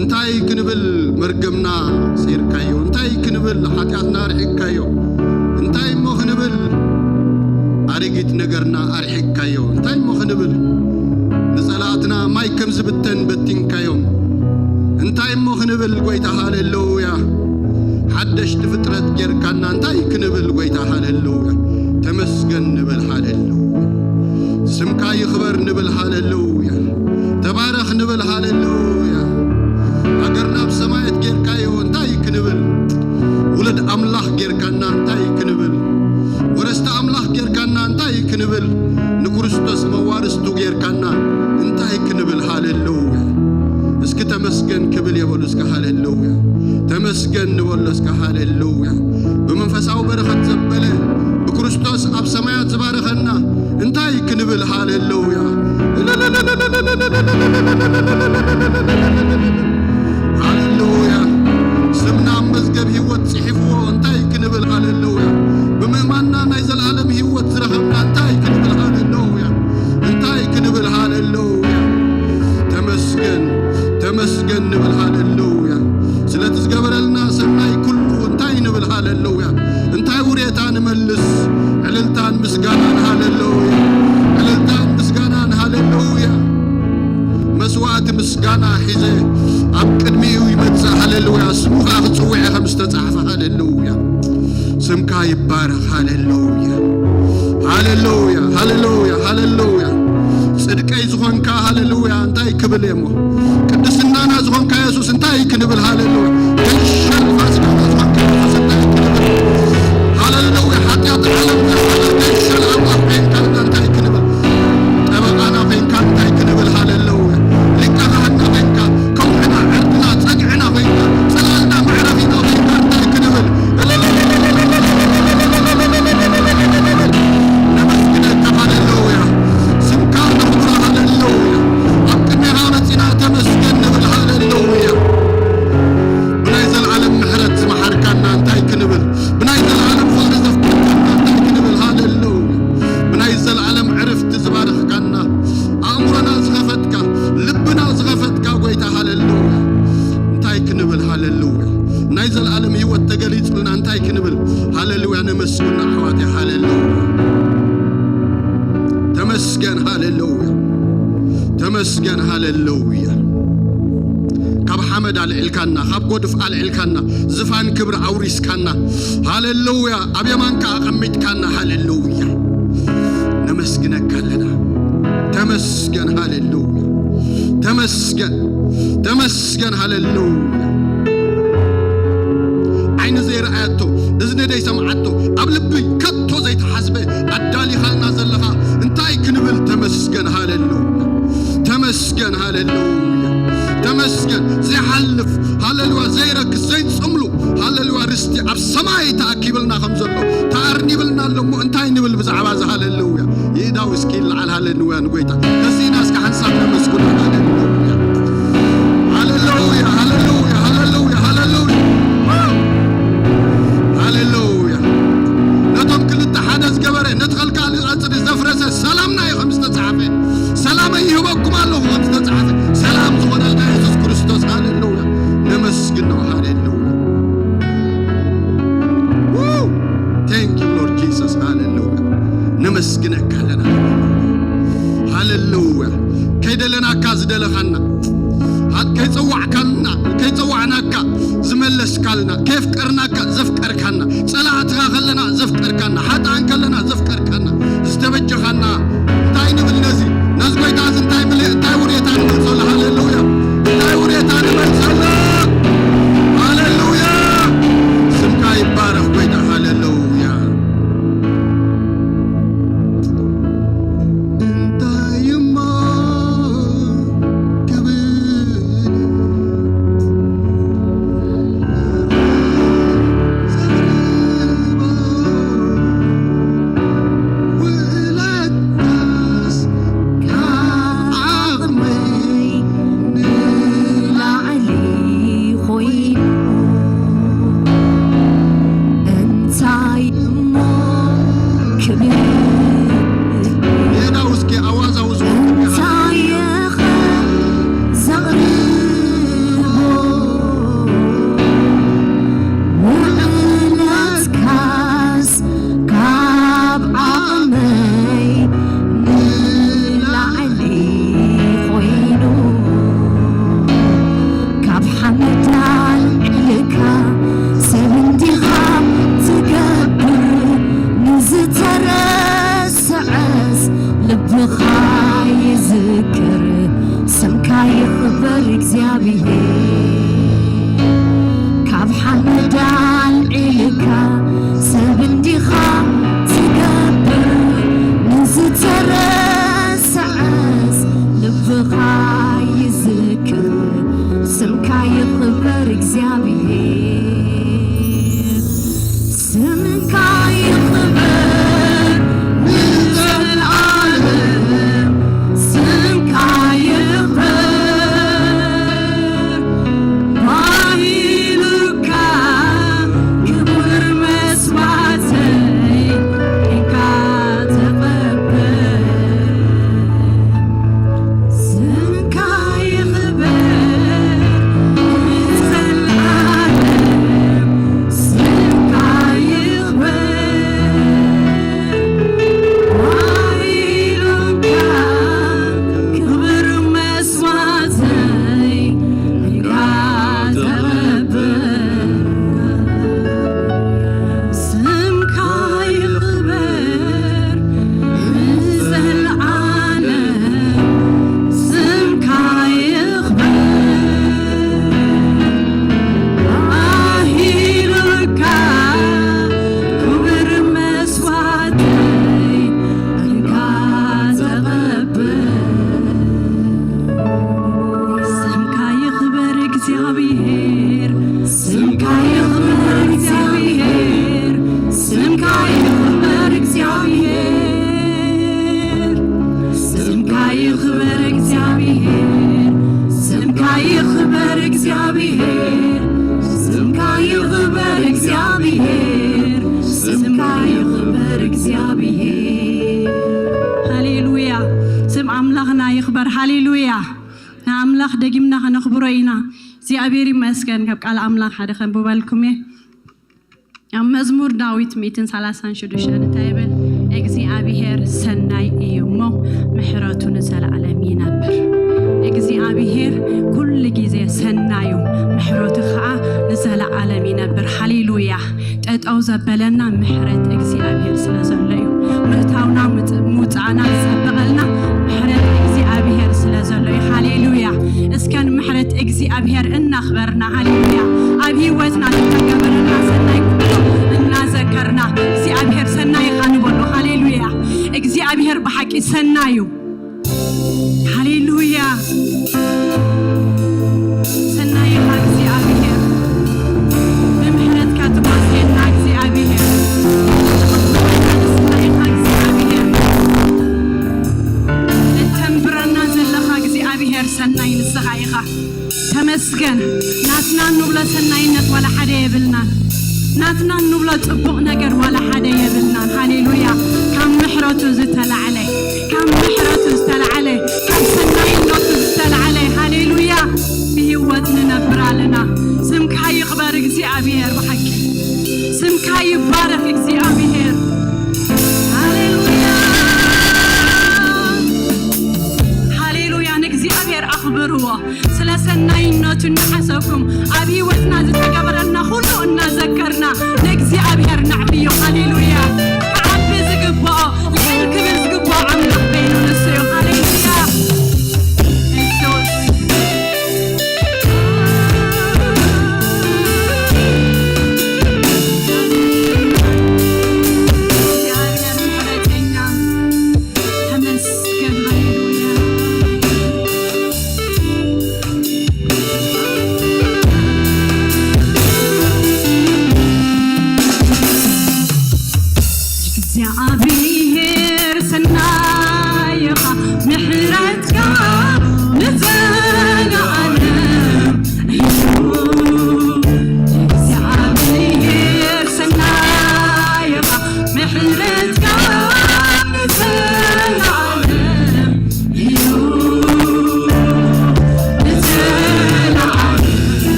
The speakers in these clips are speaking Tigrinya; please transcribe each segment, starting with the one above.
እንታይ ክንብል መርገምና ሰይርካዮ? እንታይ ክንብል ሓጢኣትና ኣርሒቅካዮ? እንታይ እሞ ክንብል ኣረጊት ነገርና ኣርሒቅካዮ? እንታይ እሞ ክንብል ንጸላእትና ማይ ከም ዝብተን በቲንካዮም? እንታይ እሞ ክንብል ጎይታ ሃሌሉያ፣ ሓደሽቲ ፍጥረት ጌርካና እንታይ ክንብል ጎይታ ሃሌሉያ፣ ተመስገን ንብል ሃሌሉያ፣ ስምካ ይኽበር ንብል ሃሌሉያ፣ ተባረኽ ንብል ሃሌሉያ። ሃገርና ኣብ ሰማያት ጌርካዮ እንታይ ክንብል? ውሉድ ኣምላኽ ጌርካና እንታይ ክንብል? ወረስቲ ኣምላኽ ጌርካና እንታይ ክንብል? ንክርስቶስ መዋርስቱ ጌርካና እንታይ ክንብል? ሃሌሉያ። እስኪ ተመስገን ክብል የበሉ እስከ ሃሌሉያ። ተመስገን ንበሎ እስከ ሃሌሉያ። ብመንፈሳዊ በረኸት ዘበለ ብክርስቶስ ኣብ ሰማያት ዝባረኸና እንታይ ክንብል? ሃሌሉያ። ሃሌሉያ። ስምና ኣብ መዝገብ ህይወት ጽሒፍዎ እንታይ ክንብል? ሃሌሉያ። ብምእማንና ናይ ዘለኣለም ህይወት ዝረኸብና እንታይ ክንብል? ሃሌሉያ። እንታይ ክንብል? ሃሌሉያ። ተመስገን፣ ተመስገን ንብል። ሃሌሉያ። ስለቲ ዝገበረልና ሰናይ ኩሉ እንታይ ንብል? ሃሌሉያ። እንታይ ውሬታ ንመልስ? ዕልልታን ምስጋናን። ሃሌሉያ። ዕልልታን ምስጋናን። ሃሌሉያ። መስዋእቲ ምስጋና ሒዘ ኣብ ቅድሚኡ ይመጽእ። ሃሌሉያ። ስሙ ኸኣ ክጽውዕ ከም ዝተጻሕፈ። ሃሌሉያ። ስምካ ይባረኽ። ሃሌሉያ። ሃሌሉያ። ሃሌሉያ። ሃሌሉያ። ጽድቀይ ዝኾንካ። ሃሌሉያ። እንታይ ክብል እየ እሞ? ቅድስናና ዝኾንካ የሱስ እንታይ ክንብል? ሃሌሉያ። ገንሸል ፋሲካና ዝኾንካ የሱስ እንታይ ክንብል? ሃሌሉያ። ሓጢኣት ዓለም ዘሰለ ገንሸል ኣምላኽ ኮይንካልና እንታይ ክንብል? ጠበቃና ኮይንካ እንታይ ክንብል? ሃሌሉያ። ሊቀ ካህንና ኮይንካ፣ ከውሕና፣ ዕርድና፣ ጸግዕና ኮይንካ፣ ጽላልና፣ መዕረፊና ኮይንካ እንታይ ክንብል? ነመስግነካ። ሃሌሉያ። ስምካ ነኽብሮ። ሃሌሉያ። ኣብ ቅድሜኻ መጺና ተመስገን ንብል። ሃሌሉያ። ብናይ ዘለዓለም ምሕረት ዝመሓርካና እንታይ ክንብል? ብናይ ዘለዓለም ፍቕሪ ዘፍቀርካና እንታይ ክንብል? ሃሌሉያ። ብናይ ዘለዓለም ዕርፍቲ ዝባረኽካና፣ ኣእምሮና ዝኸፈትካ፣ ልብና ዝኸፈትካ ጎይታ። ሃሌሉያ። እንታይ ክንብል? ሃሌሉያ። ናይ ዘለዓለም ህይወት ተገሊጹልና እንታይ ክንብል? ሃሌሉያ። ነመስግን ኣሕዋተይ። ሃሌሉያ። ተመስገን። ሃሌሉያ። ተመስገን። ሃሌሉያ። ካብ ሓመድ ኣልዒልካና፣ ካብ ጎድፍ ኣልዒልካና፣ ዝፋን ክብሪ ኣውሪስካና። ሃሌሉያ። ኣብ የማንካ ኣቐሚጥካና። ሃሌሉያ። ነመስግነካ ኣለና። ተመስገን። ሃሌሉያ። ተመስገን። ተመስገን። ሃሌሉያ። ዓይኒ ዘይረኣያቶ፣ እዝኒ ዘይሰምዓቶ፣ ኣብ ልቢ ከቶ ዘይተሓስበ ኣዳሊኻልና ዘለኻ እንታይ ክንብል? ተመስገን። ሃሌሉያ። ተመስገን። ሃሌሉያ። ተመስገን። ዘይሓልፍ፣ ሃሌሉያ፣ ዘይረክስ፣ ዘይጽምሉ፣ ሃሌሉያ፣ ርስቲ ኣብ ሰማይ ተኣኪብልና ከም ዘሎ ተኣርኒብልና ኣሎ እሞ እንታይ ንብል ብዛዕባ እዚ? ሃሌሉያ። ይእዳው እስኪ ይለዓል። ሃሌሉያ ንጎይታ። ተሲእና እስከ ሓንሳብ ነመስግኖ። ሃሌሉያ። ሃሌሉያ። ሃሌሉያ። ሃሌሉያ። ሃሌሉያ። ሃሌሉያ። ነቶም ክልተ ሓደ ዝገበረ፣ ነቲ ከልካሊ ቀጽሪ ዘፍረሰ ሰላምና እዩ ከም ዝተጻሕፈ፣ ሰላመይ ይህበኩም ኣለኹ ከም ዝተጻሕፈ፣ ሰላም ዝኾነልና የሱስ ክርስቶስ። ሃሌሉያ። ነመስግኖ። ሃሌሉያ። Thank you Lord Jesus። ሃሌሉያ። ነመስግነካ ኣለና። ሃሌሉያ። ከይደለናካ ዝደለኻና፣ ከይጸዋዕካልና፣ ከይጸዋዕናካ ዝመለስካልና፣ ከየፍቀርናካ ዘፍቀርካና፣ ጸላእትኻ ከለና ዘፍቀርካና፣ ሓጥኣን ከለና ዘፍቀርካና፣ ዝተበጀኻና፣ እንታይ ንብል ነዚ? ነዚ ጎይታ እዚ እንታይ ምል-፣ እንታይ ውሬታ ንመልሰሉ? ሃሌሉያ። እንታይ ውሬታ ንመልሰሉ? ሃሌሉያ። ስምካ ይባረኽ ጎይታ። ሃሌሉያ። እንታይ እሞ ክብል ዘቕርቦ? እግዚኣብሔር ስምካ ይኽበር ንዘለዓለም፣ ስምካ ይኽበር። ባሂሉካ ክቡር መስዋዕተይ እንካ ተቐበል። ስምካ ይኽበር ንዘለዓለም፣ ስምካ ይኽበር። ባሂሉካ ክቡር መስዋዕተይ እንካ ተቐበል። ስምካ ይኽበር ንዘለዓለም፣ ስምካ ይኽበር። ባሂሉካ ክቡር መስዋዕተይ እንካ ተቐበል። ስምካ ይኽበር እግዚኣብሔር፣ ስምካ ይኽበር እግዚኣብሔር፣ ስምካ ይኽበር እግዚኣብሔር፣ ስምካ ይኽበር እግዚኣብሔር፣ ስምካ ይኽበር እግዚኣብሔር፣ ስምካ ይኽበር እግዚኣብሔር፣ ስምካ ይኽበር እግዚኣብሔር። ሃሌሉያ! ስም ኣምላኽና ይኽበር። ሃሌሉያ! ንኣምላኽ ደጊምና ከነኽብሮ ኢና። እግዚኣብሔር ይመስገን። ካብ ቃል ኣምላኽ ሓደ ከንብበልኩም እየ። ኣብ መዝሙር ዳዊት ሚእትን ሰላሳን ሽዱሽተን እንታይ ይብል? እግዚኣብሔር ሰናይ እዩ እሞ ምሕረቱ ንዘለዓለም ይነብር። እግዚኣብሔር ኩሉ ግዜ ሰናዩ፣ ምሕረቱ ኸዓ ንዘለዓለም ይነብር። ሃሌሉያ! ጠጠው ዘበለና ምሕረት እግዚኣብሔር ስለ ዘሎ እዩ። ምእታውና ምጽ-፣ ምውጻእና ዝጸበቐልና ምሕረት እግዚኣብሔር ስለ ዘሎ እዩ። ሃሌሉያ! እስከ ንምሕረት እግዚኣብሔር እናኽበርና፣ ሃሌሉያ! ኣብ ህይወትና ዝተገበረና ሰናይ ኩሉ እናዘከርና፣ እግዚኣብሔር ሰናይ ኢኻ ንበሎ። ሃሌሉያ! እግዚኣብሔር ብሓቂ ሰናይ እዩ። ሃሌሉያ! ሰናይ ኢኻ እግዚኣብሔር፣ ብምሕረትካ ትጎስየና እግዚኣብሔር፣ ሰናይ ኢኻ እግዚኣብሔር፣ እተንብረና ዘለኻ እግዚኣብሔር ሰናይ ንስኻ ኢኻ። ተመስገን። ናትና እንብሎ ሰናይነት ዋላ ሓደ የብልናን። ናትና እንብሎ ጽቡቕ ነገር ዋላ ሓደ የብልናን። ሃሌሉያ! ካብ ምሕረቱ ዝተላዕለ፣ ካብ ምሕረቱ ዝተላዕለ፣ ካብ ሰናይነቱ ዝተላዕለ፣ ሃሌሉያ! ብህይወት ንነብር ኣለና። ስምካ ይኽበር እግዚኣብሔር፣ ብሓቂ ስምካ ይባረኽ እግዚኣብሔር። ሃሌሉያ! ሃሌሉያ! ንእግዚኣብሔር ኣኽብርዎ። ስለ ሰናይነቱ እናሓሰብኩም፣ ኣብ ህይወትና ዝተገበረልና ኩሉ እናዘከርና ንእግዚኣብሔር ነዕብዮ። ሃሌሉያ! ክዓቢ ዝግብኦ፣ ልዕል ክብል ዝግብኦ ኣምላኽ በይኑ ንሱ እዩ። ሃሌሉያ! የሱስ። እግዚኣብሔር ምሕረተኛ፣ ተመስገን። ሃሌሉያ!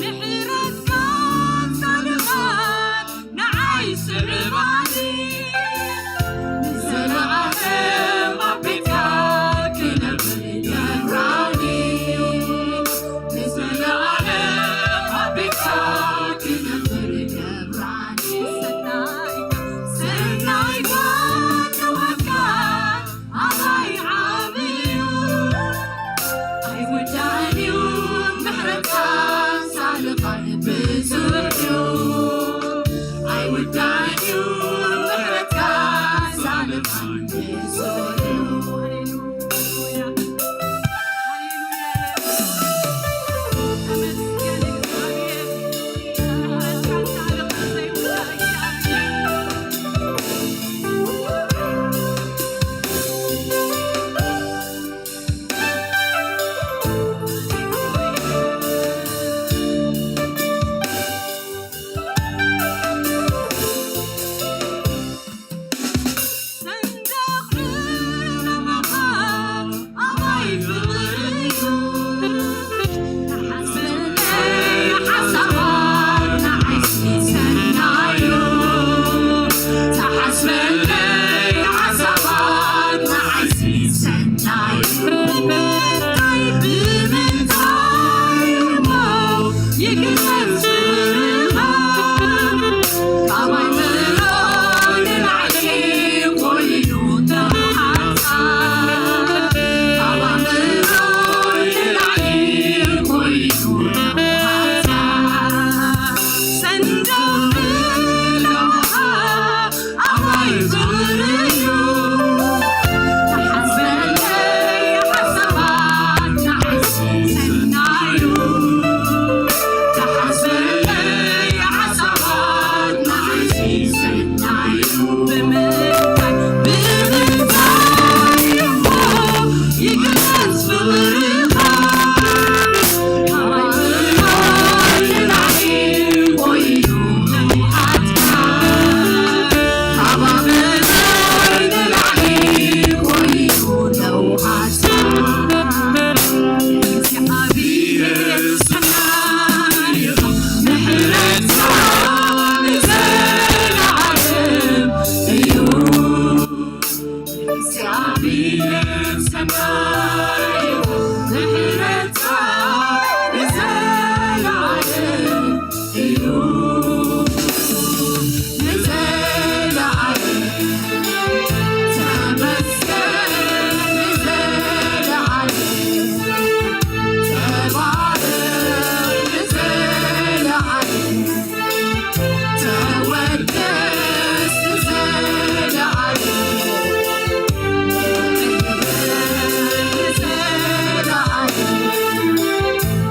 ምሕረትካን ጻድቓን ንዓይ ስዕባኒ፣ ንዘለኣለም ኣብ ቤትካ ክነብር ገብራኒ፣ ንዘለኣለም ኣብ ቤትካ ክነብር ገብራኒ። ሰናይካ፣ ሰናይካ ንውሃብካ ኣባይ ዓብዩ፣ ኣይውዳእን እዩ ምሕረትካ ሳልኻን ብዙሕ እዩ። ኣይውዳእን እዩ ምሕረትካ ሳልኻን ብዙሕ እዩ። ሃሌሉያ፣ ሃሌሉያ።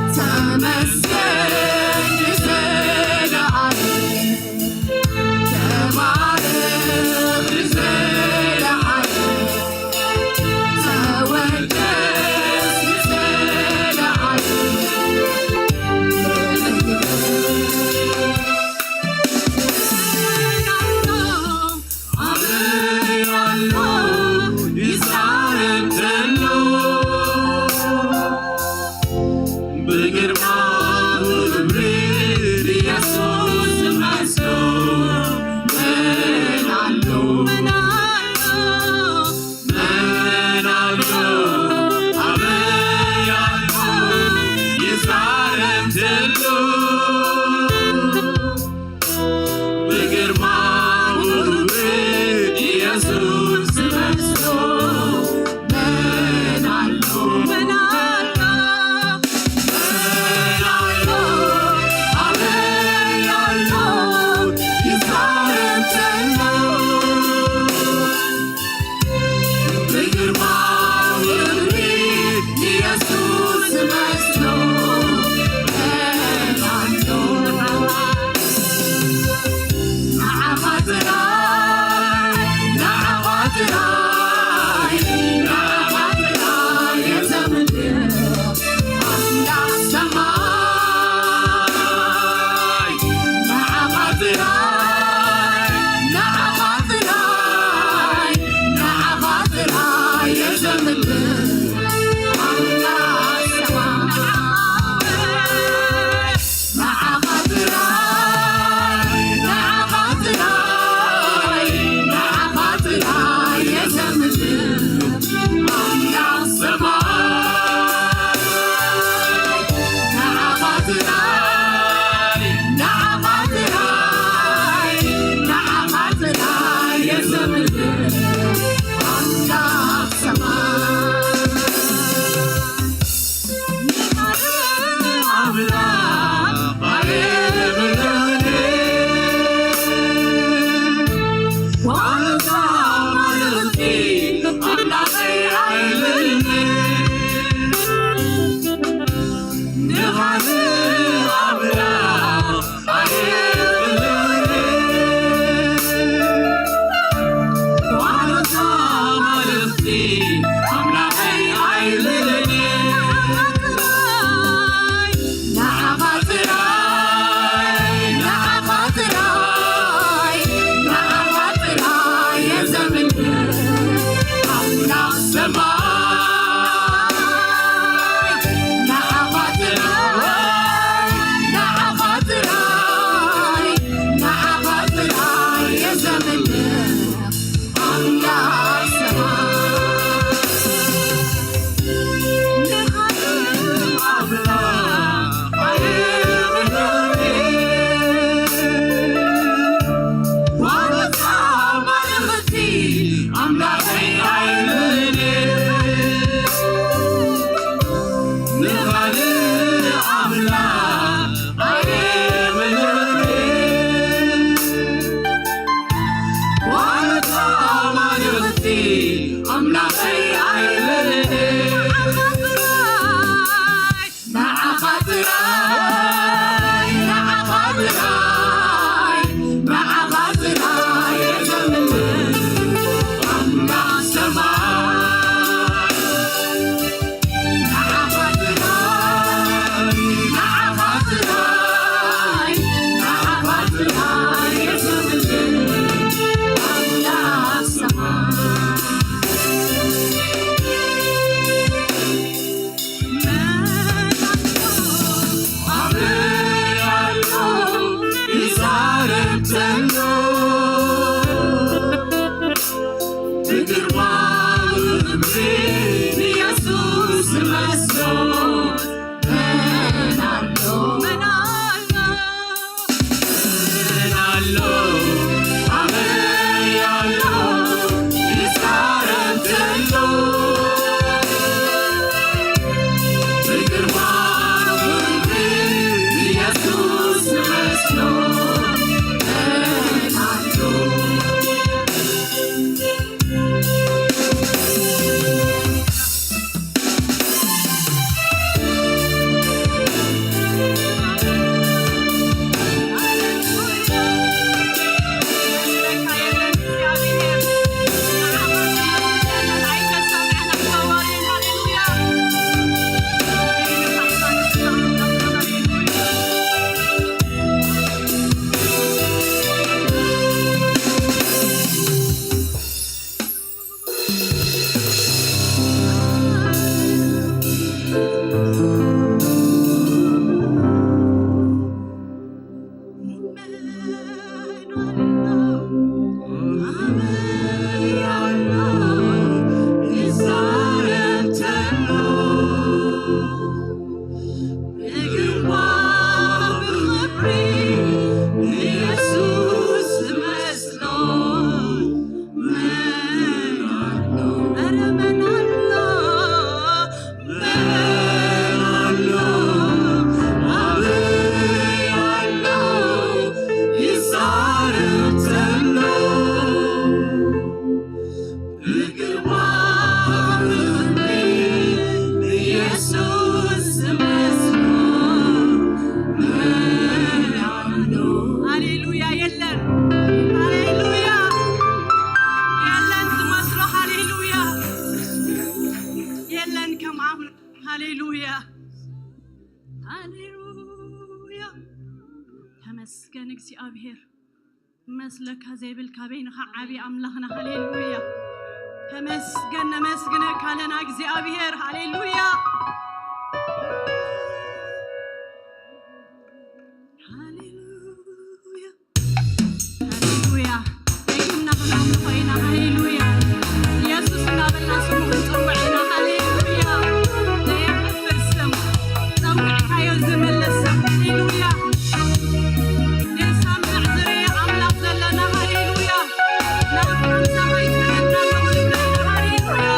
ተመስገን እግዚኣብሔር። ኣይምንርን። ዋልታ ኣማልኽቲ ኣምላኸይ ኣይምንርን። ንዓኻ ጥራይ፣ ንዓኻ ጥራይ፣ ንዓኻ ጥራይ እየ ዘምልኽ ኣምላኽ ሰማይ። ንዓኻ ጥራይ፣ ንዓኻ ጥራይ፣ ንዓኻ ጥራይ እየ ዘምልኽ ኣምላኽ ሰማይ። ሃሌሉያ። የለን፣ ሃሌሉያ። የለን ዝመስሎ። ሃሌሉያ። የለን ከም ኣምላኽ። ሃሌሉያ፣ ሃሌሉያ። ተመስገን እግዚኣብሔር። መስለካ ዘይብልካ በይንኻ ዓቢ ኣምላኽና። ሃሌሉያ። ተመስገን፣ ነመስግነካ ኣለና እግዚኣብሔር። ሃሌሉያ፣ ሃሌሉያ፣ ሃሌሉያ። ደጊምና ክነምልኾ ኢና። ሃሌሉያ። ኢየሱስ እናበልና ስሙ ክንጽውዕ ኢና። ሃሌሉያ። ዘየሕፍር ስም፣ ጸዊዕካዮ ዝምልስ ስም። ሃሌሉያ። ንሰምዕ ዝርኢ ኣምላኽ ዘለና። ሃሌሉያ። ናብ ኣንታ ኣይትረድና። ሃሌሉያ።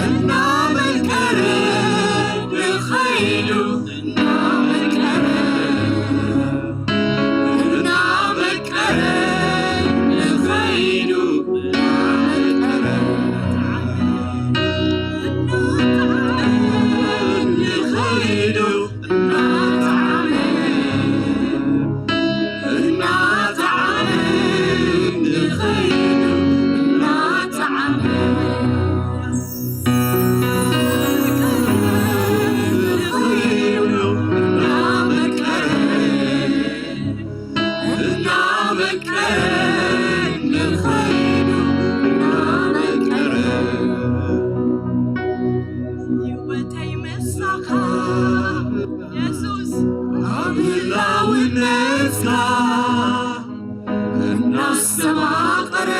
እናመቀረ ንኸይዱ እናመቀረ እናመቀረ ንኸይዱ እናመቀረ ንኸይዱ እናጠዓመ እናጠዓመ ንኸይዱ እናጠዓመ ንኸይዱ እናመቀረ እናመቀረ ንኸይዱ እናመቀረ ህይወተይ ምሳኻ የሱስ ኣብ ህላውነትካ እናስተማቐረ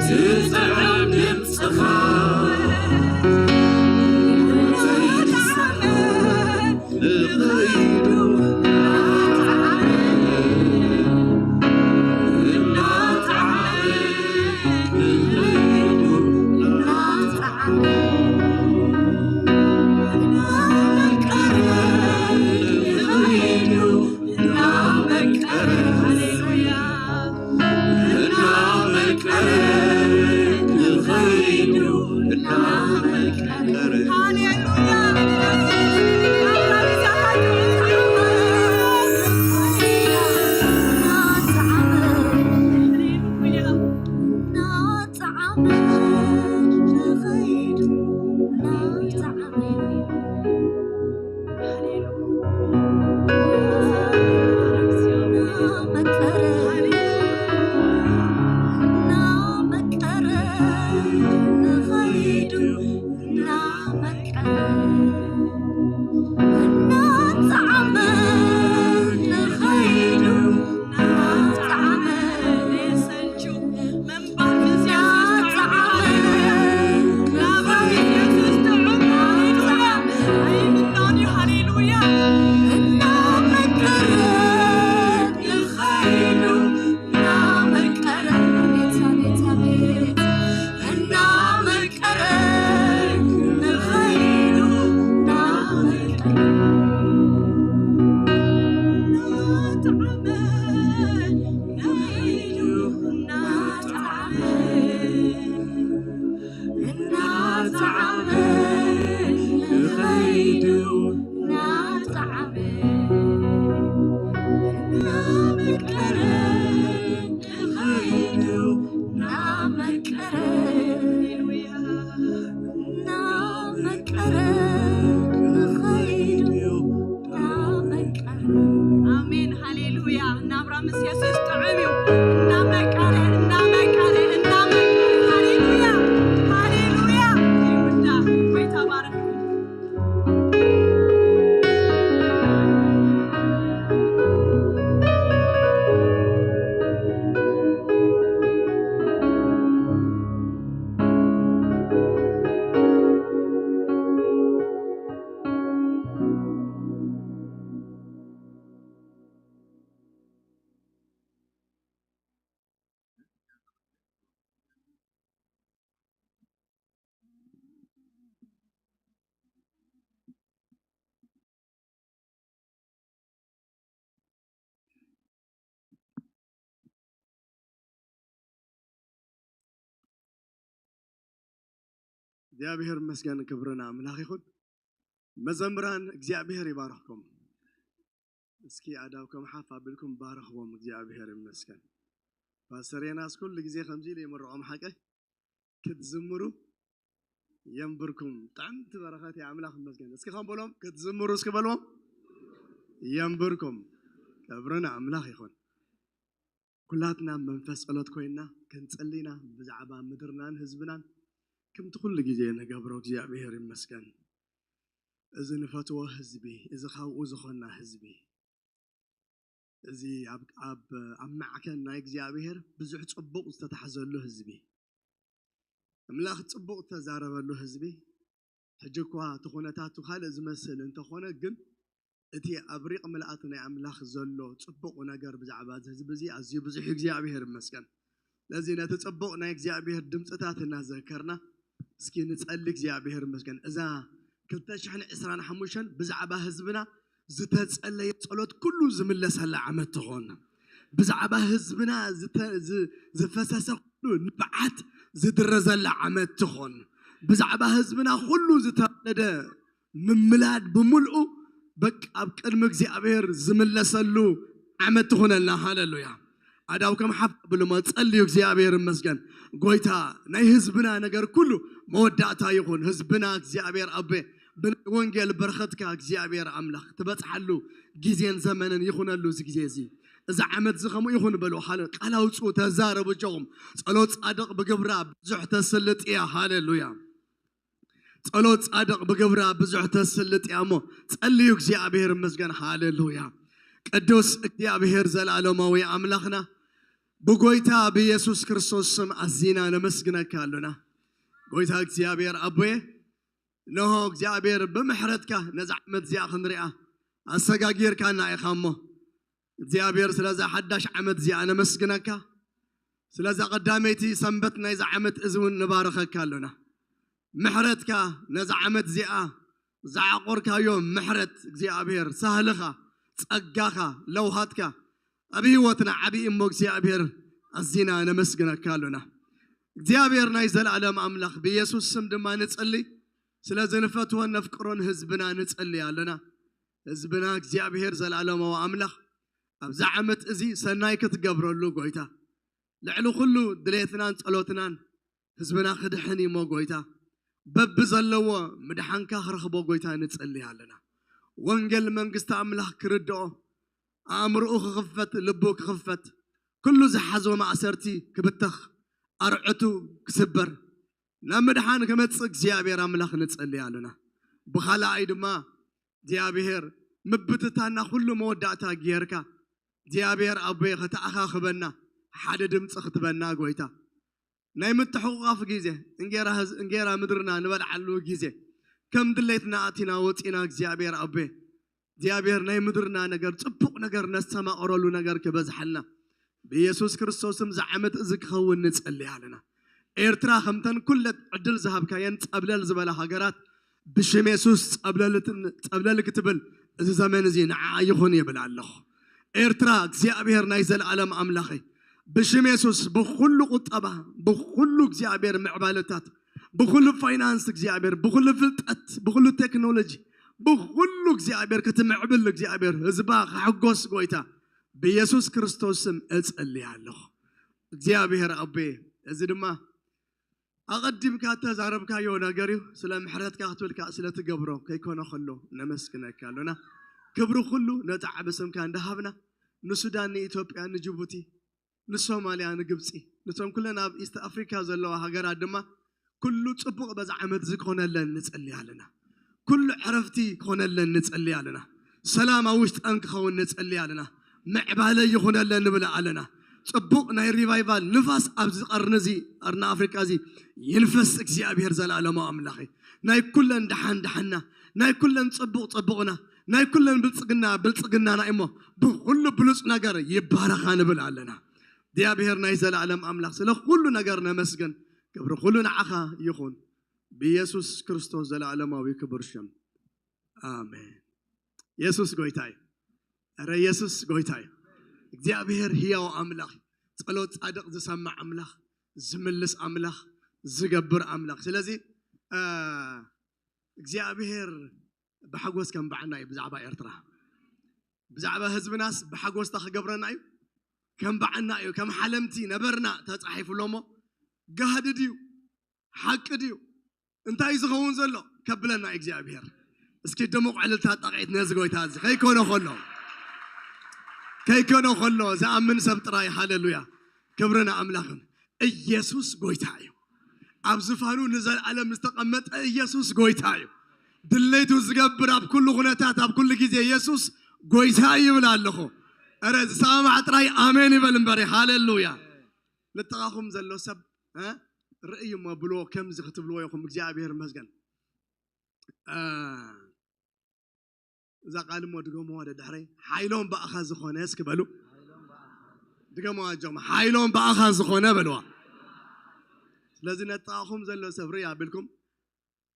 ዝጥዕም ድምፅኻ ህይወተይ ንኸይዱ እናጠዓመ እናጠዓመ ንኸይዱ እናጠዓመ እናመቀረ ንኸይዱ እናመቀረ ሃሌሉያ እናመቀረ ንኸይዱ እናመቀረ ሃሌሉያ እናጠዓመ ንኸይዱ እናጠዓመ እናመቀረ ንኸይዱ እናመቀረ ሃሌሉያ እናመቀረ ንኸይዱ እናመቀረ ኣሜን ሃሌሉያ እናብራ ምስ የሱስ ጥዑም እዩ እናመቀረ እናመቀረ እናመቀረ ሃሌሉያ ሃሌሉያ ይሁዳ ወይ ተባረክ እግዚኣብሔር ይመስገን፣ ክብሪ ንኣምላኽ ይኹን። መዘምራን እግዚኣብሔር ይባርኽኩም። እስኪ ኣእዳውኩም ሓፍ ኣቢልኩም ባርኽዎም። እግዚኣብሔር ይመስገን። ፓስተር ዮናስ ኩሉ ግዜ ከምዚ ኢሉ ይምርቖም ሓቀይ ክትዝምሩ የንብርኩም። ጥዕምቲ በረኸት እያ። ኣምላኽ ይመስገን። እስኪ ከም በሎም ክትዝምሩ እስኪ በልዎም የንብርኩም። ክብሪ ንኣምላኽ ይኹን። ኩላትና መንፈስ ጸሎት ኮይንና ክንጽሊ ኢና ብዛዕባ ምድርናን ህዝብናን። ከምቲ ኩሉ ግዜ ንገብሮ እግዚኣብሔር ይመስገን። እዚ ንፈትዎ ህዝቢ፣ እዚ ካብኡ ዝኾንና ህዝቢ፣ እዚ ኣብ ኣብ ኣብ ማዕከን ናይ እግዚኣብሔር ብዙሕ ጽቡቕ ዝተታሕዘሉ ህዝቢ፣ ኣምላኽ ጽቡቕ ዝተዛረበሉ ህዝቢ፣ ሕጂ እኳ እቲ ኩነታቱ ካልእ ዝመስል እንተኾነ ግን እቲ ኣብ ሪቕ ምልኣት ናይ ኣምላኽ ዘሎ ጽቡቕ ነገር ብዛዕባ እዚ ህዝቢ እዚ ኣዝዩ ብዙሕ እዩ። እግዚኣብሔር ይመስገን። ስለዚ ነቲ ጽቡቕ ናይ እግዚኣብሔር ድምፅታት እናዘከርና እስኪ ንጸሊ። እግዚኣብሔር ይመስገን። እዛ ክልተ ሽሕን ዕስራን ሓሙሽተን ብዛዕባ ህዝብና ዝተጸለየ ጸሎት ኩሉ ዝምለሰላ ዓመት ትኾን። ብዛዕባ ህዝብና ዝተ- ዝ- ዝፈሰሰ ኩሉ ንብዓት ዝድረዘላ ዓመት ትኾን። ብዛዕባ ህዝብና ኩሉ ዝተወለደ ምምላድ ብምልኡ በቃ ኣብ ቅድሚ እግዚኣብሔር ዝምለሰሉ ዓመት ትኾነልና። ሃሌሉያ። ኣዳው ከም ሓፍ ብልሞ ጸልዩ። እግዚኣብሔር ይመስገን። ጎይታ ናይ ህዝብና ነገር ኩሉ መወዳእታ ይኹን። ህዝብና እግዚኣብሔር ኣቤ ብናይ ወንጌል በረኸትካ እግዚኣብሔር ኣምላኽ ትበጽሓሉ ግዜን ዘመንን ይኹነሉ። እዚ ግዜ እዚ እዚ ዓመት እዚ ከምኡ ይኹን በሉ። ሃለ ቃል ኣውፅኡ፣ ተዛረቡ። እጆኹም ጸሎት ጻድቕ ብግብራ ብዙሕ ተስልጥ እያ። ሃሌሉያ። ጸሎት ጻድቕ ብግብራ ብዙሕ ተስልጥ እያ እሞ ጸልዩ። እግዚኣብሔር ይመስገን። ሃሌሉያ። ቅዱስ እግዚኣብሔር ዘላለማዊ ኣምላኽና ብጎይታ ብኢየሱስ ክርስቶስ ስም ኣዚና ነመስግነካ ኣሎና። ጎይታ እግዚኣብሔር ኣቦየ፣ እነሆ እግዚኣብሔር ብምሕረትካ ነዛ ዓመት እዚኣ ክንሪኣ ኣሰጋጊርካና ኢኻ እሞ እግዚኣብሔር ስለዛ ሓዳሽ ዓመት እዚኣ ነመስግነካ። ስለዛ ቀዳመይቲ ሰንበት ናይዛ ዓመት እዚ እውን ንባረኸካ ኣሎና። ምሕረትካ ነዛ ዓመት እዚኣ ዝዓቆርካዮ ምሕረት እግዚኣብሔር ሳህልኻ ጸጋኻ ለውሃትካ ኣብ ህይወትና ዓብዪ እሞ እግዚኣብሔር ኣዚና ነመስግነካ ኣሎና። እግዚኣብሔር ናይ ዘለኣለም ኣምላኽ ብኢየሱስ ስም ድማ ንጽሊ። ስለዚ ንፈትወን ነፍቅሮን ህዝብና ንጽሊ ኣለና። ህዝብና እግዚኣብሔር ዘለኣለማዊ ኣምላኽ ኣብዚ ዓመት እዚ ሰናይ ክትገብረሉ ጎይታ ልዕሊ ኩሉ ድሌትናን ጸሎትናን ህዝብና ክድሕን እሞ ጎይታ በቢ ዘለዎ ምድሓንካ ክረኽቦ ጎይታ ንጽሊ ኣለና። ወንጌል መንግስቲ ኣምላኽ ክርድኦ ኣእምርኡ ክኽፈት ልቡ ክኽፈት ኩሉ ዝሓዞ ማእሰርቲ ክብተኽ ኣርዕቱ ክስበር ናብ ምድሓን ክመጽእ እግዚኣብሔር ኣምላኽ ንጸሊ ኣለና። ብኻልኣይ ድማ እግዚኣብሔር ምብትታና ኩሉ መወዳእታ ጌርካ እግዚኣብሔር ኣቦይ ከተኣኻኽበና ሓደ ድምፂ ክትበና ጎይታ ናይ ምትሕቑቓፍ ግዜ እንጌራ ህዝ- እንጌራ ምድርና ንበልዓሉ ግዜ ከም ድሌትና ኣቲና ወፂና እግዚኣብሔር ኣቦይ እግዚኣብሔር ናይ ምድርና ነገር ጽቡቕ ነገር ነስተማቕረሉ ነገር ክበዝሓልና ብኢየሱስ ክርስቶስም ዝዓመት እዚ ክኸውን ንጸልይ ኣለና። ኤርትራ ከምተን ኩለት ዕድል ዝሃብካየን ጸብለል ዝበላ ሃገራት ብሽም የሱስ ጸብለል ክትብል እዚ ዘመን እዚ ንዓ ይኹን ይብል ኣለኹ። ኤርትራ እግዚኣብሔር ናይ ዘለዓለም ኣምላኸይ ብሽም የሱስ ብኩሉ ቁጠባ ብኩሉ እግዚኣብሔር ምዕባለታት ብኩሉ ፋይናንስ እግዚኣብሔር ብኩሉ ፍልጠት ብኩሉ ቴክኖሎጂ ብኩሉ እግዚኣብሔር ክትምዕብል እግዚኣብሔር ህዝባ ክሕጎስ ጎይታ ብኢየሱስ ክርስቶስ ስም እጸልይ ኣለኹ። እግዚኣብሔር ኣቦየ እዚ ድማ ኣቐዲምካ እተዛረብካዮ ነገር እዩ። ስለ ምሕረትካ ክትብል ከዓ ስለ ትገብሮ ከይኮነ ከሎ ነመስግነካ ኣሎና። ክብሪ ኩሉ ነቲ ዓቢ ስምካ እንዳሃብና ንሱዳን ንኢትዮጵያ ንጅቡቲ ንሶማልያ ንግብፂ ንቶም ኩለን ኣብ ኢስት ኣፍሪካ ዘለዋ ሃገራት ድማ ኩሉ ፅቡቕ በዚ ዓመት እዚ ክኾነለን ንፅሊ ኣለና። ኩሉ ዕረፍቲ ክኾነለን ንፅሊ ኣለና። ሰላም ኣብ ውሽጠን ክኸውን ንፅሊ ኣለና። ምዕባለ ይኹነለን ንብል ኣለና። ጽቡቕ ናይ ሪቫይቫል ንፋስ ኣብዚ ቀርኒ እዚ ቀርኒ ኣፍሪቃ እዚ ይንፈስ እግዚኣብሔር ዘላለማዊ ኣምላኽ ናይ ኩለን ደሓን ደሓና ናይ ኩለን ጽቡቕ ጽቡቕና ናይ ኩለን ብልጽግና ብልጽግናና እሞ ብኩሉ ብሉጽ ነገር ይባረኻ ንብል ኣለና። እግዚኣብሔር ናይ ዘላለም ኣምላኽ ስለ ኩሉ ነገር ነመስግን። ክብሪ ኩሉ ንዓኻ ይኹን ብኢየሱስ ክርስቶስ ዘላለማዊ ክቡር ሽም ኣሜን። የሱስ ጎይታ እዩ። ረ የሱስ ጎይታ እዩ። እግዚኣብሔር ህያው ኣምላኽ እዩ። ጸሎት ጻድቕ ዝሰምዕ ኣምላኽ ዝምልስ ኣምላኽ ዝገብር ኣምላኽ ስለዚ እግዚኣብሔር ብሓጎስ ከም በዓና እዩ ብዛዕባ ኤርትራ ብዛዕባ ህዝብናስ ብሓጎስታ ክገብረና እዩ ከም በዓና እዩ ከም ሓለምቲ ነበርና ተጻሒፉ ሎሞ ጋህዲ ድዩ ሓቂ ድዩ እንታይ ዝኸውን ዘሎ ከብለና እግዚኣብሔር እስኪ ድሙቕ ዕልልታ ጣቕዒት ነዚ ጎይታ እዚ ከይኮነ ከሎ ከይኮነ ከሎ ዝኣምን ሰብ ጥራይ ሃሌሉያ ክብርን ኣምላኽን ኢየሱስ ጎይታ እዩ ኣብ ዝፋኑ ንዘለዓለም ዝተቐመጠ ኢየሱስ ጎይታ እዩ ድሌቱ ዝገብር ኣብ ኩሉ ኩነታት ኣብ ኩሉ ግዜ ኢየሱስ ጎይታ እዩ ይብል ኣለኹ ረ ዝሰማማዕ ጥራይ ኣሜን ይበል እምበሪ ሃሌሉያ ንጥቓኹም ዘሎ ሰብ ርእይ እሞ ብልዎ ከምዚ ክትብልዎ ኢኹም እግዚኣብሔር ይመስገን እዛ ቃል እሞ ድገምዋ ደድሕረይ ሓይሎም ብኣኻ ዝኾነ እስኪ በሉ ድገሞ ኣጆም፣ ሓይሎም ብኣኻ ዝኾነ በልዋ። ስለዚ ነጣኹም ዘሎ ሰብ ርእ ኣቢልኩም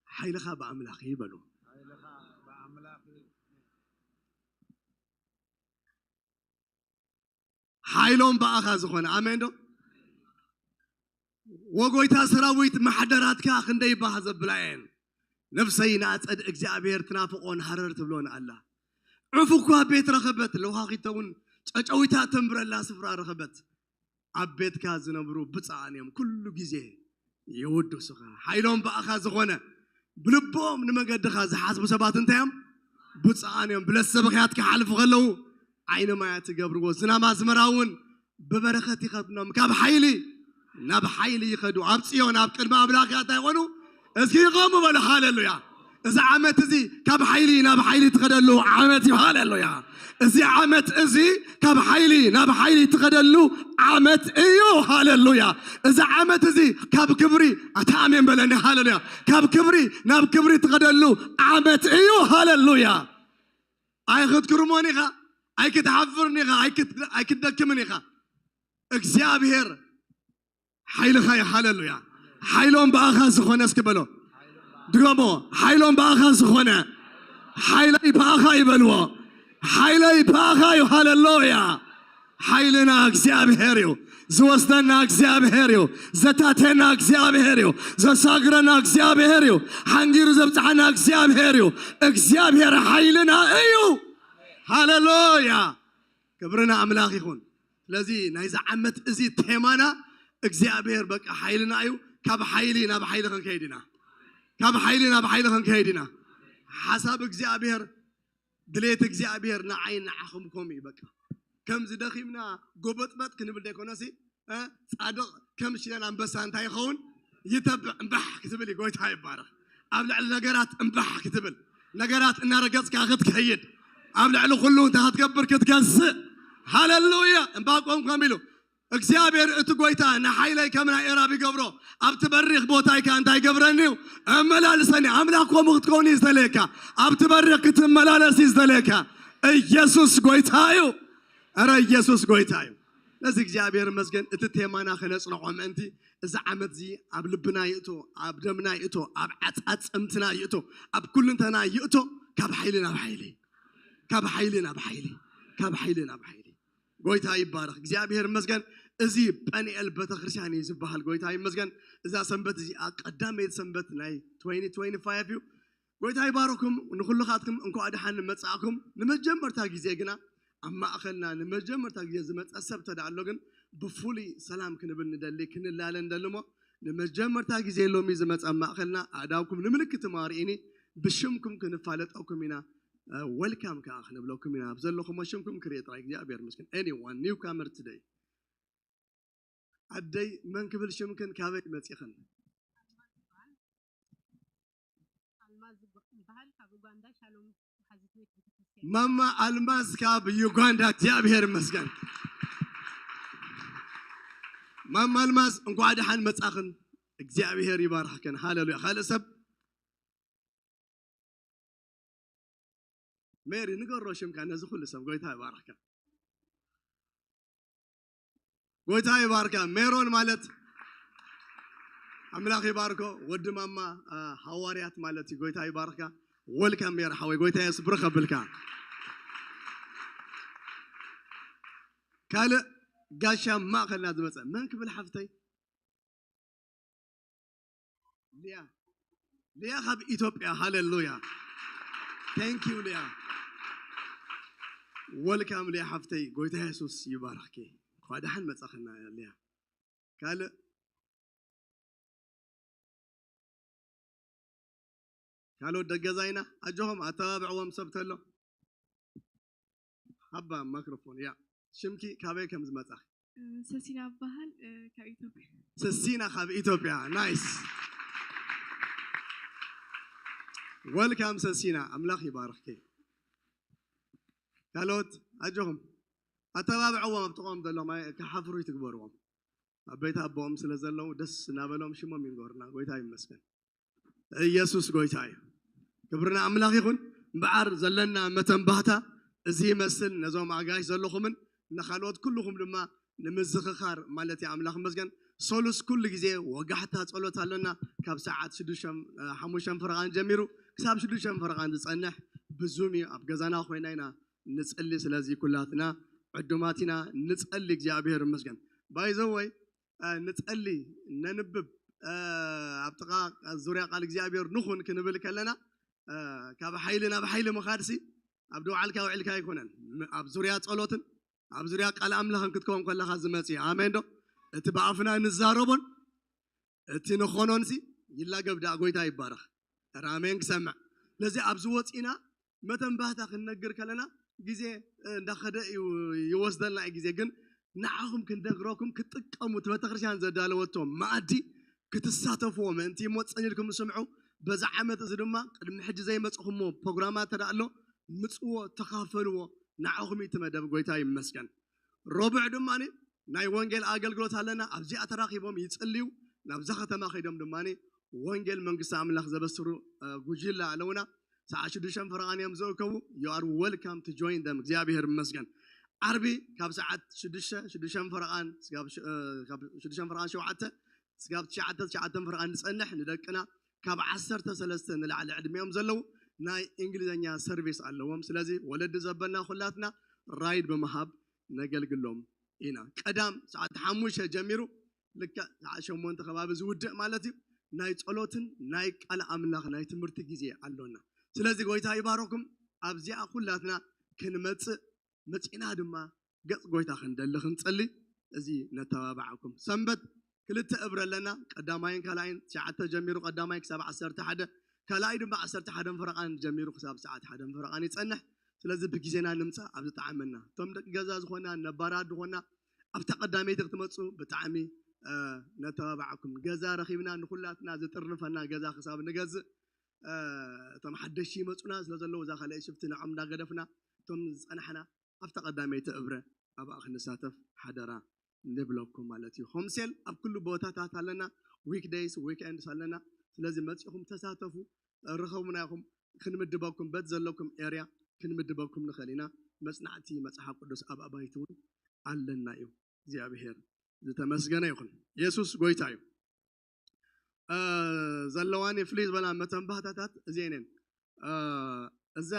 ሓይልኻ ብኣምላኽ እዩ በሉ። ሓይሎም ብኣኻ ዝኾነ ኣሜን ዶ? ወጎይታ ሰራዊት ማሕደራትካ ክንደይ ባህ ዘብላ እየን። ነፍሰይ ንኣጸድ እግዚኣብሔር ትናፍቆን ሃረር ትብሎን ኣላ። ዑፍ እኳ ቤት ረኸበት፣ ለውሃኺቶ እውን ጨጨዊታ ተንብረላ ስፍራ ረኸበት። ኣብ ቤትካ ዝነብሩ ብፅዓን እዮም፣ ኩሉ ግዜ የወድሱኻ። ሓይሎም ብኣኻ ዝኾነ ብልቦም ንመገድኻ ዝሓስቡ ሰባት እንታይ እዮም? ብፅዓን እዮም። ብለት ሰበኽያት ክሓልፉ ከለዉ ዓይኒ ማያት ይገብርዎ። ዝናም ኣዝመራ እውን ብበረኸት ይኸድኖም። ካብ ሓይሊ ናብ ሓይሊ ይኸዱ። ኣብ ጽዮን ኣብ ቅድሚ ኣምላኽ እንታይ ይኾኑ? እስኪ ይቐሙ በሉ። ሃሌሉያ። እዚ ዓመት እዚ ካብ ሓይሊ ናብ ሓይሊ ትኸደሉ ዓመት እዩ። ሃሌሉያ። እዚ ዓመት እዚ ካብ ሓይሊ ናብ ሓይሊ ትኸደሉ ዓመት እዩ። ሃሌሉያ። እዚ ዓመት እዚ ካብ ክብሪ፣ ኣታ ኣሜን በለኒ። ሃሌሉያ። ካብ ክብሪ ናብ ክብሪ ትኸደሉ ዓመት እዩ። ሃሌሉያ። ኣይክትክርሞን ኢኻ፣ ኣይክትሓፍርን ኢኻ፣ ኣይክት-፣ ኣይክትደክምን ኢኻ። እግዚኣብሔር ሓይልኻ እዩ። ሃሌሉያ። ሓይሎም ብኣኻ ዝኾነ እስኪ በሎ። ድገሞ። ሓይሎም ብኣኻ ዝኾነ። ሓይለይ ብኣኻ ይበልዎ። ሓይለይ ብኣኻ እዩ። ሃሌሉያ። ሓይልና እግዚኣብሔር እዩ። ዝወስደና እግዚኣብሔር እዩ። ዘታቴና እግዚኣብሔር እዩ። ዘሳግረና እግዚኣብሔር እዩ። ሓንጊሩ ዘብጽሓና እግዚኣብሔር እዩ። እግዚኣብሔር ሓይልና እዩ። ሃሌሉያ። ክብሪ ንኣምላኽ ይኹን። ስለዚ ናይዚ ዓመት እዚ ቴማና እግዚኣብሔር በቃ ሓይልና እዩ። ካብ ሓይሊ ናብ ሓይሊ ክንከይድ ኢና። ካብ ሓይሊ ናብ ሓይሊ ክንከይድ ኢና። ሓሳብ እግዚኣብሔር፣ ድሌት እግዚኣብሔር ንዓይ ንዓኹም ከምኡ እዩ። በቃ ከምዚ ደኺምና ጎበጥበጥ ክንብል ዘይኮነሲ፣ እ፣ ጻድቕ ከም ሽነን ኣንበሳ እንታይ ይኸውን? ይተብዕ፣ እምባሕ ክትብል እዩ። ጎይታ ይባረኽ። ኣብ ልዕሊ ነገራት እምባሕ ክትብል፣ ነገራት እናረገጽካ ክትከይድ፣ ኣብ ልዕሊ ኩሉ እንታይ ክትገብር? ክትገዝእ። ሃሌሉያ። እምባቆም ከም ኢሉ እግዚኣብሔር እቲ ጎይታ ንሓይለይ ከም ናይ ኤራብ ይገብሮ፣ ኣብቲ በሪኽ ቦታይ ከኣ እንታይ ይገብረኒ እዩ? እመላልሰኒ። ኣምላኽ ከምኡ ክትከውን እዩ ዝደለየካ። ኣብቲ በሪኽ ክትመላለስ እዩ ዝደለየካ። ኢየሱስ ጎይታ እዩ። ኧረ ኢየሱስ ጎይታ እዩ። ነዚ እግዚኣብሔር ይመስገን። እቲ ቴማና ከነጽንዖ ምእንቲ እዚ ዓመት እዚ ኣብ ልብና ይእቶ፣ ኣብ ደምና ይእቶ፣ ኣብ ዓጻጽምትና ይእቶ፣ ኣብ ኩልንተና ይእቶ። ካብ ሓይሊ ናብ ሓይሊ፣ ካብ ሓይሊ ናብ ሓይሊ፣ ካብ ሓይሊ ናብ ሓይሊ። ጎይታ ይባረኽ። እግዚኣብሔር ይመስገን። እዚ ጳኒኤል ቤተክርስትያን እዩ ዝበሃል። ጎይታ ይመስገን። እዛ ሰንበት እዚኣ ቀዳመይቲ ሰንበት ናይ twenty twenty-five እዩ። ጎይታ ይባርኩም። ንኹልኻትኩም እንኳዕ ደሓን መጻእኩም። ንመጀመርታ ግዜ ግና ኣብ ማእኸልና ንመጀመርታ ግዜ ዝመጸ ሰብ ተደኣ ኣሎ ግን ብፍሉይ ሰላም ክንብል ንደሊ፣ ክንላለ ንደሊ እሞ ንመጀመርታ ግዜ ሎሚ ዝመጸ ኣብ ማእኸልና ኣእዳውኩም ንምልክት እሞ ኣርእኒ፣ ብሽምኩም ክንፋለጠኩም ኢና። እ፣ ወልካም ከኣ ክንብለኩም ኢና። ኣብ ዘለኹሞ ሽምኩም ክርኢ ጥራይ እግዚኣብሔር ይመስገን። Anyone, newcomer today። ኣደይ መን ክብል ሽምክን ካበይ መጺኽን? ኣልማዝ ይበሃል፣ ካብ ኡጋንዳ ሻሎም መሓዙት ቤት ቤተክርስትያን። ማማ ኣልማዝ ካብ ዩጋንዳ፣ እግዚኣብሔር ይመስገን። ማማ ኣልማዝ እንኳዕ ደሓን መጻኽን፣ እግዚኣብሔር ይባርኽክን። ሃሌሉያ። ካልእ ሰብ? ሜሪ ንገሮ ሽምካ ነዚ ኩሉ ሰብ። ጎይታ ይባርኽካ። ጎይታ ይባርካ። ሜሮን ማለት ኣምላኽ ይባርኮ። ወዲ ማማ፣ አ፣ ሃዋርያት ማለት እዩ። ጎይታ ይባርካ። ወልካም ሜር ሓወይ፣ ጎይታ የስብርኸ ብልካ። ካልእ ጋሻ ማእኸልና ዝመጸ መን ክብል ሓፍተይ? ሊያ፣ ሊያ ካብ ኢትዮጵያ። ሃሌሉያ። Thank you ሊያ። Welcome ሊያ ሓፍተይ፣ ጎይታ የሱስ ይባርኽኪ። እንኳዕ ደሓን መጻኽና ሊያ። ካልእ፣ ካልኦት ደገዛይና ኣጆኹም ኣተባብዕዎም ሰብ ተሎ። ሃባ ማይክሮፎን እያ። ሽምኪ ካበይ ከም ዝመጻ? እ፣ ሰሲና እበሃል፣ እ፣ ካብ ኢትዮጵያ። ሰሲና ካብ ኢትዮጵያ። ናይስ። ወልካም ሰሲና፣ ኣምላኽ ይባርኽኪ። ካልኦት ኣጆኹም ኣተባብዕዎም፣ ኣብ ጥቕኦም ዘለዎም ኣይ-፣ ክሓፍሩ ይትግበርዎም። ኣብ ቤት ኣቦኦም ስለ ዘለዉ ደስ እናበሎም ሽሞም ይንገሩና። ጎይታ ይመስገን። ኢየሱስ ጎይታ እዩ። ክብሪ ንኣምላኽ ይኹን። እምበኣር ዘለና መተንባህታ እዚ ይመስል። ነዞም ኣጋይሽ ዘለኹምን ንኻልኦት ኩልኹም ድማ ንምዝኽኻር ማለት እዩ። ኣምላኽ መስገን ሰሉስ ኩሉ ግዜ ወጋሕታ ጸሎት ኣሎና። ካብ ሰዓት ሽዱሽተ ሓሙሽተ ፈረቓን ጀሚሩ ክሳብ ሽዱሽተ ፈረቓን ዝጸንሕ ብዙም እዩ። ኣብ ገዛና ኮይና ኢና ንጸሊ። ስለዚ ኩላትና ዕዱማት ኢና ንጸሊ። እግዚኣብሔር ይመስገን። ባይዘወይ ንጸሊ፣ ነንብብ፣ ኣብ ጥቓ ዙርያ ቃል እግዚኣብሔር ንኹን ክንብል ከለና ካብ ሓይሊ ናብ ሓይሊ ምኻድሲ ኣብ ደውዓልካ ውዕልካ ኣይኮነን። ኣብ ዙርያ ጸሎትን ኣብ ዙርያ ቃል ኣምላኽን ክትከውን ከለኻ ዝመጽእ። ኣሜን ዶ? እቲ ብኣፍና ንዛረቦን እቲ ንኾኖንሲ ይላገብ ደኣ። ጎይታ ይባረኽ። ራሜን ክሰምዕ። ስለዚ ኣብዚ ወፂና መተንባህታ ክንነግር ከለና ግዜ እንዳኸደ ይወስደልና እዩ። ግዜ ግን ንዓኹም ክንነግረኩም ክትጥቀሙ እቲ ቤተክርስትያን ዘዳለወቶ መኣዲ ክትሳተፍዎ ምእንቲ እሞ ጸኒልኩም ስምዑ። በዚ ዓመት እዚ ድማ ቅድሚ ሕጂ ዘይመጽኹሞ ፕሮግራማት ተዳ ኣሎ ምጽዎ፣ ተኻፈልዎ። ንዓኹም እዩ እቲ መደብ። ጎይታ ይመስገን። ረቡዕ ድማ ናይ ወንጌል ኣገልግሎት ኣለና። ኣብዚኣ ተራኺቦም ይጽልዩ። ናብዛ ከተማ ከይዶም ድማ ወንጌል መንግስቲ ኣምላኽ ዘበስሩ ጉጅላ ኣለውና። ሰዓት ሽዱሽተ ፈረቓን እዮም ዝእከቡ። You are welcome to join them። እግዚኣብሔር ይመስገን። ዓርቢ ካብ ሰዓት ሽዱሽተ፣ ሽዱሽተ ፈረቓን፣ ስጋብ ሽ-፣ እ፣ ካብ ሽዱሽተ ፈረቓን ሸውዓተ፣ ስጋብ ትሽዓተ፣ ትሽዓተ ፈረቓን ንጸንሕ። ንደቅና ካብ ዓሰርተ ሰለስተ ንላዕሊ ዕድሚኦም ዘለዉ ናይ እንግሊዝኛ ሰርቪስ ኣለዎም። ስለዚ ወለዲ ዘበልና ኩላትና ራይድ ብምሃብ ነገልግሎም ኢና። ቀዳም ሰዓት ሓሙሽተ ጀሚሩ ልክዕ ሰዓት ሸሞንተ ከባቢ ዝውድእ ማለት እዩ። ናይ ጸሎትን ናይ ቃል ኣምላኽ ናይ ትምህርቲ ግዜ ኣሎና። ስለዚ ጎይታ ይባረኩም። ኣብዚኣ ኩላትና ክንመጽእ መጺእና ድማ ገጽ ጎይታ ክንደሊ ክንጸሊ እዚ ነተባብዓኩም። ሰንበት ክልተ እብረ ኣለና። ቀዳማይን ካልኣይን ትሽዓተ ጀሚሩ ቀዳማይ ክሳብ ዓሰርተ ሓደ፣ ካልኣይ ድማ ዓሰርተ ሓደ ፈረቓን ጀሚሩ ክሳብ ሰዓት ሓደ ፈረቓን ይጸንሕ። ስለዚ ብግዜና ንምጻእ ኣብ ዝጠዓመና። እቶም ደቂ ገዛ ዝኾና ነባራት ዝኾና ኣብታ ቀዳመይቲ ክትመጹ ብጣዕሚ ነተባብዓኩም። ገዛ ረኺብና ንኹላትና ዝጥርንፈና ገዛ ክሳብ ንገዝእ እቶም ሓደሽቲ ይመጹና ስለ ዘለዉ እዛ ካልኣይ ሽፍቲ ንዖም እንዳገደፍና እቶም ዝጸናሕና ኣብታ ቀዳመይቲ እብረ ኣብኣ ክንሳተፍ ሓደራ ንብለኩም ማለት እዩ። ሆምሴል ኣብ ኩሉ ቦታታት ኣለና፣ ዊክደይስ ዊክኤንድስ ኣለና። ስለዚ መጺኹም ተሳተፉ፣ ርኸቡና ኢኹም። ክንምድበኩም በት ዘለኩም ኤርያ ክንምድበኩም ንኽእል ኢና። መጽናዕቲ መጽሓፍ ቅዱስ ኣብ ኣባይቲ እውን ኣለና እዩ። እግዚኣብሔር ዝተመስገነ ይኹን። የሱስ ጎይታ እዩ። ዘለዋኒ ፍልይ ዝበላ መተንባህታታት እዚአን እየን። እዛ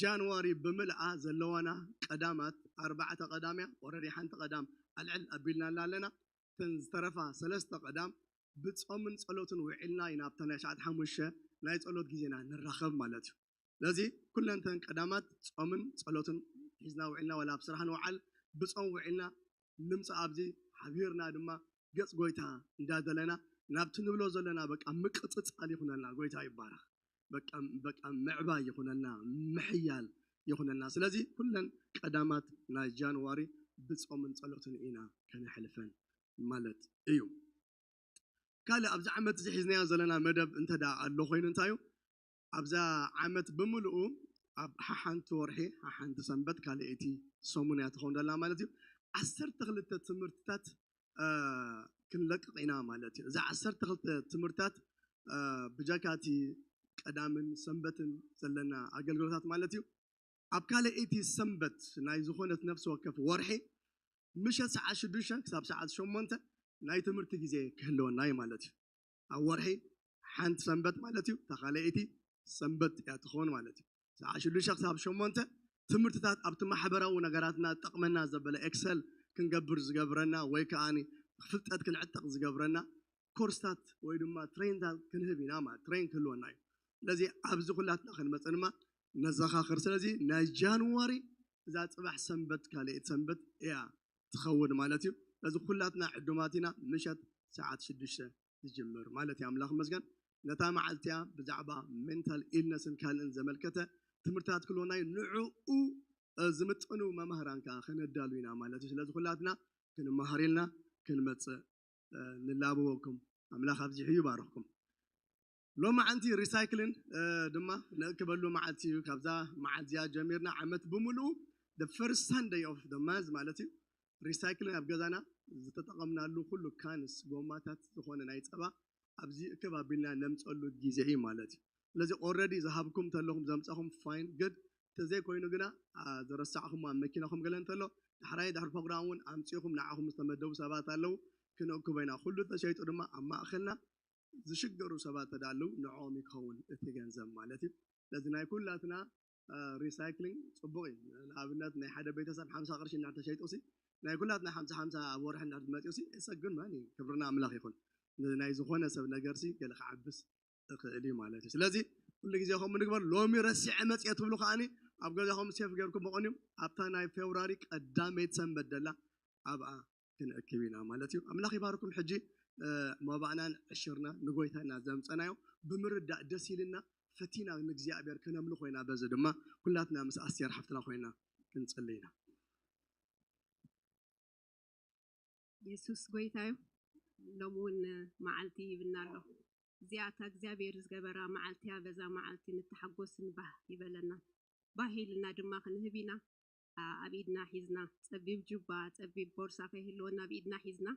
ጃንዋሪ ብምልኣ ዘለዋና ቀዳማት ኣርባዕተ ቀዳምያ ኦረዲ ሓንቲ ቀዳም ኣልዕል ኣቢልናላ ኣለና። እተን ዝተረፋ ሰለስተ ቀዳም ብጾምን ጸሎትን ውዒልና ኢና ኣብታ ናይ ሰዓት ሓሙሽተ ናይ ጸሎት ግዜና ንራኸብ ማለት እዩ። ስለዚ ኩለንተን ቀዳማት ጾምን ጸሎትን ሒዝና ውዒልና ዋላ ኣብ ስራሕ ንውዓል ብጾም ውዒልና ንምጻእ ኣብዚ ሓቢርና ድማ ገጽ ጎይታ እንዳደለና ናብቲ ንብሎ ዘለና በቃ ምቅጽጻል ይኹነልና። ጎይታ ይባረኽ። በቃ በቃ ምዕባይ ይኹነልና፣ ምሕያል ይኹነልና። ስለዚ ኩለን ቀዳማት ናይ ጃንዋሪ ብጾምን ጸሎትን ኢና ከነሕልፈን ማለት እዩ። ካልእ ኣብዚ ዓመት እዚ ሒዝናዮ ዘለና መደብ እንተ ደኣ ኣሎ ኮይኑ እንታይ እዩ? ኣብዛ ዓመት ብምልኡ ኣብ ሓሓንቲ ወርሒ ሓሓንቲ ሰንበት ካልኣይቲ ሰሙን እያ ትኸውን ዘላ ማለት እዩ። ዓሰርተ ክልተ ትምህርትታት ክንለቅቕ ኢና ማለት እዩ። እዛ ዓሰርተ ክልተ ትምህርትታት ብጀካ እቲ ቀዳምን ሰንበትን ዘለና ኣገልግሎታት ማለት እዩ። ኣብ ካልኣይቲ ሰንበት ናይ ዝኾነት ነፍሲ ወከፍ ወርሒ ምሸት ሰዓት ሽዱሽተ ክሳብ ሰዓት ሸሞንተ ናይ ትምህርቲ ግዜ ክህልወና እዩ ማለት እዩ። ኣብ ወርሒ ሓንቲ ሰንበት ማለት እዩ። እታ ካልኣይቲ ሰንበት እያ ትኸውን ማለት እዩ። ሰዓት ሽዱሽተ ክሳብ ሸሞንተ ትምህርትታት ኣብቲ ማሕበራዊ ነገራትና ጠቕመና ዘበለ ኤክሰል ክንገብር ዝገብረና ወይ ከዓ ፍልጠት ክንዕጠቕ ዝገብረና ኮርስታት ወይ ድማ ትሬንታት ክንህብ ኢና ማለት ትሬን ክህልወና እዩ። ስለዚ ኣብዚ ኩላትና ክንመፅእ ድማ ነዘኻኽር። ስለዚ ናይ ጃንዋሪ እዛ ፅባሕ ሰንበት ካልኣይቲ ሰንበት እያ ትኸውን ማለት እዩ። ስለዚ ኩላትና ዕዱማት ኢና። ምሸት ሰዓት ሽዱሽተ ዝጅምር ማለት እዩ። ኣምላኽ መስገን ነታ መዓልቲ እያ ብዛዕባ ሜንታል ኢልነስን ካልእን ዘመልከተ ትምህርትታት ክህልወና እዩ። ንዕኡ ዝምጥኑ መማህራን ከዓ ከነዳሉ ኢና ማለት እዩ። ስለዚ ኩላትና ክንመሃር ኢልና ክንመፅእ ንላበወኩም። ኣምላኽ ኣብዚሑ ይባርኽኩም። ሎማዓንቲ ሪሳይክልን ድማ ንእክበሉ መዓልቲ እዩ። ካብዛ መዓልቲ እዚኣ ጀሚርና ዓመት ብምልኡ the first Sunday of the month ማለት እዩ። ሪሳይክልን ኣብ ገዛና ዝተጠቐምናሉ ኩሉ ካንስ፣ ጎማታት፣ ዝኾነ ናይ ጸባ ኣብዚ እክብ ኣቢልና ነምጸሉ ግዜ እዩ ማለት እዩ። ስለዚ ኦረዲ ዝሃብኩም ተለኹም ዘምጻኹም ፋይን ግድ፣ ተዘይኮይኑ ግና ዝረሳዕኹም ኣብ መኪናኹም ገለ እንተሎ ዳሕራይ ድሕሪ ፕሮግራም እውን ኣምፂኹም ንዓኹም ዝተመደቡ ሰባት ኣለዉ፣ ክንእክቦ ኢና። ኩሉ ተሸይጡ ድማ ኣብ ማእኸልና ዝሽገሩ ሰባት ተዳለዉ ንዕኦም ይኸውን እቲ ገንዘብ ማለት እዩ። ስለዚ ናይ ኩላትና ሪሳይክሊንግ ፅቡቕ እዩ። ንኣብነት ናይ ሓደ ቤተሰብ ሓምሳ ቅርሺ እናተሸይጡ ሲ ናይ ኩላትና ሓምሳ ሓምሳ ኣብ ወርሒ እናመፅኡ ሲ እሰግን ማን እዩ። ክብርና ኣምላኽ ይኹን። ናይ ዝኾነ ሰብ ነገር ሲ ገለ ክዓብስ እኽእል እዩ ማለት እዩ። ስለዚ ኩሉ ግዜ ከምኡ ንግበር። ሎሚ ረሲዐ መፅየ ትብሉ ከዓኒ ኣብ ገዛኹም ሴፍ ገይርኩም መቐንዩ ኣብታ ናይ ፌብራሪ ቀዳመይቲ ሰንበት ደላ ኣብኣ ክንእክብ ኢና ማለት እዩ። ኣምላኽ ይባርኩም። ሕጂ መባእናን ዕሽርና ንጎይታና ዘምፀናዮ ብምርዳእ ደስ ኢልና ፈቲና ንእግዚኣብሔር ከነምልኾ ኢና። በዚ ድማ ኩላትና ምስ ኣስቴር ሓፍትና ኮይና ክንፅሊ ኢና። የሱስ ጎይታ እዩ። ሎም እውን መዓልቲ ይብና ኣሎ። እዚኣ እታ እግዚኣብሔር ዝገበራ መዓልቲ እያ። በዛ መዓልቲ ንተሓጎስን ባህ ይበለና። ባህ ኢልና ድማ ክንህብ ኢና። ኣብ ኢድና ሒዝና ጸቢብ ጁባ፣ ጸቢብ ቦርሳ ከይህልወና ኣብ ኢድና ሒዝና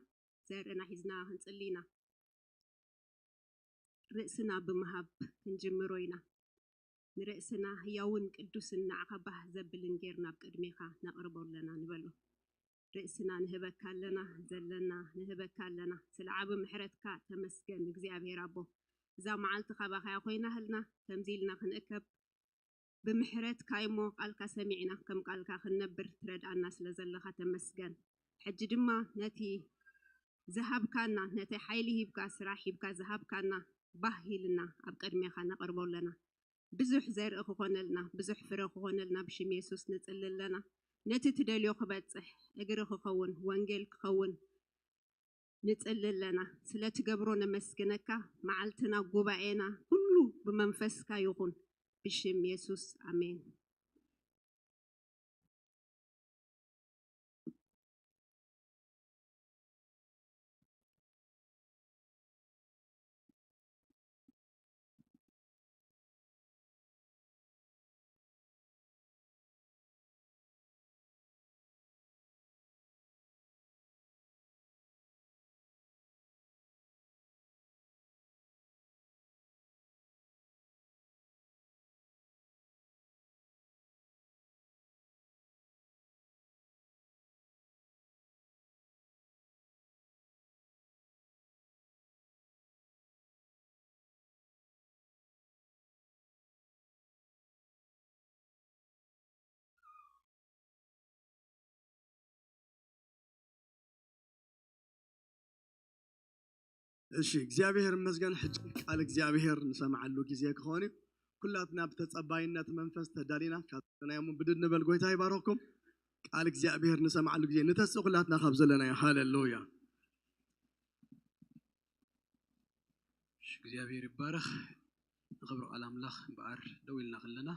ዘርእና ሒዝና ክንጽሊ ኢና። ርእስና ብምሃብ ክንጅምሮ ኢና። ንርእስና ህያውን ቅዱስን ንዓኻ ባህ ዘብልን ጌርና ኣብ ቅድሜኻ ነቕርቦ ኣለና ንበሎ። ርእስና ንህበካ ኣለና፣ ዘለና ንህበካ ኣለና። ስለ ዓቢ ምሕረትካ ተመስገን እግዚኣብሔር ኣቦ። እዛ መዓልቲ ካባኻ እያ ኮይና ህልና፣ ከምዚ ኢልና ክንእከብ ብምሕረትካ እሞ ቃልካ ሰሚዕና ከም ቃልካ ክንነብር ትረድኣና ስለ ዘለኻ ተመስገን። ሕጂ ድማ ነቲ ዝሃብካና፣ ነቲ ሓይሊ ሂብካ፣ ስራሕ ሂብካ ዝሃብካና ባህ ኢልና ኣብ ቅድሜኻ ነቕርቦ ኣለና። ብዙሕ ዘርኢ ክኾነልና፣ ብዙሕ ፍረ ክኾነልና ብሽም የሱስ ንጽሊ ኣለና። ነቲ ትደልዮ ክበጽሕ፣ እግሪ ክኸውን፣ ወንጌል ክኸውን ንጽሊ ኣለና። ስለ ትገብሮ ነመስግነካ። መዓልትና፣ ጉባኤና፣ ኩሉ ብመንፈስካ ይኹን። ብሽም የሱስ፣ ኣሜን። እሺ እግዚኣብሔር ይመስገን። ሕጂ ቃል እግዚኣብሔር ንሰምዓሉ ግዜ ክኾን እዩ። ኩላትና ብተጸባይነት መንፈስ ተዳሊና ካብ ናዮም ብድድ ንበል። ጎይታ ይባረኩም። ቃል እግዚኣብሔር ንሰምዓሉ ግዜ ንተስእ ኩላትና ካብ ዘለናዮ። ሃሌሉያ። እግዚኣብሔር ይባረኽ። ንኽብሪ ቃል ኣምላኽ እምበኣር ደው ኢልና ከለና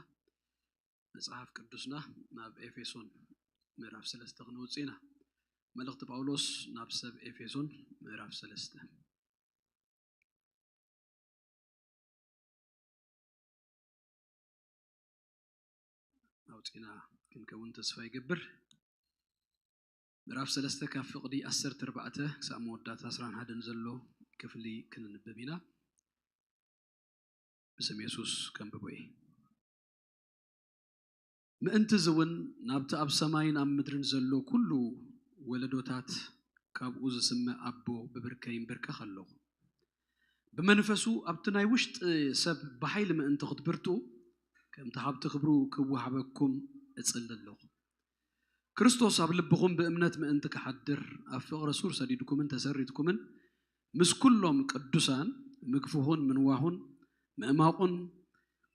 መጽሓፍ ቅዱስና ናብ ኤፌሶን ምዕራፍ ሰለስተ ክንወጽእ ኢና። መልእኽቲ ጳውሎስ ናብ ሰብ ኤፌሶን ምዕራፍ ሰለስተ። ኣውፂና ክንከውን ተስፋ ይገብር። ምዕራፍ ሰለስተ ካብ ፍቕዲ ዓሰርተ ኣርባዕተ ክሳብ መወዳእታ ዕስራን ሓደን ዘሎ ክፍሊ ክንንብብ ኢና። ብስም የሱስ ከንብቦ እየ። ምእንቲ እዚ እውን ናብቲ ኣብ ሰማይን ኣብ ምድርን ዘሎ ኩሉ ወለዶታት ካብኡ ዝስመ ኣቦ ብብርከይ ይንበርከኽ ኣለኹ። ብመንፈሱ ኣብቲ ናይ ውሽጢ ሰብ ብሓይሊ ምእንቲ ክትብርትኡ ከምቲ ሃብቲ ክብሩ ክወሃበኩም እጽሊ ኣለኹ። ክርስቶስ ኣብ ልብኹም ብእምነት ምእንቲ ክሓድር ኣብ ፍቕሪ ሱር ሰዲድኩምን ተሰሪትኩምን ምስ ኩሎም ቅዱሳን ምግፍኹን ምንዋሁን ምእማቑን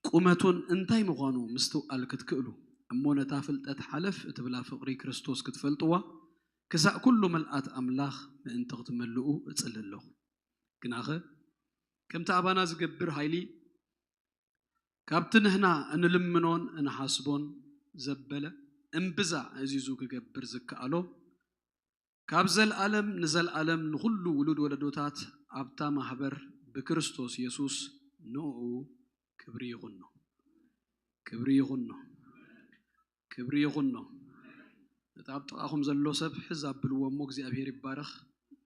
ቁመቱን እንታይ ምዃኑ ምስትውዓል ክትክእሉ እሞ ነታ ፍልጠት ሓለፍ እትብላ ፍቕሪ ክርስቶስ ክትፈልጥዋ ክሳእ ኩሉ ምልኣት ኣምላኽ ምእንቲ ክትመልኡ እጽሊ ኣለኹ። ግናኸ ከምቲ ኣባና ዝገብር ሃይሊ ካብቲ ንሕና እንልምኖን እንሓስቦን ዘበለ እምብዛ ኣዚዙ ክገብር ዝከኣሎ ካብ ዘልኣለም ንዘልኣለም ንኹሉ ውሉድ ወለዶታት ኣብታ ማህበር ብክርስቶስ የሱስ ንእኡ ክብሪ ይኹኖ። ክብሪ ይኹኖ። ክብሪ ይኹኖ። እቲ ኣብ ጥቓኹም ዘሎ ሰብ ሕዝ ኣብልዎ እሞ እግዚኣብሔር ይባረኽ።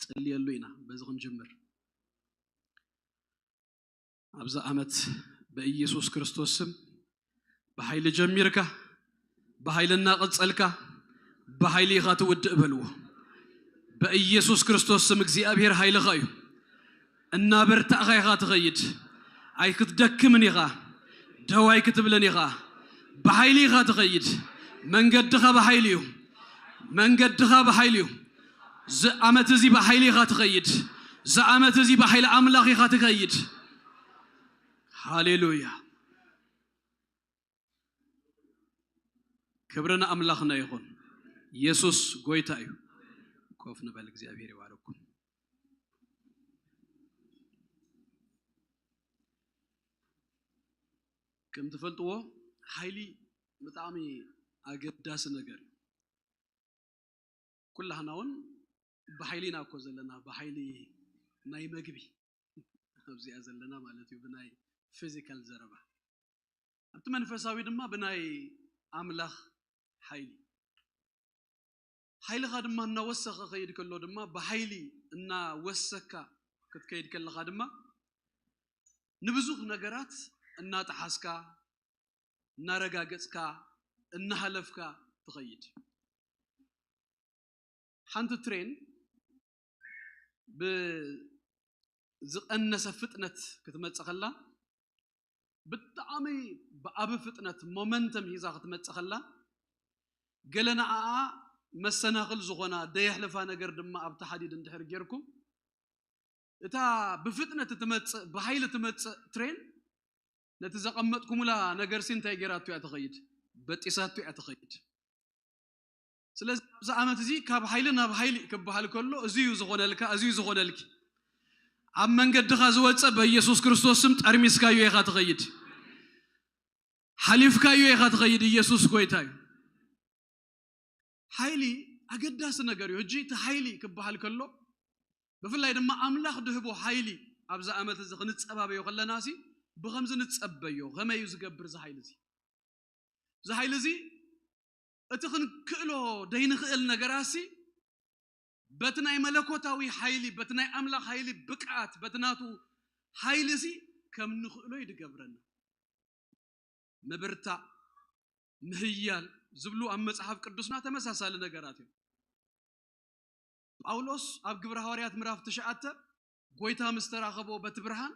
ጸልየሉ ኢና። በዚ ክንጅምር። ኣብዚ ዓመት ብኢየሱስ ክርስቶስ ስም ብሓይሊ ጀሚርካ ብሓይሊ እናቐጸልካ ብሓይሊ ኢኻ ትውድእ በልዎ። በኢየሱስ ክርስቶስ ስም እግዚኣብሔር ሓይልኻ እዩ። እናበርታእኻ ኢኻ ትኸይድ። ኣይክትደክምን ኢኻ። ደው ኣይክትብልን ኢኻ። ብሓይሊ ኢኻ ትኸይድ። መንገድኻ ብሓይሊ እዩ። መንገድኻ ብሓይሊ እዩ። እዚ ዓመት እዚ ብሓይሊ ኢኻ ትኸይድ። እዚ ዓመት እዚ ብሓይሊ ኣምላኽ ኢኻ ትኸይድ። ሃሌሉያ። ክብሪ ንኣምላኽና ይኹን። ኢየሱስ ጎይታ እዩ። ኮፍ ንበል፣ እግዚኣብሔር ይባርኩም። ከም ትፈልጥዎ ሓይሊ ብጣዕሚ ኣገዳሲ ነገር እዩ። ኩላህና እውን ብሓይሊ ኢና እኮ ዘለና፣ ብሓይሊ ናይ መግቢ ኣብዚኣ ዘለና ማለት እዩ፣ ብናይ ፊዚካል ዘረባ። ኣብቲ መንፈሳዊ ድማ ብናይ ኣምላኽ ሓይሊ። ሓይልኻ ድማ እናወሰኸ ከይድ ከሎ ድማ ብሓይሊ እናወሰካ ክትከይድ ከለኻ ድማ ንብዙሕ ነገራት እናጠሓስካ፣ እናረጋገጽካ፣ እናሃለፍካ ትኸይድ። ሓንቲ ትሬን ብዝቐነሰ ፍጥነት ክትመጽእ ከላ፣ ብጣዕሚ ብዓቢ ፍጥነት ሞመንተም ሒዛ ክትመጽእ ከላ፣ ገለ ንዓኣ መሰናኽል ዝኾና ደየሕልፋ ነገር ድማ ኣብቲ ሓዲድ እንድሕር ጌርኩም፣ እታ ብፍጥነት እትመጽእ፣ ብሓይሊ ትመጽእ ትሬን ነቲ ዘቐመጥኩምላ ነገርሲ እንታይ ጌራቶ እያ ትኸይድ? በጢሳቶ እያ ትኸይድ። ስለዚ ኣብዚ ዓመት እዚ ካብ ሓይሊ ናብ ሓይሊ ክበሃል ከሎ፣ እዚ እዩ ዝኾነልካ፣ እዚ እዩ ዝኾነልኪ። ኣብ መንገድኻ ዝወጸ በኢየሱስ ክርስቶስ ስም ጠርሚስካዮ ኢኻ ትኸይድ። ሓሊፍካዮ ኢኻ ትኸይድ። ኢየሱስ ጎይታ እዩ። ሓይሊ ኣገዳሲ ነገር እዩ። ሕጂ እቲ ሓይሊ ክበሃል ከሎ፣ ብፍላይ ድማ ኣምላኽ ድህቦ ሓይሊ ኣብዚ ዓመት እዚ ክንጸባበዮ ከለና ሲ፣ ብኸምዚ ንጸበዮ፣ ከመይ እዩ ዝገብር እዚ ሓይሊ እዚ? እዚ ሓይሊ እዚ፣ እቲ ክንክእሎ ደይንኽእል ነገራት ሲ፣ በቲ ናይ መለኮታዊ ሓይሊ፣ በቲ ናይ ኣምላኽ ሓይሊ ብቕዓት፣ በቲ ናቱ ሓይሊ ሲ፣ ከም ንኽእሎ እዩ ዝገብረና። ምብርታዕ፣ ምህያል ዝብሉ ኣብ መጽሓፍ ቅዱስና ተመሳሳሊ ነገራት እዮም። ጳውሎስ ኣብ ግብረ ሃዋርያት ምዕራፍ ትሽዓተ፣ ጎይታ ምስ ተራኸቦ በቲ ብርሃን፣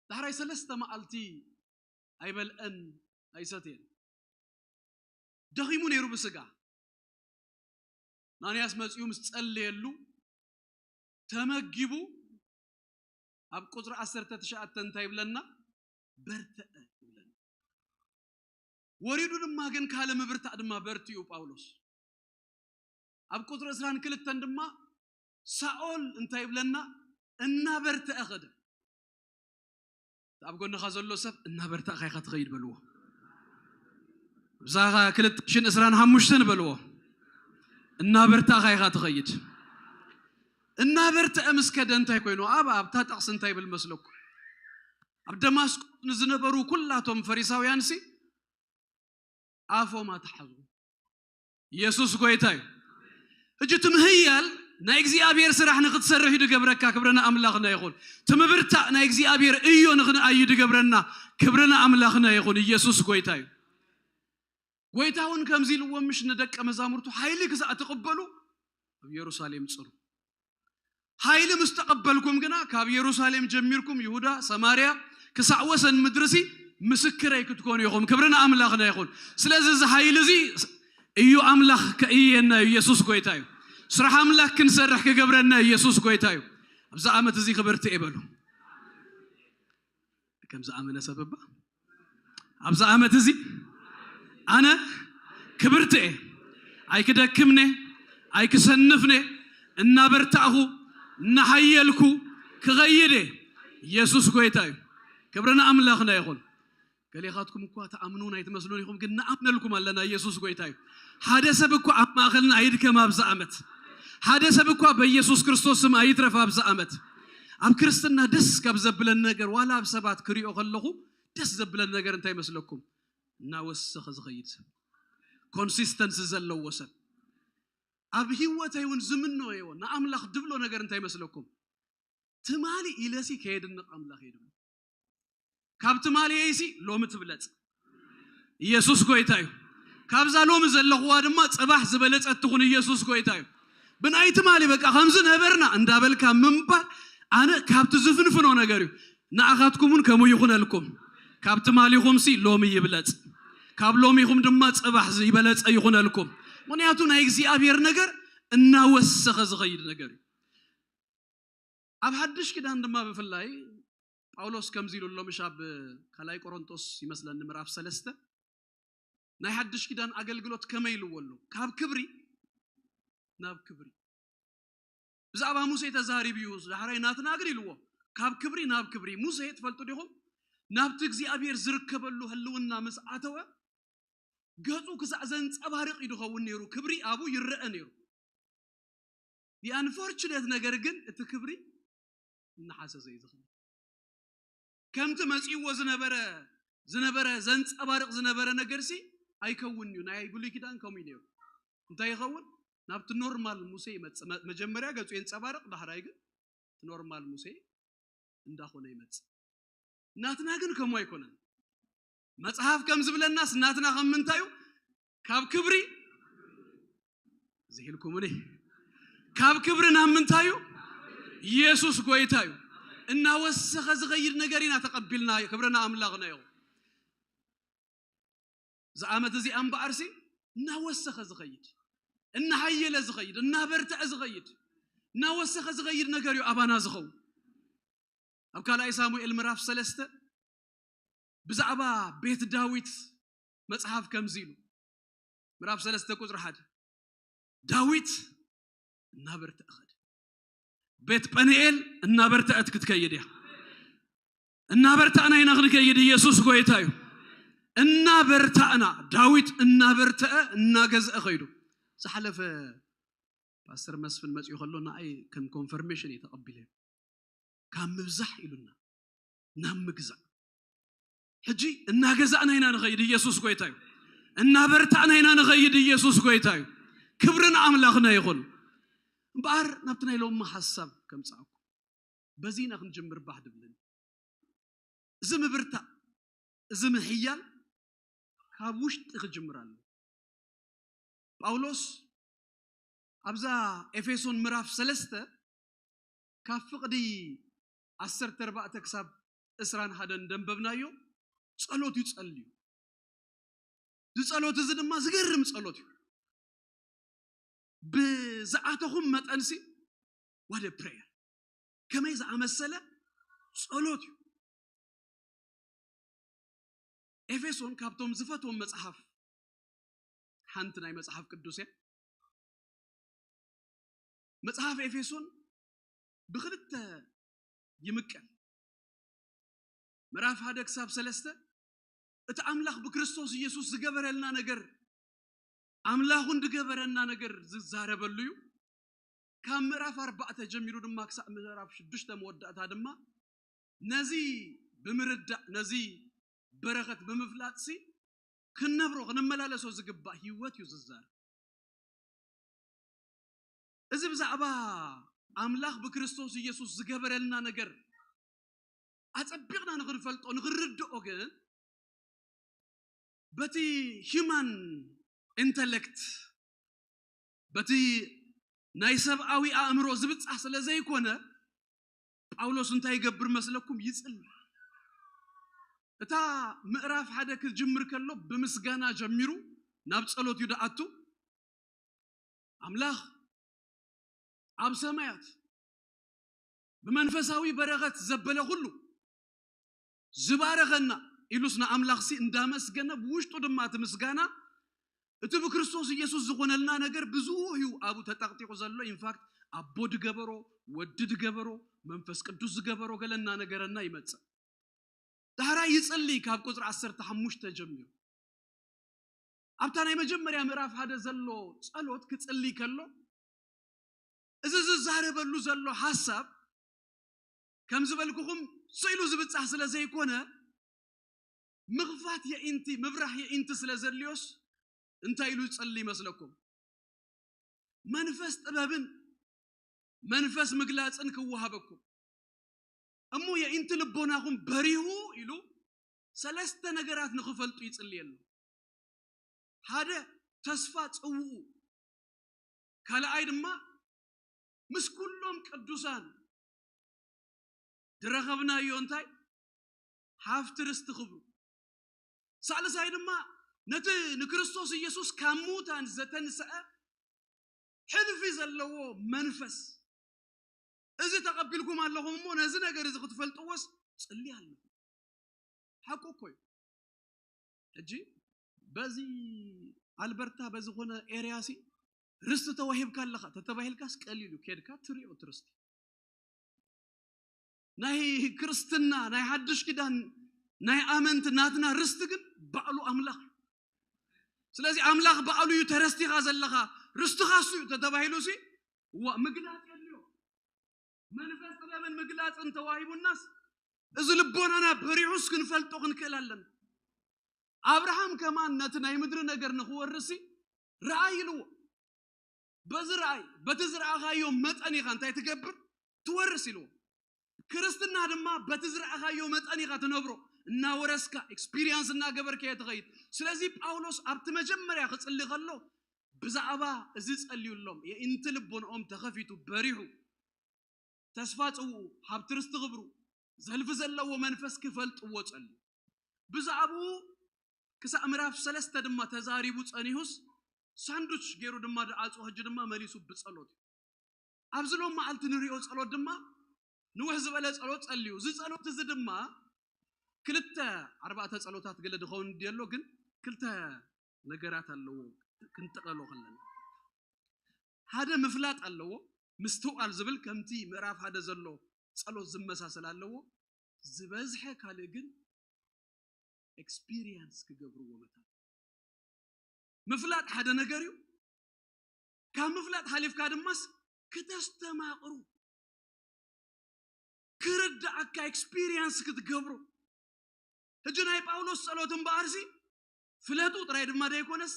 ዳሕራይ ሰለስተ መዓልቲ ኣይበልዐን ኣይሰትየን። ደኺሙ ነይሩ ብስጋ። ናንያስ መጺኡ ምስ ጸለየሉ ተመጊቡ፣ ኣብ ቁጽሪ ዓሰርተ ትሽዓተ እንታይ ይብለና? በርትዐ ይብለና። ወሪዱ ድማ ግን ካልእ ምብርታዕ ድማ በርትኡ ጳውሎስ። ኣብ ቁጽሪ ዕስራን ክልተን ድማ ሳኦል እንታይ ይብለና? እናበርትዐ ኸደ። ኣብ ጎንኻ ዘሎ ሰብ እናበርታእካ ኢኻ ትኸይድ በልዎ። ብዛኻ ክልተ ሽሕን ዕስራን ሓሙሽተን በልዎ። እናበርታእካ ኢኻ ትኸይድ። እናበርትዐ ምስ ከደ እንታይ ኮይኑ? ኣብ ኣብታ ጠቕሲ እንታይ ይብል መስለኩም? ኣብ ደማስቆ ንዝነበሩ ኩላቶም ፈሪሳውያንሲ ኣፎም ኣትሓዙ። ኢየሱስ ጎይታ እዩ። ሕጂ እቲ ምህያል ናይ እግዚኣብሔር ስራሕ ንኽትሰርሕ እዩ ድገብረካ። ክብርና ኣምላኽና ይኹን። እቲ ምብርታዕ ናይ እግዚኣብሔር እዮ ንኽንኣዩ ድገብረና። ክብርና ኣምላኽና ይኹን። ኢየሱስ ጎይታ እዩ። ጎይታ እውን ከምዚ ኢልዎም ምሽ ንደቀ መዛሙርቱ፣ ሓይሊ ክሳዕ ትቕበሉ ኣብ ኢየሩሳሌም ጽኑ። ሓይሊ ምስ ተቐበልኩም ግና ካብ ኢየሩሳሌም ጀሚርኩም ይሁዳ፣ ሰማርያ ክሳዕ ወሰን ምድርሲ ምስክረይ ክትኮኑ ኢኹም። ክብሪ ንኣምላኽና ይኹን። ስለዚ እዚ ሓይሊ እዚ እዩ ኣምላኽ ከእየና እዩ። ኢየሱስ ጎይታ እዩ። ስራሕ ኣምላኽ ክንሰርሕ ክገብረና እዩ። ኢየሱስ ጎይታ እዩ። ኣብዚ ዓመት እዚ ክብርቲ እየ በሉ። ከም ዝኣመነ ሰብ እባ ኣብዚ ዓመት እዚ ኣነ ክብርቲ እየ። ኣይክደክምነ፣ ኣይክሰንፍነ፣ እናበርታእኹ፣ እናሓየልኩ ክኸይድ እየ። ኢየሱስ ጎይታ እዩ። ክብሪ ንኣምላኽና ይኹን። ገሌኻትኩም እኳ ትኣምኑን ኣይትመስሉን ኢኹም፣ ግን ንኣምነልኩም ኣለና። ኢየሱስ ጎይታ እዩ። ሓደ ሰብ እኳ ኣብ ማእኸልና ኣይድከም ኣብዚ ዓመት። ሓደ ሰብ እኳ በኢየሱስ ክርስቶስ ስም ኣይትረፍ ኣብዚ ዓመት። ኣብ ክርስትና ደስ ካብ ዘብለን ነገር፣ ዋላ ኣብ ሰባት ክሪኦ ከለኹ ደስ ዘብለን ነገር እንታይ ይመስለኩም? እናወሰኸ ዝኸይድ ሰብ፣ ኮንሲስተንሲ ዘለዎ ሰብ። ኣብ ህይወተይ እውን ዝምነዮ ንኣምላኽ ድብሎ ነገር እንታይ ይመስለኩም? ትማሊ ኢለሲ ከየድንቕ ኣምላኽ እየ ድብል። ካብ ትማሊ እየሲ ሎሚ ትብለጽ። ኢየሱስ ጎይታ እዩ። ካብዛ ሎሚ ዘለኹዋ ድማ ጽባሕ ዝበለጸት ትኹን። ኢየሱስ ጎይታ እዩ። ብናይ ትማሊ በቃ ከምዚ ነበርና እንዳበልካ ምንባር፣ ኣነ ካብቲ ዝፍንፍኖ ነገር እዩ። ንኣኻትኩም እውን ከምኡ ይኹነልኩም። ካብ ትማሊኹምሲ ሎሚ ይብለጽ፣ ካብ ሎሚኹም ድማ ጽባሕ ዝ- ይበለጸ ይኹነልኩም። ምኽንያቱ ናይ እግዚኣብሔር ነገር እናወሰኸ ዝኸይድ ነገር እዩ። ኣብ ሓድሽ ኪዳን ድማ ብፍላይ ጳውሎስ ከምዚ ኢሉ ኣሎ፣ ምሽ ኣብ ካልኣይ ቆሮንቶስ ይመስለኒ ምዕራፍ ሰለስተ ናይ ሓድሽ ኪዳን ኣገልግሎት ከመይ ኢልዎ ኣሎ? ካብ ክብሪ ናብ ክብሪ። ብዛዕባ ሙሴ ተዛሪቡ እዩ፣ ዳሕራይ ናትና ግን ኢልዎ፣ ካብ ክብሪ ናብ ክብሪ። ሙሴ ትፈልጡ ዲኹም? ናብቲ እግዚኣብሔር ዝርከበሉ ህልውና ምስ ኣተወ ገጹ ክሳዕ ዘንጸባርቕ እዩ ድኸውን ነይሩ፣ ክብሪ ኣብኡ ይረአ ነይሩ። The unfortunate ነገር ግን እቲ ክብሪ እናሓሰሰ እዩ ዝኸይድ። ከምቲ መጺእዎ ዝነበረ ዝነበረ ዘንጸባርቕ ዝነበረ ነገርሲ ኣይከውን እዩ። ናይ ብሉይ ኪዳን ከምኡ እዩ ነይሩ። እንታይ ይኸውን? ናብቲ ኖርማል ሙሴ ይመጽእ። መ- መጀመርያ ገጹ የንጸባርቕ፣ ዳሕራይ ግን እቲ ኖርማል ሙሴ እንዳኾነ ይመጽእ። ናትና ግን ከምኡ ኣይኮነን። መጽሓፍ ከም ዝብለናስ ናትና ከም ምንታይ እዩ? ካብ ክብሪ ዝሂልኩምኒ፣ ካብ ክብሪ ናብ ምንታይ እዩ? ኢየሱስ ጎይታ እዩ። እናወሰኸ ዝኸይድ ነገር ኢና ተቐቢልና። ክብርና ኣምላኽና እዩ። እዚ ዓመት እዚኣ እምበኣርሲ እናወሰኸ ዝኸይድ፣ እናሓየለ ዝኸይድ፣ እናበርትዐ ዝኸይድ፣ እናወሰኸ ዝኸይድ ነገር እዩ ኣባና ዝኸውን። ኣብ ካልኣይ ሳሙኤል ምዕራፍ ሰለስተ ብዛዕባ ቤት ዳዊት መጽሓፍ ከምዚ ኢሉ፣ ምዕራፍ ሰለስተ ቁጽሪ ሓደ፣ ዳዊት እናበርትዐ ኸደ። ቤት ጳኒኤል እናበርትዐት ክትከይድ እያ። እናበርታዕና ኢና ክንከይድ። ኢየሱስ ጎይታ እዩ። እናበርታዕና፣ ዳዊት እናበርትዐ እናገዝአ ኸይዱ። ዝሓለፈ ፓስተር መስፍን መጺኡ ከሎ ንኣይ ከም ኮንፈርሜሽን እዩ ተቐቢለ። ካብ ምብዛሕ ኢሉና ናብ ምግዛእ። ሕጂ እናገዛእና ኢና ንኸይድ። ኢየሱስ ጎይታ እዩ። እናበርታዕና ኢና ንኸይድ። ኢየሱስ ጎይታ እዩ። ክብሪ ንኣምላኽና ይኹን። እምበኣር ናብቲ ናይ ሎሚ ሓሳብ ከምጽኣኩም፣ በዚ ኢና ክንጅምር ባህ ድብልን። እዚ ምብርታዕ፣ እዚ ምሕያል ካብ ውሽጢ ክጅምር ኣሎ። ጳውሎስ ኣብዛ ኤፌሶን ምዕራፍ ሰለስተ ካብ ፍቕዲ ዓሰርተ ኣርባዕተ ክሳብ ዕስራን ሓደን ደንበብናዮ፣ ጸሎት እዩ ጸልዩ። እዚ ጸሎት እዚ ድማ ዝገርም ጸሎት እዩ። ብዝኣተኹም መጠንሲ what a prayer፣ ከመይ ዝኣመሰለ ጸሎት እዩ። ኤፌሶን ካብቶም ዝፈትዎም መጽሓፍ ሓንቲ ናይ መጽሓፍ ቅዱስ እያ። መጽሓፍ ኤፌሶን ብኽልተ ይምቀል። ምዕራፍ ሓደ ክሳብ ሰለስተ እቲ ኣምላኽ ብክርስቶስ ኢየሱስ ዝገበረልና ነገር፣ ኣምላኹን ዝገበረና ነገር ዝዛረበሉ እዩ። ካብ ምዕራፍ ኣርባዕተ ጀሚሩ ድማ ክሳብ ምዕራፍ ሽዱሽተ መወዳእታ ድማ ነዚ ብምርዳእ፣ ነዚ በረኸት ብምፍላጥሲ ክንነብሮ ክንመላለሶ ዝግባእ ህይወት እዩ ዝዛረብ። እዚ ብዛዕባ ኣምላኽ ብክርስቶስ ኢየሱስ ዝገበረልና ነገር ኣጸቢቕና ንኽንፈልጦ፣ ንኽንርድኦ ግን በቲ ሂማን ኢንተለክት፣ በቲ ናይ ሰብኣዊ ኣእምሮ ዝብጻሕ ስለ ዘይኮነ፣ ጳውሎስ እንታይ ይገብር መስለኩም? ይጽሊ። እታ ምዕራፍ ሓደ ክጅምር ከሎ ብምስጋና ጀሚሩ ናብ ጸሎት እዩ ደኣቱ። ኣምላኽ ኣብ ሰማያት ብመንፈሳዊ በረኸት ዘበለ ኩሉ ዝባረኸና ኢሉስ ንኣምላኽሲ እንዳመስገነ፣ ብውሽጡ ድማ እቲ ምስጋና እቲ ብክርስቶስ ኢየሱስ ዝኾነልና ነገር ብዙሕ እዩ ኣብኡ ተጠቕጢቑ ዘሎ። ኢንፋክት ኣቦ ድገበሮ፣ ወዲ ድገበሮ፣ መንፈስ ቅዱስ ዝገበሮ ገለ እናነገረና ይመጽእ። ዳሕራይ ይጽሊ ካብ ቁጽሪ ዓሰርተ ሓሙሽተ ጀሚሩ። ኣብታ ናይ መጀመርያ ምዕራፍ ሓደ ዘሎ ጸሎት ክጽሊ ከሎ፣ እዚ ዝዛረበሉ ዘሎ ሓሳብ ከም ዝበልኩኹም ስኢሉ ዝብጻሕ ስለ ዘይኮነ፣ ምኽፋት የኢንቲ፣ ምብራህ የኢንቲ ስለ ዘድልዮስ እንታይ ኢሉ ዝጸሊ ይመስለኩም? መንፈስ ጥበብን መንፈስ ምግላጽን ክወሃበኩም እሞ የኢንቲ ልቦናኹም በሪሁ ኢሉ ሰለስተ ነገራት ንኽፈልጡ ይጽልየሉ። ሓደ ተስፋ ጽውኡ፣ ካልኣይ ድማ ምስ ኩሎም ቅዱሳን ድረኸብናዮ እንታይ ሃብቲ ርስቲ ክብሩ፣ ሳልሳይ ድማ ነቲ ንክርስቶስ ኢየሱስ ካብ ምዉታን ዘተንስአ ሕልፊ ዘለዎ መንፈስ፣ እዚ ተቐቢልኩም ኣለኹም እሞ ነዚ ነገር እዚ ክትፈልጥዎስ ጽሊ ኣለኹ። ሓቁ እኮ እዩ። ሕጂ በዚ ኣልበርታ በዝኾነ ኤርያ ሲ ርስቲ ተዋሂብካ ኣለኻ ተተባሂልካስ ቀሊሉ ኬድካ ትሪኦ እቲ ርስቲ። ናይ ክርስትና ናይ ሓድሽ ኪዳን ናይ ኣመንቲ ናትና ርስቲ ግን ባዕሉ ኣምላኽ እዩ። ስለዚ ኣምላኽ ባዕሉ እዩ ተረስቲኻ ዘለኻ፣ ርስቲኻ እሱ እዩ ተተባሂሉ ሲ ዋ ምግላጽ የድልዮ። መንፈስ ጥበብን ምግላጽን ተዋሂቡናስ እዚ ልቦናና በሪሑስ ክንፈልጦ ክንክእል ኣለና። ኣብርሃም ከማን ነቲ ናይ ምድሪ ነገር ንኽወርሲ ረኣይ ኢልዎ። በዚ ረኣይ በቲ ዝረኣኻዮ መጠን ኢኻ እንታይ ትገብር ትወርስ ኢልዎ። ክርስትና ድማ በቲ ዝረኣኻዮ መጠን ኢኻ ትነብሮ። እናወረስካ ኤክስፒሪየንስ እናገበርካዮ ትኸይድ። ስለዚ ጳውሎስ ኣብቲ መጀመርያ ክጽሊ ከሎ ብዛዕባ እዚ ጸልዩሎም፣ የእንቲ ልቦንኦም ተኸፊቱ በሪሑ፣ ተስፋ ጽውኡ፣ ሃብቲ ርስቲ ክብሩ፣ ዘልፊ ዘለዎ መንፈስ ክፈልጥዎ ጸልዩ። ብዛዕባኡ ክሳዕ ምዕራፍ ሰለስተ ድማ ተዛሪቡ ጸኒሁስ፣ ሳንዱች ገይሩ ድማ ድዓጽዎ፣ ሕጂ ድማ መሊሱ ብጸሎት እዩ። ኣብዚ ሎም መዓልቲ ንሪኦ ጸሎት ድማ ንውሕ ዝበለ ጸሎት ጸልዩ። እዚ ጸሎት እዚ ድማ ክልተ ኣርባዕተ ጸሎታት ገለ ድኸውን እንድየሎ፣ ግን ክልተ ነገራት ኣለዎ ክንጠቐሎ ከለና። ሓደ ምፍላጥ ኣለዎ፣ ምስትውዓል ዝብል ከምቲ ምዕራፍ ሓደ ዘሎ ጸሎት ዝመሳሰል ኣለዎ። ዝበዝሐ ካልእ ግን ኤክስፒሪየንስ ክገብርዎ መታን። ምፍላጥ ሓደ ነገር እዩ። ካብ ምፍላጥ ሓሊፍካ ድማስ ክተስተማቕሩ፣ ክርድኣካ፣ ኤክስፒሪየንስ ክትገብሩ። ሕጂ ናይ ጳውሎስ ጸሎት እምበኣርሲ ፍለጡ ጥራይ ድማ ደይኮነስ፣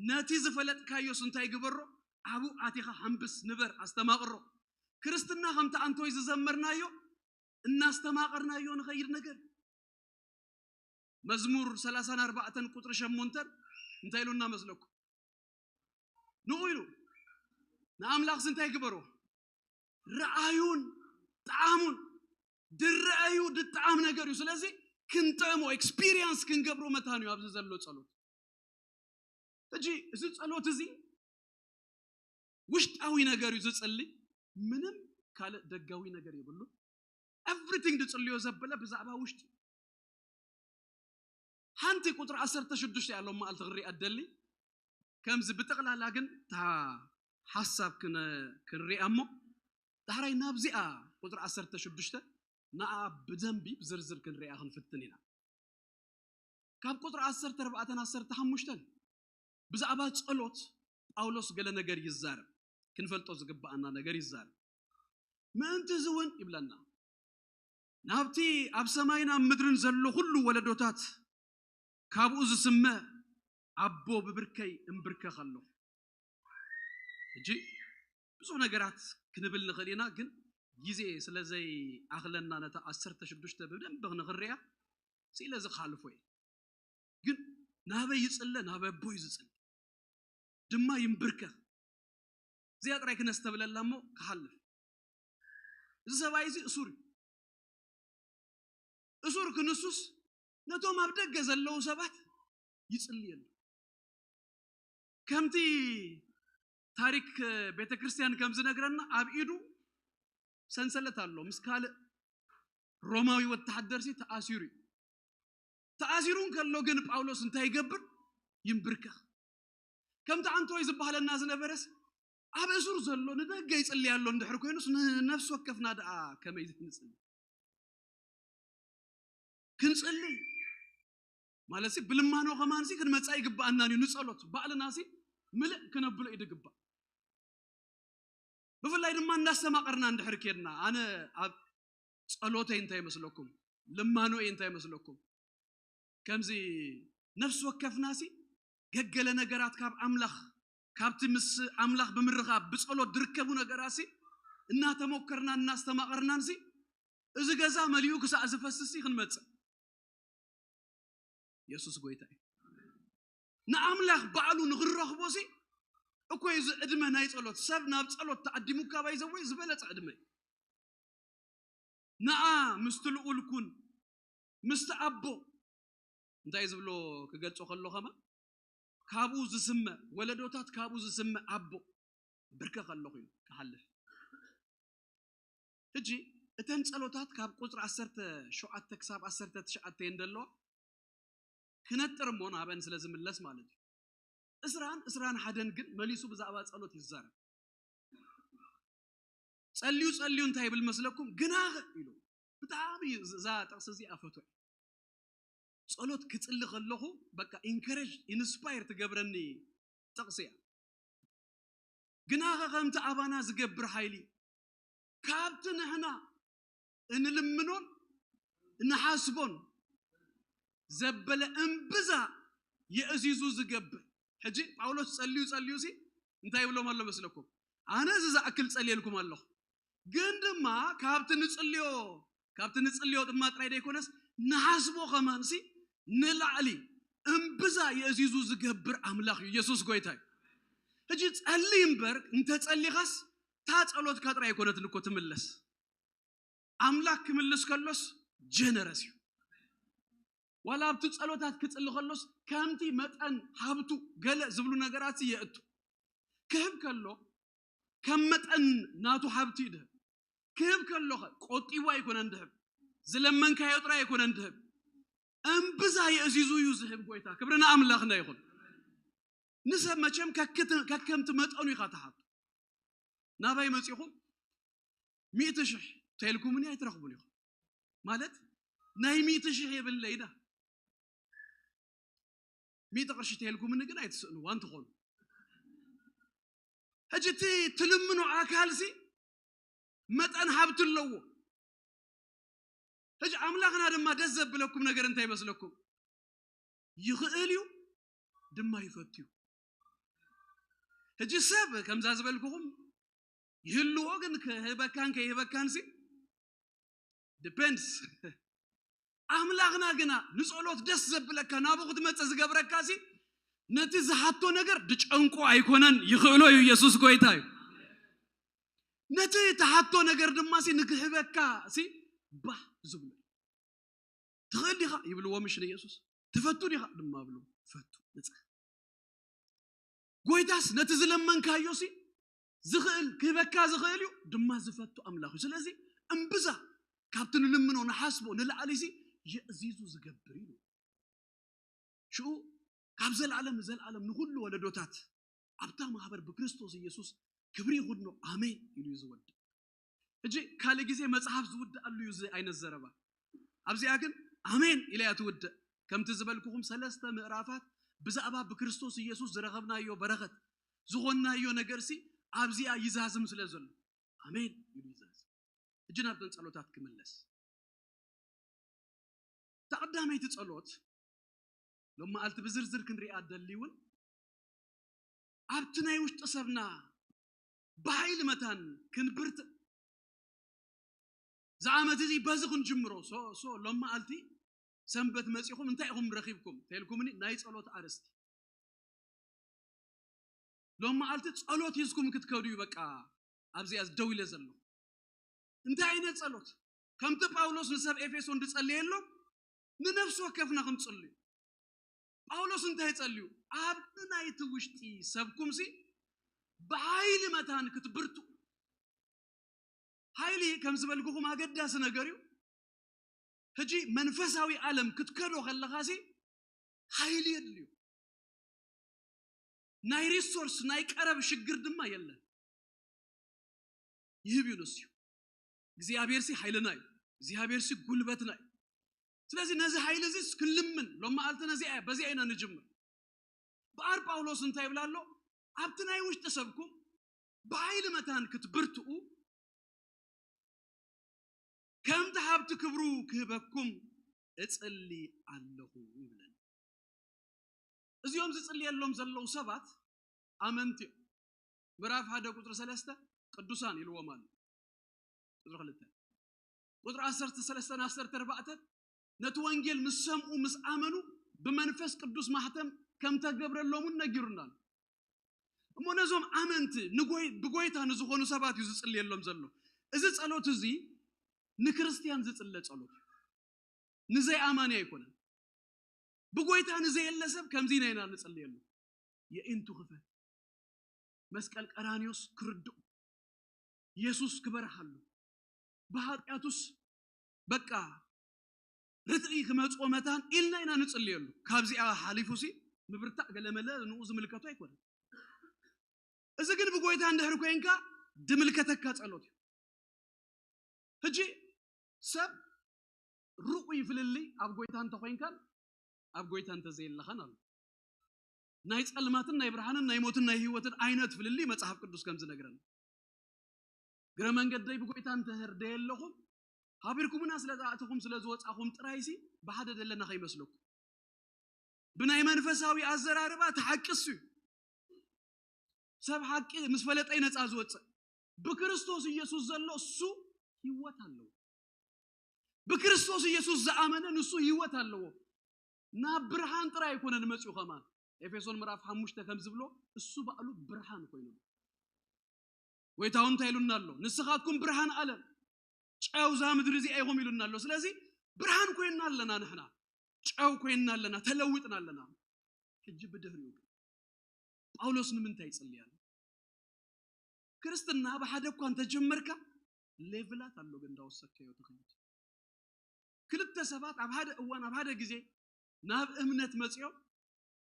ነቲ ዝፈለጥካዮስ እንታይ ግበሮ? ኣብኡ ኣቲኻ ሓንብስ፣ ንበር፣ ኣስተማቕሮ። ክርስትና ከምቲ ኣንቶይ ዝዘመርናዮ እናስተማቐርናዮ ንኸይድ ነገር። መዝሙር ሰላሳን ኣርባዕተን ቁጽሪ ሸሞንተን እንታይ ኢሉና መስለኩም? ንኡ ኢሉ ንኣምላኽስ እንታይ ግበሮ? ረኣዩን ጠዓሙን። ድረአዩ ድጠዓም ነገር እዩ። ስለዚ ክንጥዕሞ፣ ኤክስፒሪየንስ ክንገብሮ መታን እዩ ኣብዚ ዘሎ ጸሎት። ሕጂ እዚ ጸሎት እዚ ውሽጣዊ ነገር እዩ ዝጽሊ፣ ምንም ካልእ ደጋዊ ነገር የብሉ። ኤቭሪቲንግ ዝጽልዮ ዘበለ ብዛዕባ ውሽጢ። ሓንቲ ቁጽሪ ዓሰርተ ሽዱሽተ እያ ሎም መዓልቲ ክንሪኣ እደሊ። ከምዚ ብጠቕላላ ግን እታ ሓሳብ ክነ-፣ ክንሪኣ እሞ፣ ዳሕራይ ናብዚኣ ቁጽሪ ዓሰርተ ሽዱሽተ ንኣ ብደንቢ ብዝርዝር ክንሪኣ ክንፍትን ኢና። ካብ ቁጽሪ ዓሰርተ ኣርባዕተን ዓሰርተ ሓሙሽተን ብዛዕባ ጸሎት ጳውሎስ ገለ ነገር ይዛረብ፣ ክንፈልጦ ዝግብኣና ነገር ይዛረብ። ምእንቲ እዚ እውን ይብለና፣ ናብቲ ኣብ ሰማይን ኣብ ምድርን ዘሎ ኩሉ ወለዶታት ካብኡ ዝስመ ኣቦ ብብርከይ እምብርከኽ ኣለኹ። ሕጂ ብዙሕ ነገራት ክንብል ንኽእል ኢና፣ ግን ግዜ ስለ ዘይኣኽለና ነታ ዓሰርተ ሽዱሽተ ብደንቢ ንኽንሪኣ ስኢለ ዝክሓልፎ እየ። ግን ናበይ ይጽለ? ናበይ ኣቦይ ዝጽለ ድማ ይምብርከኽ። እዚኣ ጥራይ ክነስተብለላ እሞ ክሓልፍ። እዚ ሰብኣይ እዚ እሱር እዩ። እሱር ክንሱስ ነቶም ኣብ ደገ ዘለዉ ሰባት ይጽልየሉ። ከምቲ ታሪክ ቤተ ክርስቲያን ከም ዝነግረና ኣብ ኢዱ ሰንሰለት ኣሎ። ምስ ካልእ ሮማዊ ወተሓደር ሲ ተኣሲሩ እዩ። ተኣሲሩ እንከሎ ግን ጳውሎስ እንታይ ይገብር? ይምብርከኽ። ከምቲ ኣንቶይ ዝበሃለና ዝነበረስ ኣብ እሱር ዘሎ ንደገ ይጽልይ ኣሎ እንድሕር ኮይኑስ ንነፍሲ ወከፍና ደኣ ከመይ ንጽሊ? ክንጽሊ ማለት ሲ ብልማኖ ከማን ሲ ክንመጻ ይግብኣናን እዩ። ንጸሎት ባዕልና ሲ ምልእ ክነብሎ እዩ ድግባእ። ብፍላይ ድማ እንዳስተማቐርና እንድሕር ኬድና፣ ኣነ ኣብ ጸሎተይ እንታይ ይመስለኩም? ልማኖይ እንታይ ይመስለኩም? ከምዚ ነፍሲ ወከፍና ሲ ገገለ ነገራት ካብ ኣምላኽ፣ ካብቲ ምስ ኣምላኽ ብምርኻብ ብጸሎት ዝርከቡ ነገራት ሲ እናተሞከርና እናስተማቐርናን ሲ እዚ ገዛ መሊኡ ክሳዕ ዝፈስስ ሲ ክንመጽእ። የሱስ ጎይታ እዩ። ንኣምላኽ ባዕሉ ንኽንረኽቦ ሲ እኮ እዩ እዚ ዕድመ ናይ ጸሎት። ሰብ ናብ ጸሎት ተዓዲሙ እኳ ባይዘወይ ዝበለጸ ዕድመ እዩ። ንኣ ምስቲ ልኡል ኩን፣ ምስቲ ኣቦ እንታይ ዝብሎ ክገልጾ ከሎ ከማ ካብኡ ዝስመ፣ ወለዶታት ካብኡ ዝስመ ኣቦ ብርከ ከለኹ እዩ ክሓልፍ። ሕጂ እተን ጸሎታት ካብ ቁጽሪ ዓሰርተ ሸውዓተ ክሳብ ዓሰርተ ትሽዓተ እየን ዘለዋ። ክነጥር እሞ ናበን ስለ ዝምለስ ማለት እዩ። ዕስራን ዕስራን ሓደን ግን መሊሱ ብዛዕባ ጸሎት ይዛረብ። ጸልዩ ጸልዩ እንታይ ይብል መስለኩም? ግናኸ ኢሉ። ብጣዕሚ እዛ ጥቕሲ እዚኣ ፈትወ። ጸሎት ክጽሊ ከለኹ በቃ ኢንከሬጅ ኢንስፓየር ትገብረኒ ጥቕሲ እያ። ግናኸ ከምቲ ኣባና ዝገብር ሓይሊ ካብቲ ንሕና እንልምኖን እንሓስቦን ዘበለ እምብዛ የእዚዙ ዝገብር። ሕጂ ጳውሎስ ጸልዩ ጸልዩ ሲ እንታይ ይብሎም ኣሎ መስለኩም? ኣነ እዚ ዝኣክል ጸልየልኩም ኣለኹ፣ ግን ድማ ካብቲ ንጽልዮ ካብቲ ንጽልዮ ድማ ጥራይ ዘይኮነስ ንሓስቦ ከማንሲ ንላዕሊ እምብዛ የእዚዙ ዝገብር ኣምላኽ እዩ። ኢየሱስ ጎይታ እዩ። ሕጂ ጸሊ እምበር እንተጸሊኻስ እታ ጸሎትካ ጥራይ ኣይኮነትን እኮ ትምለስ። ኣምላኽ ክምልስ ከሎስ ጀነረስ እዩ። ዋላ ኣብቲ ጸሎታት ክጽሊ ከሎስ ከምቲ መጠን ሃብቱ ገለ ዝብሉ ነገራት የእቱ። ክህብ ከሎ ከም መጠን ናቱ ሃብቲ እዩ ድህብ። ክህብ ከሎኸ ቆጢቡ ኣይኮነን ድህብ። ዝለመንካዮ ጥራይ ኣይኮነን ድህብ። እምብዛ የእዚዙ እዩ ዝህብ ጎይታ። ክብሪ ንኣምላኽና ይኹን። ንሰብ መቸም ከክት-፣ ከከምቲ መጠኑ ኢኻ ትሃብ። ናባይ መጺኹም ሚእቲ ሽሕ ተይልኩምኒ ኣይትረኽቡን ኢኹም። ማለት ናይ ሚእቲ ሽሕ የብለይ ዳ። ሚእቲ ቅርሺ ተይልኩምኒ ግን ኣይትስእንዋ እንትኾኑ። ሕጂ እቲ ትልምኖ ኣካልሲ መጠን ሃብቲ ኣለዎ። ሕጂ ኣምላኽና ድማ ደስ ዘብለኩም ነገር እንታይ ይመስለኩም? ይኽእል እዩ ድማ ይፈቱ እዩ። ሕጂ ሰብ ከምዛ ዝበልኩኹም ይህልዎ፣ ግን ክህበካን ከይህበካን ሲ ዲፔንድስ። ኣምላኽና ግና ንጸሎት ደስ ዘብለካ ናብኡ ክትመጽእ ዝገብረካ ሲ ነቲ ዝሓቶ ነገር ድጨንቆ ኣይኮነን፣ ይኽእሎ እዩ። ኢየሱስ ጎይታ እዩ። ነቲ ተሓቶ ነገር ድማ ሲ ንክህበካ ሲ ባህ ዝብሎ እዩ። ትኽእል ዲኻ ይብልዎ ምሽ ንኢየሱስ። ትፈቱ ዲኻ ድማ ብሉ። ፈቱ ንጽህ ጎይታስ ነቲ ዝለመንካዮ ሲ ዝኽእል ክህበካ ዝኽእል እዩ ድማ ዝፈቱ ኣምላኽ እዩ። ስለዚ እምብዛ ካብቲ ንልምኖ ንሓስቦ ንላዕሊ ሲ የእዚዙ ዝገብር እዩ። ሽኡ ካብ ዘለዓለም ንዘለዓለም ንኹሉ ወለዶታት ኣብታ ማህበር ብክርስቶስ ኢየሱስ ክብሪ ይኹኖ ኣሜን ኢሉ እዩ ዝወድእ። ሕጂ ካልእ ግዜ መጽሓፍ ዝውድኣሉ እዩ እዚ ዓይነት ዘረባ። ኣብዚኣ ግን ኣሜን ኢላ እያ ትውድእ። ከምቲ ዝበልኩኹም ሰለስተ ምዕራፋት ብዛዕባ ብክርስቶስ ኢየሱስ ዝረኸብናዮ በረኸት ዝኾንናዮ ነገርሲ ኣብዚኣ ይዛዝም ስለ ዘሎ ኣሜን ኢሉ ይዛዝም። ሕጂ ናብተን ጸሎታት ክምለስ። እታ ቀዳመይቲ ጸሎት ሎም መዓልቲ ብዝርዝር ክንሪኣ ደሊ እውን ኣብቲ ናይ ውሽጢ ሰብና ብሓይሊ መታን ክንብርትዕ ዝዓመት እዚ በዚ ክንጅምሮ። ሶ ሶ ሎም መዓልቲ ሰንበት መጺኹም እንታይ ኢኹም ረኺብኩም ተልኩምኒ ናይ ጸሎት ኣርስቲ ሎም መዓልቲ ጸሎት ሂዝኩም ክትከዱ እዩ። በቃ ኣብዚኣ ደው ኢለ ዘለኹ እንታይ ዓይነት ጸሎት ከምቲ ጳውሎስ ንሰብ ኤፌሶን ዝጸለየሎም ንነፍሲ ወከፍና ክንጽልዩ። ጳውሎስ እንታይ ጸልዩ? ኣብቲ ናይቲ ውሽጢ ሰብኩም ሲ ብሓይሊ መታን ክትብርቱ። ሓይሊ ከም ዝበልኩኹም ኣገዳሲ ነገር እዩ። ሕጂ መንፈሳዊ ዓለም ክትከዶ ከለኻ ሲ ሓይሊ የድልዩ። ናይ ሪሶርስ ናይ ቀረብ ሽግር ድማ የለን። ይህብ እዩ ንሱ እዩ። እግዚኣብሔር ሲ ሓይልና እዩ። እግዚኣብሔር ሲ ጉልበትና እዩ። ስለዚ ነዚ ሓይሊ እዚ ክንልምን ሎም መዓልቲ ነዚ በዚኣ ኢና ንጅምር። በኣር ጳውሎስ እንታይ ይብል ኣሎ? ኣብቲ ናይ ውሽጢ ሰብኩም ብሓይሊ መታን ክትብርትኡ ከምቲ ሃብቲ ክብሩ ክህበኩም እጽሊ ኣለኹ ይብለና። እዚኦም ዝጽልየሎም ዘለዉ ሰባት ኣመንቲ እዮም። ምዕራፍ ሓደ ቁጽሪ ሰለስተ ቅዱሳን ኢልዎም ኣሎ። ቁጽሪ ክልተ ቁጽሪ ዓሰርተ ሰለስተ ዓሰርተ ኣርባዕተ ነቲ ወንጌል ምስ ሰምኡ ምስ ኣመኑ ብመንፈስ ቅዱስ ማሕተም ከም ተገብረሎም እውን ነጊሩና ኣሎ። እሞ ነዞም ኣመንቲ ንጎይ-፣ ብጎይታ ንዝኾኑ ሰባት እዩ ዝጽልየሎም ዘሎ። እዚ ጸሎት እዚ ንክርስትያን ዝጽለ ጸሎት እዩ። ንዘይ ኣማኒ ኣይኮነን። ብጎይታ ንዘየለ ሰብ ከምዚ ኢና ኢና ንጽልየሉ። የኢንቱ ክፈት፣ መስቀል ቀራንዮስ ክርድኦ፣ የሱስ ክበርሃሉ፣ ብሓጢኣቱስ በቃ ርትዒ ክመጽኦ መታን ኢልና ኢና ንጽልየሉ። ካብዚኣ ሓሊፉ ሲ ምብርታዕ ገለመለ ንኡ ዝምልከቱ ኣይኮነን። እዚ ግን ብጎይታ እንድሕር ኮይንካ ድምልከተካ ጸሎት እዩ። ሕጂ ሰብ ርኡይ ፍልልይ ኣብ ጎይታ እንተኾይንካን ኣብ ጎይታ እንተዘየለኻን ኣሎ። ናይ ጸልማትን ናይ ብርሃንን ናይ ሞትን ናይ ህይወትን ዓይነት ፍልልይ መጽሓፍ ቅዱስ ከም ዝነግረና። ግረ መንገደይ ብጎይታ እንተህር ደየለኹም፣ ሃቢርኩምና ስለ ዝኣተኹም ስለ ዝወጻኹም ጥራይሲ ብሓደ ደለና ከይመስለኩም። ብናይ መንፈሳዊ ኣዘራርባ እቲ ሓቂ እሱ እዩ። ሰብ ሓቂ ምስ ፈለጠ እዩ ነጻ ዝወጽእ። ብክርስቶስ ኢየሱስ ዘሎ እሱ ህይወት ኣለዎ። ብክርስቶስ ኢየሱስ ዝኣመነ ንሱ ህይወት ኣለዎ። ናብ ብርሃን ጥራይ ኣይኮነን መጺኡ ከማን። ኤፌሶን ምዕራፍ ሓሙሽተ ከም ዝብሎ እሱ ባዕሉ ብርሃን ኮይኑ። ጎይታ እውን እንታይ ኢሉና ኣሎ? ንስኻትኩም ብርሃን ዓለም፣ ጨው እዛ ምድሪ እዚኣ ኢኹም ኢሉና ኣሎ። ስለዚ ብርሃን ኮይንና ኣለና ንሕና። ጨው ኮይንና ኣለና፣ ተለዊጥና ኣለና። ሕጂ ብድሕሪኡ ግን ጳውሎስ ንምንታይ ይጽልይ ኣሎ? ክርስትና ብሓደ እኳ እንተጀመርካ ሌቭላት ኣሎ ግን እንዳወሰድካዮ ትኸይድ። ክልተ ሰባት ኣብ ሓደ እዋን ኣብ ሓደ ግዜ ናብ እምነት መጺኦም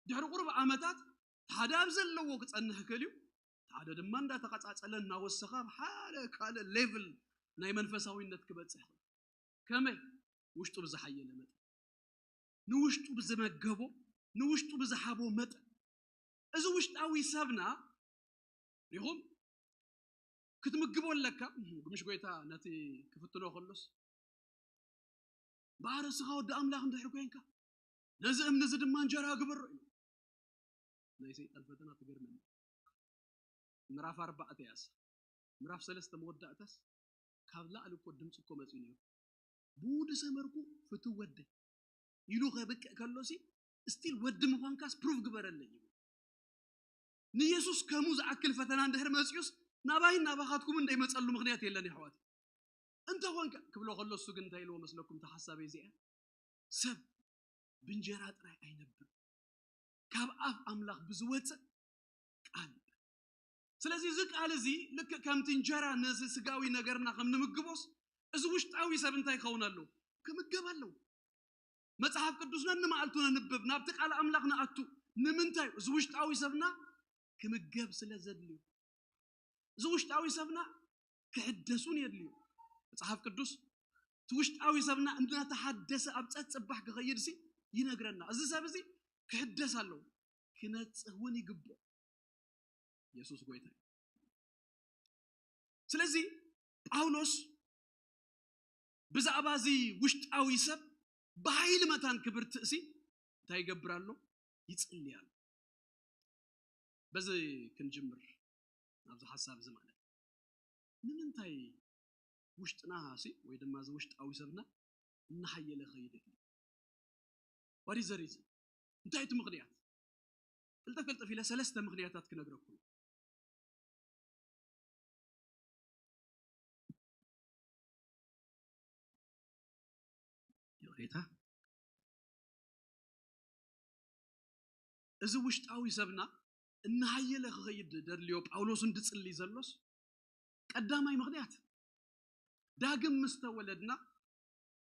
ድሕሪ ቁሩብ ዓመታት ሓደ ኣብ ዘለዎ ክጸንሕ ክእል እዩ፣ ሓደ ድማ እንዳተቐጻጸለ እናወሰኸ ኣብ ሓደ ካልእ ሌቭል ናይ መንፈሳዊነት ክበጽሕ ይኽእል። ከመይ? ውሽጡ ብዝሓየለ መጠን፣ ንውሽጡ ብዝመገቦ፣ ንውሽጡ ብዝሃቦ መጠን። እዚ ውሽጣዊ ሰብና ሪኹም ክትምግቦ ኣለካ። ግምሽ ጎይታ ነቲ ክፍትኖ ከሎስ በኣር እስኻ ወዲ ኣምላኽ እንድሕር ኮይንካ ነዚ እምኒ እዚ ድማ እንጀራ ግበሮ እዩ። ናይ ሰይጣን ፈተና ትገርመኒ። ምዕራፍ ኣርባዕተ ያስ ምዕራፍ ሰለስተ መወዳእታስ ካብ ላዕሊ እኮ ድምፂ እኮ መፂኡ ነይሩ። ብኡ ዝሰመርኩ ፍትው ወደይ ኢሉ ከብቅዕ ከሎሲ ስቲል ወዲ ምዃንካስ ፕሩፍ ግበረለይ እዩ። ንየሱስ ከምኡ ዝኣክል ፈተና እንድሕር መፂኡስ ናባይን ናባኻትኩም እንደይመፀሉ ምኽንያት የለን ኣሕዋት። እንተኾንካ ክብሎ ከሎ እሱ ግን እንታይ ኢልዎ መስለኩም? ተሓሳበይ እዚኣ ሰብ ብእንጀራ ጥራይ ኣይነብር ካብ ኣፍ ኣምላኽ ብዝወፅእ ቃል። ስለዚ እዚ ቃል እዚ ልክዕ ከምቲ እንጀራ ነዚ ስጋዊ ነገርና ከም ንምግቦስ እዚ ውሽጣዊ ሰብ እንታይ ክኸውን ኣለዎ? ክምገብ ኣለዎ። መጽሓፍ ቅዱስ ነንመዓልቱ ነንብብ፣ ናብቲ ቃል ኣምላኽ ንኣቱ። ንምንታይ? እዚ ውሽጣዊ ሰብና ክምገብ ስለ ዘድልዩ። እዚ ውሽጣዊ ሰብና ክሕደሱን የድልዩ። መጽሓፍ ቅዱስ እቲ ውሽጣዊ ሰብና እናተሓደሰ ኣብ ጸጽባሕ ክኸይድ ሲ ይነግረና። እዚ ሰብ እዚ ክሕደስ ኣለዎ፣ ክነጽህ እውን ይግብኦ። የሱስ ጎይታ እዩ። ስለዚ ጳውሎስ ብዛዕባ እዚ ውሽጣዊ ሰብ ብሓይሊ መታን ክብርትእ ሲ እንታይ ይገብር ኣሎ? ይጽሊ ኣሎ። በዚ ክንጅምር ኣብዚ ሓሳብ እዚ ማለት ንምንታይ ውሽጥና ሲ ወይ ድማ እዚ ውሽጣዊ ሰብና እናሓየለ ይኸይድ ኣሎ? What is the reason? እንታይ እቲ ምኽንያት? ቅልጥፍ ቅልጥፍ ኢለ ሰለስተ ምኽንያታት ክነግረኩም። ይቕሬታ። እዚ ውሽጣዊ ሰብና እናሃየለ ክኸይድ ደድልዮ ጳውሎስ እንድጽሊ ዘሎስ ቀዳማይ ምኽንያት ዳግም ምስ ተወለድና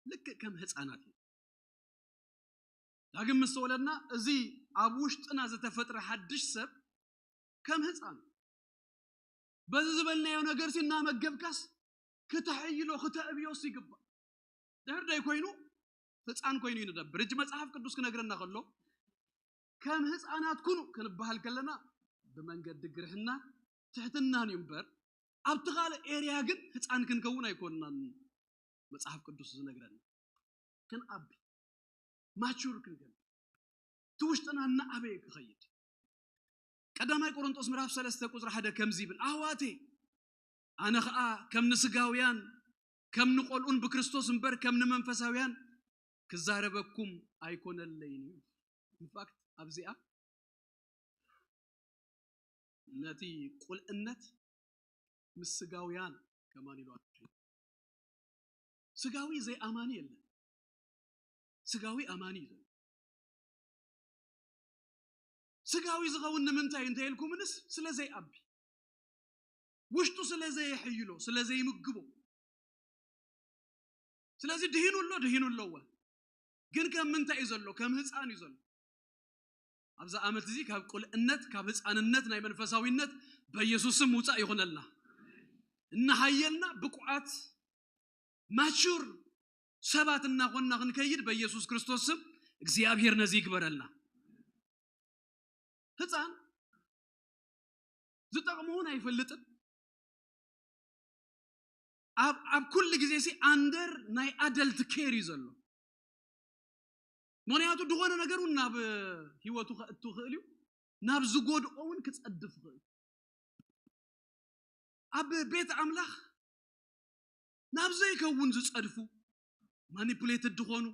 ልክዕ ከም ህፃናት እዩ። ዳግም ምስ ተወለድና እዚ ኣብ ውሽጥና ዝተፈጥረ ሓድሽ ሰብ ከም ህፃን በዚ ዝበልናዮ ነገር ሲ እናመገብካስ ክተሐይሎ ክተዕብዮስ ይግባእ። ድሕር ደይ ኮይኑ ህፃን ኮይኑ እዩ ንደብር። እጅ መጽሓፍ ቅዱስ ክነግረና ከሎ ከም ህፃናት ኩኑ ክንበሃል ከለና ብመንገዲ ግርህና ትሕትናን እዩ እምበር ኣብቲ ካልእ ኤርያ ግን ህፃን ክንከውን ኣይኮንናን። መጽሓፍ ቅዱስ ዝነግረና ክንዓቢ ማቹር ክንገብር እቲ ውሽጥና እናዓበየ ክኸይድ። ቀዳማይ ቆሮንጦስ ምዕራፍ ሰለስተ ቁፅሪ ሓደ ከምዚ ይብል፣ ኣሕዋተይ ኣነ ኸዓ ከም ንስጋውያን ከም ንቆልኡን ብክርስቶስ እምበር ከም ንመንፈሳውያን ክዛረበኩም ኣይኮነለይን እዩ። ኢንፋክት ኣብዚኣ ነቲ ቁልእነት ምስ ስጋውያን ከማን ኢሉ ኣትሒዙ። ስጋዊ ዘይኣማኒ የለን። ስጋዊ ኣማኒ እዩ ዘሎ። ስጋዊ ዝኸውን ንምንታይ እንተ ኢልኩምንስ፣ ስለ ዘይኣቢ፣ ውሽጡ ስለ ዘየሕይሎ፣ ስለ ዘይምግቦ። ስለዚ ድሂኑ ኣሎ፣ ድሂኑ ኣለዎ። ግን ከም ምንታይ እዩ ዘሎ? ከም ህፃን እዩ ዘሎ። ኣብዚ ዓመት እዚ ካብ ቁልእነት፣ ካብ ህፃንነት ናይ መንፈሳዊነት በኢየሱስ ስም ውፃእ ይኹነልና። እናሃየልና ብቁዓት፣ ማቹር ሰባት እናኾንና ክንከይድ በኢየሱስ ክርስቶስ ስም እግዚኣብሔር ነዚ ይግበረልና። ህፃን ዝጠቕሙ እውን ኣይፈልጥን። ኣብ ኣብ ኩሉ ግዜ ሲ ኣንደር ናይ ኣደልት ኬር እዩ ዘሎ። ምኽንያቱ ዝኾነ ነገር እውን ናብ ህይወቱ ከእቱ ይኽእል እዩ፣ ናብ ዝጎድኦ እውን ክጸድፍ ይኽእል። ኣብ ቤት ኣምላኽ ናብ ዘይከውን ዝጸድፉ፣ ማኒፑሌትድ ዝኾኑ፣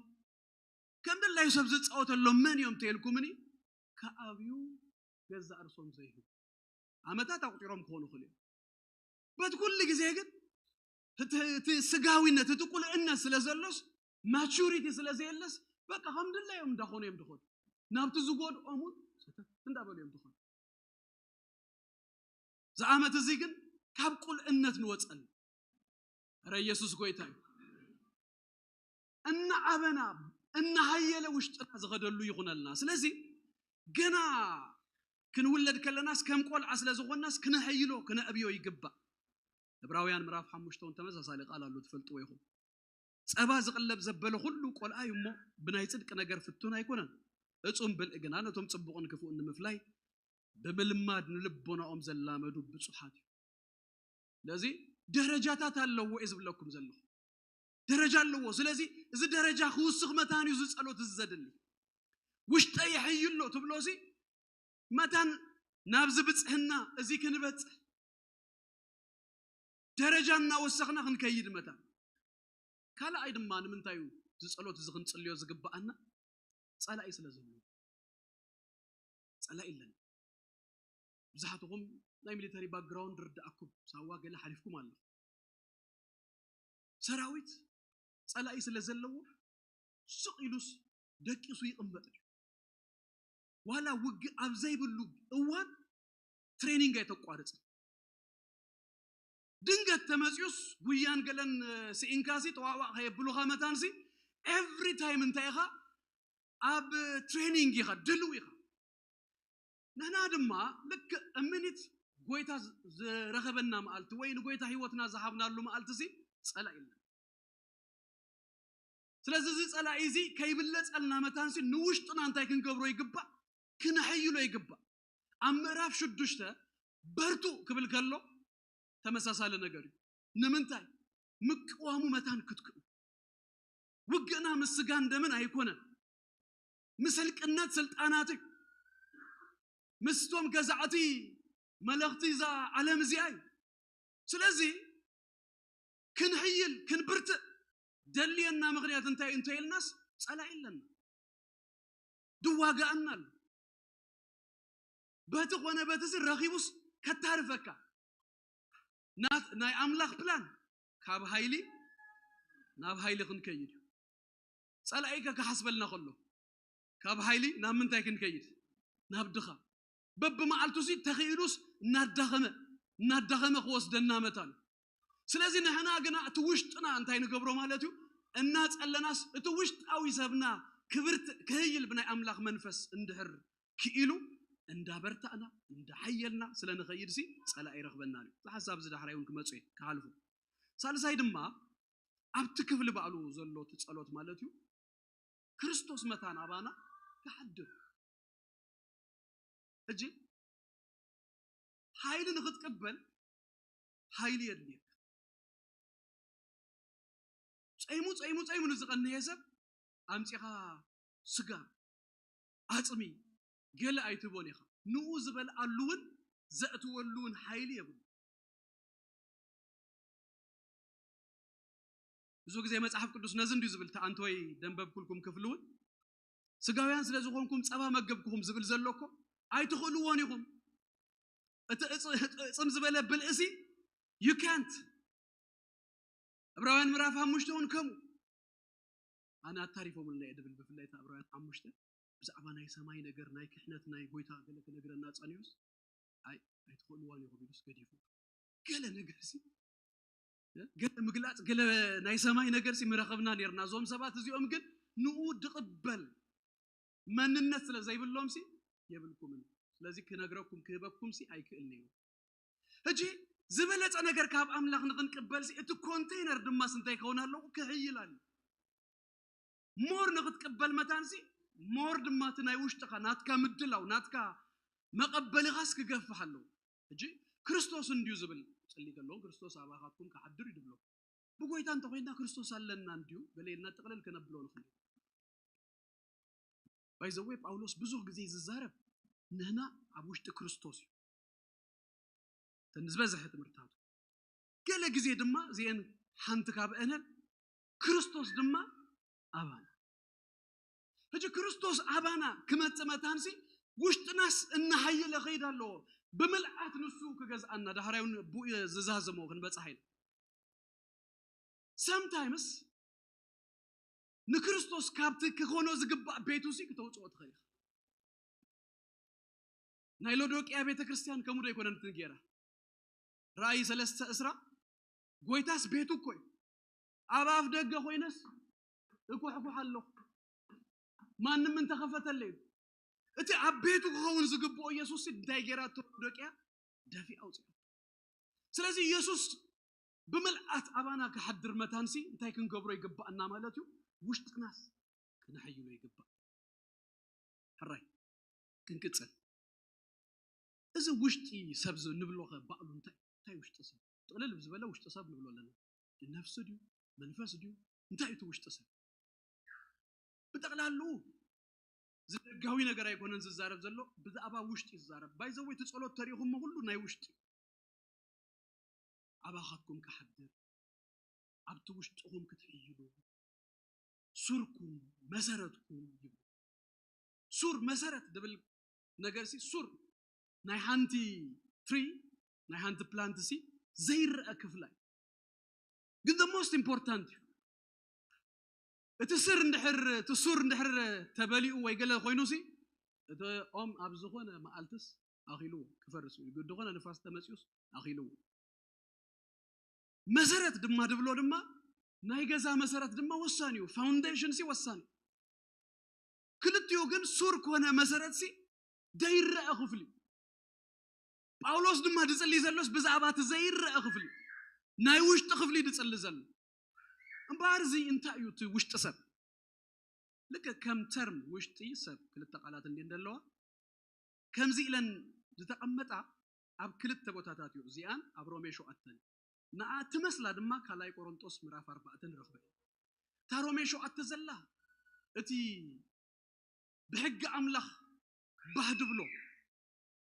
ከም ደላዩ ሰብ ዝጻወተሎም መን እዮም ተልኩምኒ፣ ከኣብዩ ገዛእ ርእሶም ዘይህቡ ዓመታት ኣቑጺሮም ክኾኑ ይኽእሉ እዮም። በት ኩሉ ግዜ ግን እቲ እቲ ስጋዊነት፣ እቲ ቁልዕነት ስለ ዘሎስ፣ ማቹሪቲ ስለ ዘየለስ፣ በቃ ከም ድላዮም እንዳኾኑ እዮም ድኾኑ። ናብቲ ዝጎድኦም እውን ሰተት እንዳበሉ እዮም ድኾኑ። ዝዓመት እዚ ግን ካብ ቁልዕነት ንወጸሉ። ረ ኢየሱስ ጎይታ እዩ። እናዓበና፣ እናሃየለ ውሽጥና ዝኸደሉ ይኹነልና። ስለዚ ገና ክንውለድ ከለናስ ከም ቆልዓ ስለ ዝኾንናስ ክነሐይሎ፣ ክነዕብዮ ይግባእ። ዕብራውያን ምዕራፍ ሓሙሽተ እውን ተመሳሳሊ ቃል ኣሎ፣ ትፈልጥዎ ኢኹም። ጸባ ዝቕለብ ዘበለ ኩሉ ቆልዓ እዩ እሞ፣ ብናይ ጽድቂ ነገር ፍቱን ኣይኮነን። እጹም ብልዒ ግና ነቶም ጽቡቕን ክፉእን ንምፍላይ ብምልማድ ንልቦናኦም ዘላመዱ ብጹሓት እዩ። ስለዚ ደረጃታት ኣለዎ እየ ዝብለኩም ዘለኹ። ደረጃ ኣለዎ። ስለዚ እዚ ደረጃ ክውስኽ መታን እዩ እዚ ጸሎት እዚ ዘድሊ። ውሽጠ ይሕይሎ ትብሎ እዚ መታን ናብዚ ብጽሕና እዚ ክንበጽሕ ደረጃ እናወሰኽና ክንከይድ መታን። ካልኣይ ድማ ንምንታይ እዩ እዚ ጸሎት እዚ ክንጽልዮ ዝግብኣና? ጸላኢ ስለ ዘሎ። ጸላኢ ኣለና። ብዙሓትኹም ናይ ሚሊተሪ ባክግራውንድ ርድኣኩም፣ ሳዋ ገለ ሓሊፍኩም ኣለኹም። ሰራዊት ጸላኢ ስለ ዘለዎ ስቕ ኢሉስ ደቂሱ ይቕመጥ እዩ። ዋላ ውግእ ኣብ ዘይብሉ እዋን ትሬኒንግ ኣይተቋርጽ። ድንገት ተመጽዩስ ጉያን ገለን ስኢንካሲ ጠዋዋቕ ከየብሉኻ መታንሲ ኤቭሪ ታይም እንታይ ኢኻ? ኣብ ትሬኒንግ ኢኻ፣ ድልው ኢኻ። ንሕና ድማ ልክእ እምኒት ጎይታ ዝ- ዝረኸበና መዓልቲ ወይ ንጎይታ ህይወትና ዝሃብናሉ መዓልቲ ሲ ጸላኢ የለን። ስለዚ እዚ ጸላኢ እዚ ከይብለጸልና መታንሲ ንውሽጥና እንታይ ክንገብሮ ይግባእ? ክነሐይሎ ይግባእ። ኣብ ምዕራፍ ሽዱሽተ በርቱ ክብል ከሎ ተመሳሳሊ ነገር እዩ። ንምንታይ? ምቅዋሙ መታን ክትክእሉ። ውግእና ምስ ስጋን ደምን ኣይኮነን። ምስ ህልቅነት ስልጣናት እዩ። ምስቶም ገዛእቲ መለኽቲ እዛ ዓለም እዚኣ እዩ። ስለዚ ክንሕይል ክንብርትእ ደልየና ምኽንያት እንታይ እዩ እንተ ኢልናስ ጸላኢ ኣለና። ድዋጋኣና ኣሎ። በቲ ኮነ በቲ እዚ ረኺቡስ ከታርፈካ። ናት ናይ ኣምላኽ ፕላን ካብ ሃይሊ ናብ ሃይሊ ክንከይድ እዩ። ጸላኢከ ክሓስበልና ከሎ ካብ ሃይሊ ናብ ምንታይ ክንከይድ? ናብ ድኻ። በብመዓልቱ ሲ ተኽኢሉስ እናዳኸመ እናዳኸመ ክወስደና መታን። ስለዚ ንሕና ግና እቲ ውሽጥና እንታይ ንገብሮ ማለት እዩ? እናጸለናስ እቲ ውሽጣዊ ሰብና ክብርት ክህይል ብናይ ኣምላኽ መንፈስ እንድሕር ክኢሉ እንዳበርታእና እንዳሓየልና ስለ ንኸይድ ሲ ጸላኢ ይረኽበና እዩ። እዚ ሓሳብ እዚ ዳሕራይ እውን ክመጹ እየ ክሓልፉ። ሳልሳይ ድማ ኣብቲ ክፍሊ ባዕሉ ዘሎ እቲ ጸሎት ማለት እዩ ክርስቶስ መታን ኣባና ክሓድር። ሕጂ ሓይሊ ንኽትቅበል ሓይሊ የድልየካ። ጸይሙ ጸይሙ ጸይሙ ንዝቐነየ ሰብ ኣምጺኻ ስጋ ኣጽሚ ገለ ኣይትህቦን ኢኻ። ንኡ ዝበልኣሉ እውን ዘእትወሉ እውን ሓይሊ የብሉ። ብዙ ግዜ መጽሓፍ ቅዱስ ነዚ እንዲዩ ዝብል፣ ተኣንተወይ ደንበብኩልኩም ክፍሊ እውን ስጋውያን ስለ ዝኾንኩም ጸባ መገብኩኹም ዝብል ዘሎ እኮ ኣይትኽእልዎን ኢኹም። እቲ እጽ- እጽም ዝበለ ብልእሲ you can't። ዕብራውያን ምዕራፍ ሓሙሽተ እውን ከምኡ ኣነ ኣታሪፎምልና እየ ድብል። ብፍላይ እታ ዕብራውያን ሓሙሽተ ብዛዕባ ናይ ሰማይ ነገር፣ ናይ ክሕነት ናይ ጎይታ ገለ ክነግረና ጸኒሑስ፣ ኣይ ኣይትኽእልዋን ኢኹም ኢሉስ ገዲፉ። ገለ ነገር ሲ ገለ ምግላጽ፣ ገለ ናይ ሰማይ ነገር ሲ ምረኸብና ነርና። እዞም ሰባት እዚኦም ግን ንኡ ድቕበል መንነት ስለ ዘይብሎም ሲ የብልኩምን። ስለዚ ክነግረኩም ክህበኩም ሲ ኣይክእል ነይሩ። ሕጂ ዝበለጸ ነገር ካብ ኣምላኽ ንኽንቅበል ሲ እቲ ኮንቴይነር ድማ ሲ እንታይ ክኸውን ኣለዎ? ክሕይል ኣሎ። ሞር ንኽትቅበል መታን ሲ ሞር ድማ እቲ ናይ ውሽጥኻ ናትካ ምድላው ናትካ መቐበልኻስ ክገፍሕ ኣለዎ። ሕጂ ክርስቶስ እንድዩ ዝብል ጽሊ ከለዉ ክርስቶስ ኣባኻትኩም ክሓድር እዩ ድብሎ። ብጎይታ እንተኮይንና ክርስቶስ ኣለና እንድዩ ገለ ኢልና ጥቕልል ከነብሎ ንኽእል። ባይዘወይ ጳውሎስ ብዙሕ ግዜ ዝዛረብ ንህና ኣብ ውሽጢ ክርስቶስ እዩ። እተን ዝበዝሐ ትምህርትታቱ ገለ ግዜ ድማ እዚአን ሓንቲ ካብ እነን ክርስቶስ ድማ ኣባና። ሕጂ ክርስቶስ ኣባና ክመጽእ መታንሲ ውሽጥናስ እናሓየለ ኸይድ ኣለዎ። ብምልኣት ንሱ ክገዝኣና ዳሕራይ እውን ብኡ ዝዛዘሞ ክንበጽሕ ኢና። ሰምታይምስ ንክርስቶስ ካብቲ ክኾኖ ዝግባእ ቤቱ ሲ ክተውፅኦ ትኽእል ኢኻ። ናይ ሎዶቅያ ቤተ ክርስቲያን ከምኡ ዶ ኣይኮነትን ገይራ? ራእይ ሰለስተ ዕስራ ጎይታስ ቤቱ እኮ እዩ። ኣብ ኣፍ ደገ ኮይነስ እኳሕኩሕ ኣለኹ ማንም እንተኸፈተለይ። እቲ ኣብ ቤቱ ክኸውን ዝግብኦ ኢየሱስ እንታይ ገይራቶ ሎዶቅያ? ደፊ ኣውፅኦ። ስለዚ ኢየሱስ ብምልኣት ኣባና ክሓድር መታንሲ እንታይ ክንገብሮ ይግባእና ማለት እዩ? ውሽጥናስ ክነሐይሎ ይግባእ። ሕራይ ክንቅፅል። እዚ ውሽጢ ሰብ ንብሎ ከ ባዕሉ እንታይ እንታይ ውሽጢ ሰብ ጥቕልል ዝበለ ውሽጢ ሰብ ንብሎ ኣለና። ነፍሲ ድዩ መንፈስ ድዩ እንታይ እቲ ውሽጢ ሰብ? ብጠቕላሉ ዝደጋዊ ነገር ኣይኮነን ዝዛረብ ዘሎ ብዛዕባ ውሽጢ ዝዛረብ ባይዘወይ እቲ ጸሎት ተሪኹሞ ኩሉ ናይ ውሽጢ ኣባኻትኩም ክሓድር ኣብቲ ውሽጥኹም ክትሕይሉ ሱርኩም መሰረትኩም ይብሉ። ሱር መሰረት ድብል ነገር ሲ ሱር ናይ ሓንቲ ትሪ ናይ ሓንቲ ፕላንት ሲ ዘይረአ ክፍላ እዩ። ግን the most important እዩ። እቲ ስር እንድሕር እቲ ሱር እንድሕር ተበሊኡ ወይ ገለ ኮይኑ ሲ እቲ ኦም ኣብ ዝኾነ መዓልትስ ኣኺሉ ክፈርስ እዩ። ግዲ ኾነ ንፋስ ተመፅዩስ ኣኺሉ። መሰረት ድማ ድብሎ ድማ ናይ ገዛ መሰረት ድማ ወሳኒ እዩ። ፋውንዴሽን ሲ ወሳኒ። ክልቲኡ ግን ሱር ኮነ መሰረት ሲ ዘይረአ ክፍሊ እዩ። ጳውሎስ ድማ ድጽሊ ዘሎስ ብዛዕባ እቲ ዘይረአ ክፍሊ ናይ ውሽጢ ክፍሊ ድጽሊ ዘሎ። እምበኣር እዚ እንታይ እዩ እቲ ውሽጢ ሰብ? ልክዕ ከም ተርም ውሽጢ ሰብ ክልተ ቃላት እንድየን ዘለዋ ከምዚ ኢለን ዝተቐመጣ ኣብ ክልተ ቦታታት እዩ። እዚኣን ኣብ ሮሜ ሸውዓተን ንኣ ትመስላ ድማ ካልኣይ ቆሮንጦስ ምዕራፍ ኣርባዕተ ንረኽበ። እታ ሮሜ ሸውዓተ ዘላ እቲ ብሕጊ ኣምላኽ ባህ ድብሎ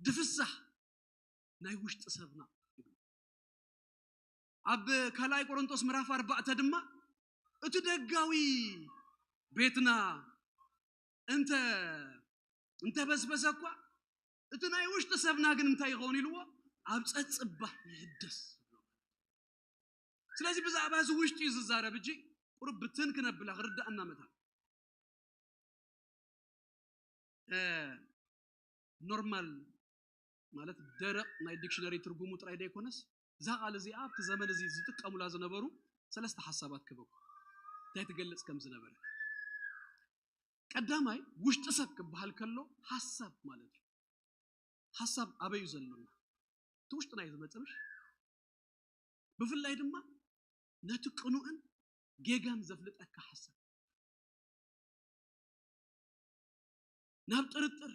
ድፍሳህ ናይ ውሽጢ ሰብና ይብሎ። ኣብ ካልኣይ ቆሮንጦስ ምዕራፍ ኣርባዕተ ድማ እቲ ደጋዊ ቤትና እንተ እንተበስበሰ እኳ እቲ ናይ ውሽጢ ሰብና ግን እንታይ ይኸውን ኢልዎ ኣብ ጸጽባ ይሕደስ። ስለዚ ብዛዕባ እዚ ውሽጢ እዩ ዝዛረብ እጂ ቁሩብ ብትን ክነብላ ክርዳእና መታ ኖርማል ማለት ደረቕ ናይ ዲክሽነሪ ትርጉሙ ጥራይ ዘይኮነስ እዛ ቃል እዚኣ ኣብቲ ዘመን እዚ ዝጥቀሙላ ዝነበሩ ሰለስተ ሓሳባት ክበኩ እንታይ ትገልጽ ከም ዝነበረ ቀዳማይ ውሽጢ ሰብ ክበሃል ከሎ ሓሳብ ማለት እዩ። ሓሳብ ኣበይ እዩ ዘሎና? እቲ ውሽጥና እዩ ዝመጽእ ምሽ? ብፍላይ ድማ ነቲ ቅኑእን ጌጋን ዘፍልጠካ ሓሳብ ናብ ጥርጥር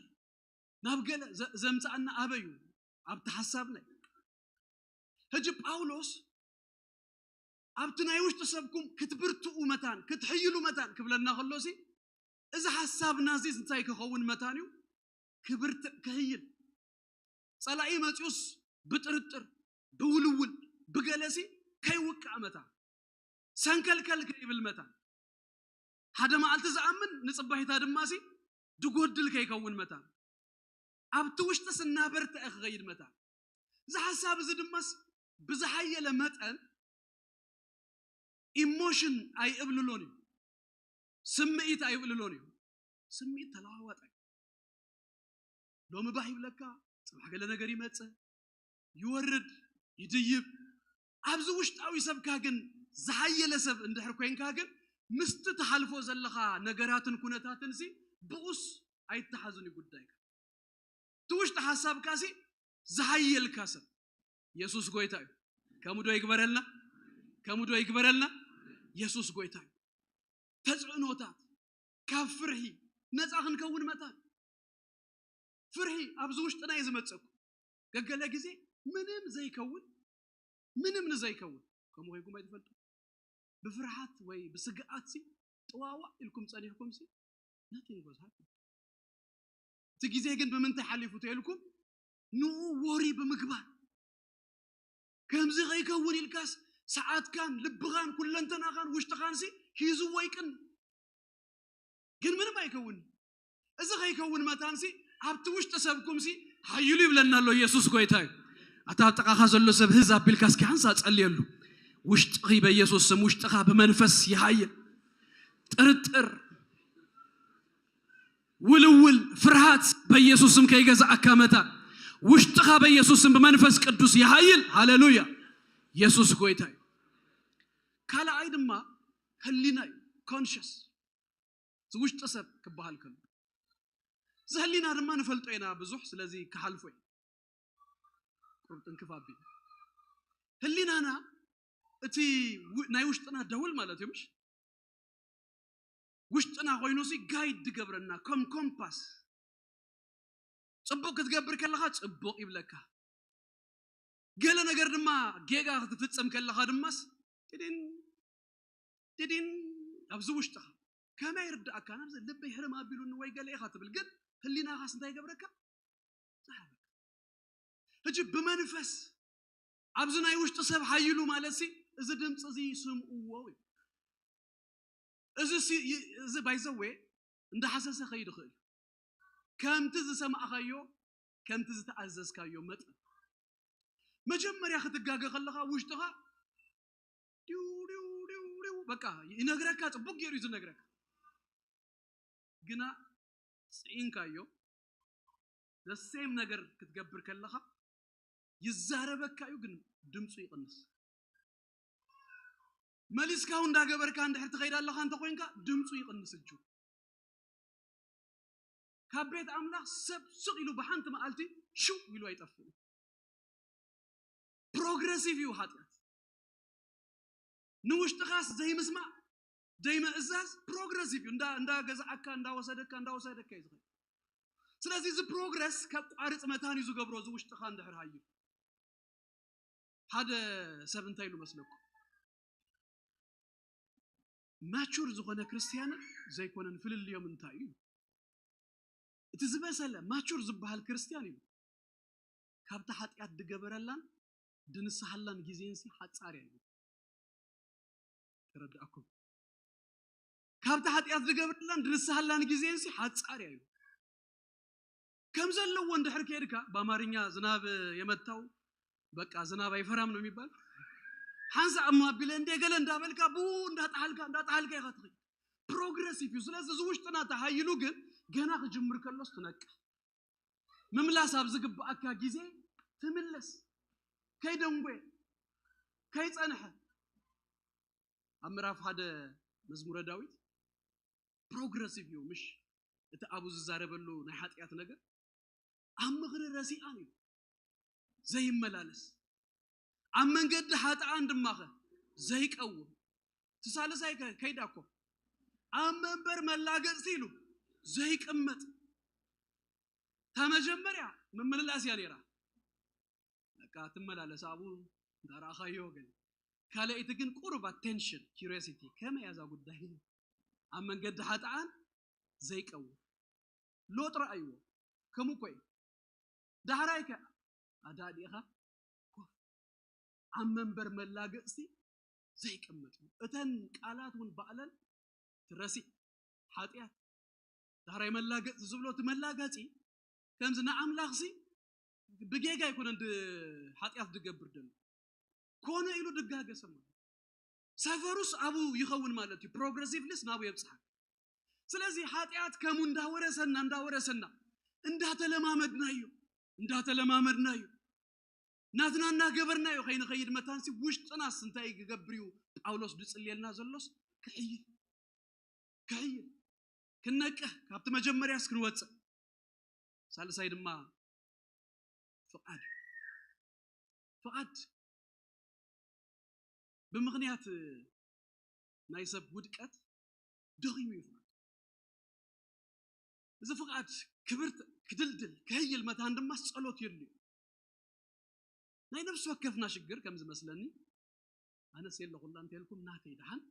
ናብ ገለ ዘምፅኣና ኣበይ እዩ? ኣብቲ ሓሳብና እዩ። ሕጂ ጳውሎስ ኣብቲ ናይ ውሽጢ ሰብኩም ክትብርትኡ መታን ክትሕይሉ መታን ክብለና ከሎ ሲ እዚ ሓሳብና እዚ እንታይ ክኸውን መታን እዩ? ክብርትዕ ክህይል ጸላኢ መጺኡስ ብጥርጥር ብውልውል ብገለሲ ከይውቃዕ መታን ሰንከልከል ከይብል መታን ሓደ መዓልቲ ዝኣምን ንጽባሒታ ድማ ሲ ድጎድል ከይከውን መታን ኣብቲ ውሽጥስ እናበርትዐ ክኸይድ መታን እዚ ሓሳብ እዚ ድማስ ብዝሓየለ መጠን ኢሞሽን ኣይእብልሎን እዩ። ስምዒት ኣይብልሎን እዩ። ስምዒት ተለዋዋጣይ። ሎሚ ባህ ይብለካ፣ ጽባሕ ገለ ነገር ይመጽእ፣ ይወርድ፣ ይድይብ። ኣብዚ ውሽጣዊ ሰብካ ግን ዝሓየለ ሰብ እንድሕር ኮይንካ ግን ምስቲ ትሓልፎ ዘለኻ ነገራትን ኩነታትን ሲ ብኡስ ኣይተሓዝን እዩ ጉዳይካ። እቲ ውሽጢ ሓሳብካ ሲ ዝሓየልካ ሰብ የሱስ ጎይታ እዩ። ከምኡ ዶ ይግበረልና? ከምኡ ዶ ይግበረልና? የሱስ ጎይታ እዩ። ተጽዕኖታት ካብ ፍርሂ ነፃ ክንከውን መታን። ፍርሂ ኣብዚ ውሽጥና እዩ ዝመጽእ እኮ። ገገለ ግዜ ምንም ዘይከውን፣ ምንም ንዘይከውን፣ ከምኡ ኮይንኩም ኣይትፈልጡ። ብፍርሃት ወይ ብስግኣት ሲ ጥዋዋዕ ኢልኩም ጸኒሕኩም ሲ nothing was happened። እቲ ግዜ ግን ብምንታይ ሓሊፉ ተልኩም ንኡ ወሪ ብምግባር፣ ከምዚ ከይከውን ኢልካስ ሰዓትካን ልብኻን ኩለንተናኻን ውሽጥኻን ሲ ሂዝዎ ይቅን። ግን ምንም ኣይከውን። እዚ ከይከውን መታን ሲ ኣብቲ ውሽጢ ሰብኩም ሲ ሓይሉ ይብለና ኣሎ። ኢየሱስ ጎይታ እዩ። ኣታ ኣብ ጥቓኻ ዘሎ ሰብ ህዝ ኣቢልካ እስኪ ሓንሳ ጸልየሉ። ውሽጥኺ በኢየሱስ ስም፣ ውሽጥኻ ብመንፈስ ይሃይል። ጥርጥር፣ ውልውል፣ ፍርሃት በኢየሱስ ስም ከይገዛእካ መታን። ውሽጥኻ በኢየሱስ ስም ብመንፈስ ቅዱስ ይሃይል። ሃሌሉያ። ኢየሱስ ጎይታ እዩ። ካልኣይ ድማ ህሊና እዩ፣ ኮንሽስ። እዚ ውሽጢ ሰብ ክበሃል ከሎ፣ እዚ ህሊና ድማ ንፈልጦ ኢና ብዙሕ፣ ስለዚ ክሓልፎ እዩ። ቁርብ ጥንክፍ ኣቢሉ። ህሊናና እቲ ው-፣ ናይ ውሽጥና ደውል ማለት እዩ፣ ምሽ? ውሽጥና ኮይኑ ሲ ጋይድ ዝገብረና፣ ከም ኮምፓስ። ጽቡቕ ክትገብር ከለኻ ጽቡቕ ይብለካ። ገለ ነገር ድማ ጌጋ ክትፍጽም ከለኻ ድማስ ዲዲን፣ ዲዲን ኣብዚ ውሽጥኻ ከመይ ይርድኣካ? ናብዚ ልበይ ሕርም ኣቢሉኒ ወይ ገለ ኢኻ ትብል፣ ግን ህሊናኻስ እንታይ ይገብረካ? ዝሓበካ። ሕጂ ብመንፈስ ኣብዚ ናይ ውሽጢ ሰብ ሓይሉ ማለት ሲ እዚ ድምፂ እዚ ስምዕዎ እዩ። እዚ ሲ-፣ ይ-፣ እዚ ባይዘዌ እንዳሓሰሰ ከይድ ይኽእል እዩ። ከምቲ ዝሰማዕኻዮ፣ ከምቲ ዝተኣዘዝካዮ መጠን። መጀመርያ ክትጋገ ከለኻ ውሽጥኻ ዲው፣ ዲው፣ ዲው፣ ዲው፣ በቃ ይነግረካ፣ ጽቡቅ ገይሩ እዩ ዝነግረካ። ግና ጽዒንካዮ፣ the same ነገር ክትገብር ከለኻ ይዛረበካ እዩ፣ ግን ድምፁ ይቕንስ። መሊስካ እውን እንዳገበርካ እንድሕር ትኸይድ ኣለኻ እንተኾይንካ፣ ድምፁ ይቕንስ እጁ። ካብ ቤት ኣምላኽ ሰብ ስቕ ኢሉ ብሓንቲ መዓልቲ ሽው ኢሉ ኣይጠፍእን። ፕሮግረሲቭ እዩ ሓጢኣት። ንውሽጥኻስ ዘይምስማዕ፣ ዘይምእዛዝ ፕሮግረሲቭ እዩ። እንዳ-፣ እንዳገዝዓካ፣ እንዳወሰደካ፣ እንዳወሰደካ እዩ ዝኸይድ። ስለዚ እዚ ፕሮግረስ ከቋርፅ መታን እዩ ዝገብሮ፣ እዚ ውሽጥኻ እንድሕር ሃዩ። ሓደ ሰብ እንታይ ኢሉ መስለኩም? ማቹር ዝኾነ ክርስትያንን ዘይኮነን ፍልልዮም እንታይ እዩ? እቲ ዝበሰለ ማቹር ዝበሃል ክርስትያን እዩ፣ ካብቲ ሓጢኣት ድገበረላን ድንስሃላን ግዜንሲ ሓጻር እዩ። ተረዳእኩም? ካብቲ ሓጢኣት ድገበረላን ድንስሃላን ግዜንሲ ሓጻር እዩ። ከም ዘለዎ እንድሕር ከይድካ፣ በአማርኛ ዝናብ የመታው፣ በቃ ዝናብ አይፈራም ነው የሚባል። ሓንሳ እሞ ኣቢለ እንደ ገለ እንዳበልካ፣ ብኡ እንዳጣሃልካ፣ እንዳጣሃልካ ኢኻ ትኸይድ። ፕሮግረሲቭ እዩ። ስለዚ እዚ ውሽጥና ተሃይሉ ግን ገና ክጅምር ከሎስ ትነቅሕ። ምምላስ ኣብ ዝግብኣካ ግዜ ትምለስ። ከይደንጎየ፣ ከይጸንሐ። ኣብ ምዕራፍ ሓደ መዝሙረ ዳዊት ፕሮግረሲቭ እዩ፣ ምሽ? እቲ ኣብኡ ዝዛረበሉ ናይ ሓጢኣት ነገር ኣብ ምኽሪ ረሲኣን እዩ ዘይመላለስ፣ ኣብ መንገዲ ሓጥኣን ድማኸ ዘይቀውም። እቲ ሳልሳይ ከ-፣ ከይዳ እኮ ኣብ መንበር መላገጽቲ ኢሉ ዘይቅመጥ። እታ መጀመርያ ምምልላስ እያ ነይራ። በቃ ትመላለስ ኣብኡ እንዳረኣኻዮ ግን። ካልኣይቲ ግን ቁሩብ ኣቴንሽን፣ ኪሪዮሲቲ፣ ከመይ እያ እዛ ጉዳይ? ኣብ መንገዲ ሓጥኣን ዘይቀውም። ሎጥ ረኣይዎ። ከምኡ እኮ እዩ። ዳሕራይ ከ ኣዳዲኻ ኮፍ። ኣብ መንበር መላገጽቲ ዘይቅመጥ እዩ። እተን ቃላት እውን ባዕለን ትረሲዕ ሓጢኣት። ዳሕራይ መላገጽቲ ዝብሎ እቲ መላገጺ ከምዚ ንኣምላኽሲ ብጌጋ ኣይኮነን ድ- ሓጢኣት ዝገብር ዘሎ፣ ኮነ ኢሉ ድጋገሰ ማለት። ሰፈሩስ ኣብኡ ይኸውን ማለት እዩ። ፕሮግረሲቭሊስ ናብኡ የብፅሓ። ስለዚ ሓጢኣት ከምኡ እንዳወረሰና እንዳወረሰና እንዳተለማመድናዮ እንዳተለማመድናዮ ናትና እናገበርናዮ ከይንኸይድ መታንሲ ውሽጥናስ እንታይ ክገብር እዩ ጳውሎስ ዝጽልየልና ዘሎስ? ክሕይል ክሕይል፣ ክነቅህ፣ ካብቲ መጀመርያስ ክንወፅእ። ሳልሳይ ድማ ፍቓድ እዩ። ፍቓድ ብምኽንያት ናይ ሰብ ውድቀት ደኺሙ እዩ ፍቓድ። እዚ ፍቓድ ክብርት ክድልድል ክህይል መታን ድማ ጸሎት የድልዩ። ናይ ነፍሲ ወከፍና ሽግር ከም ዝመስለኒ፣ ኣነስ የለኹላ እንተልኩም ናተይ ደሓን፣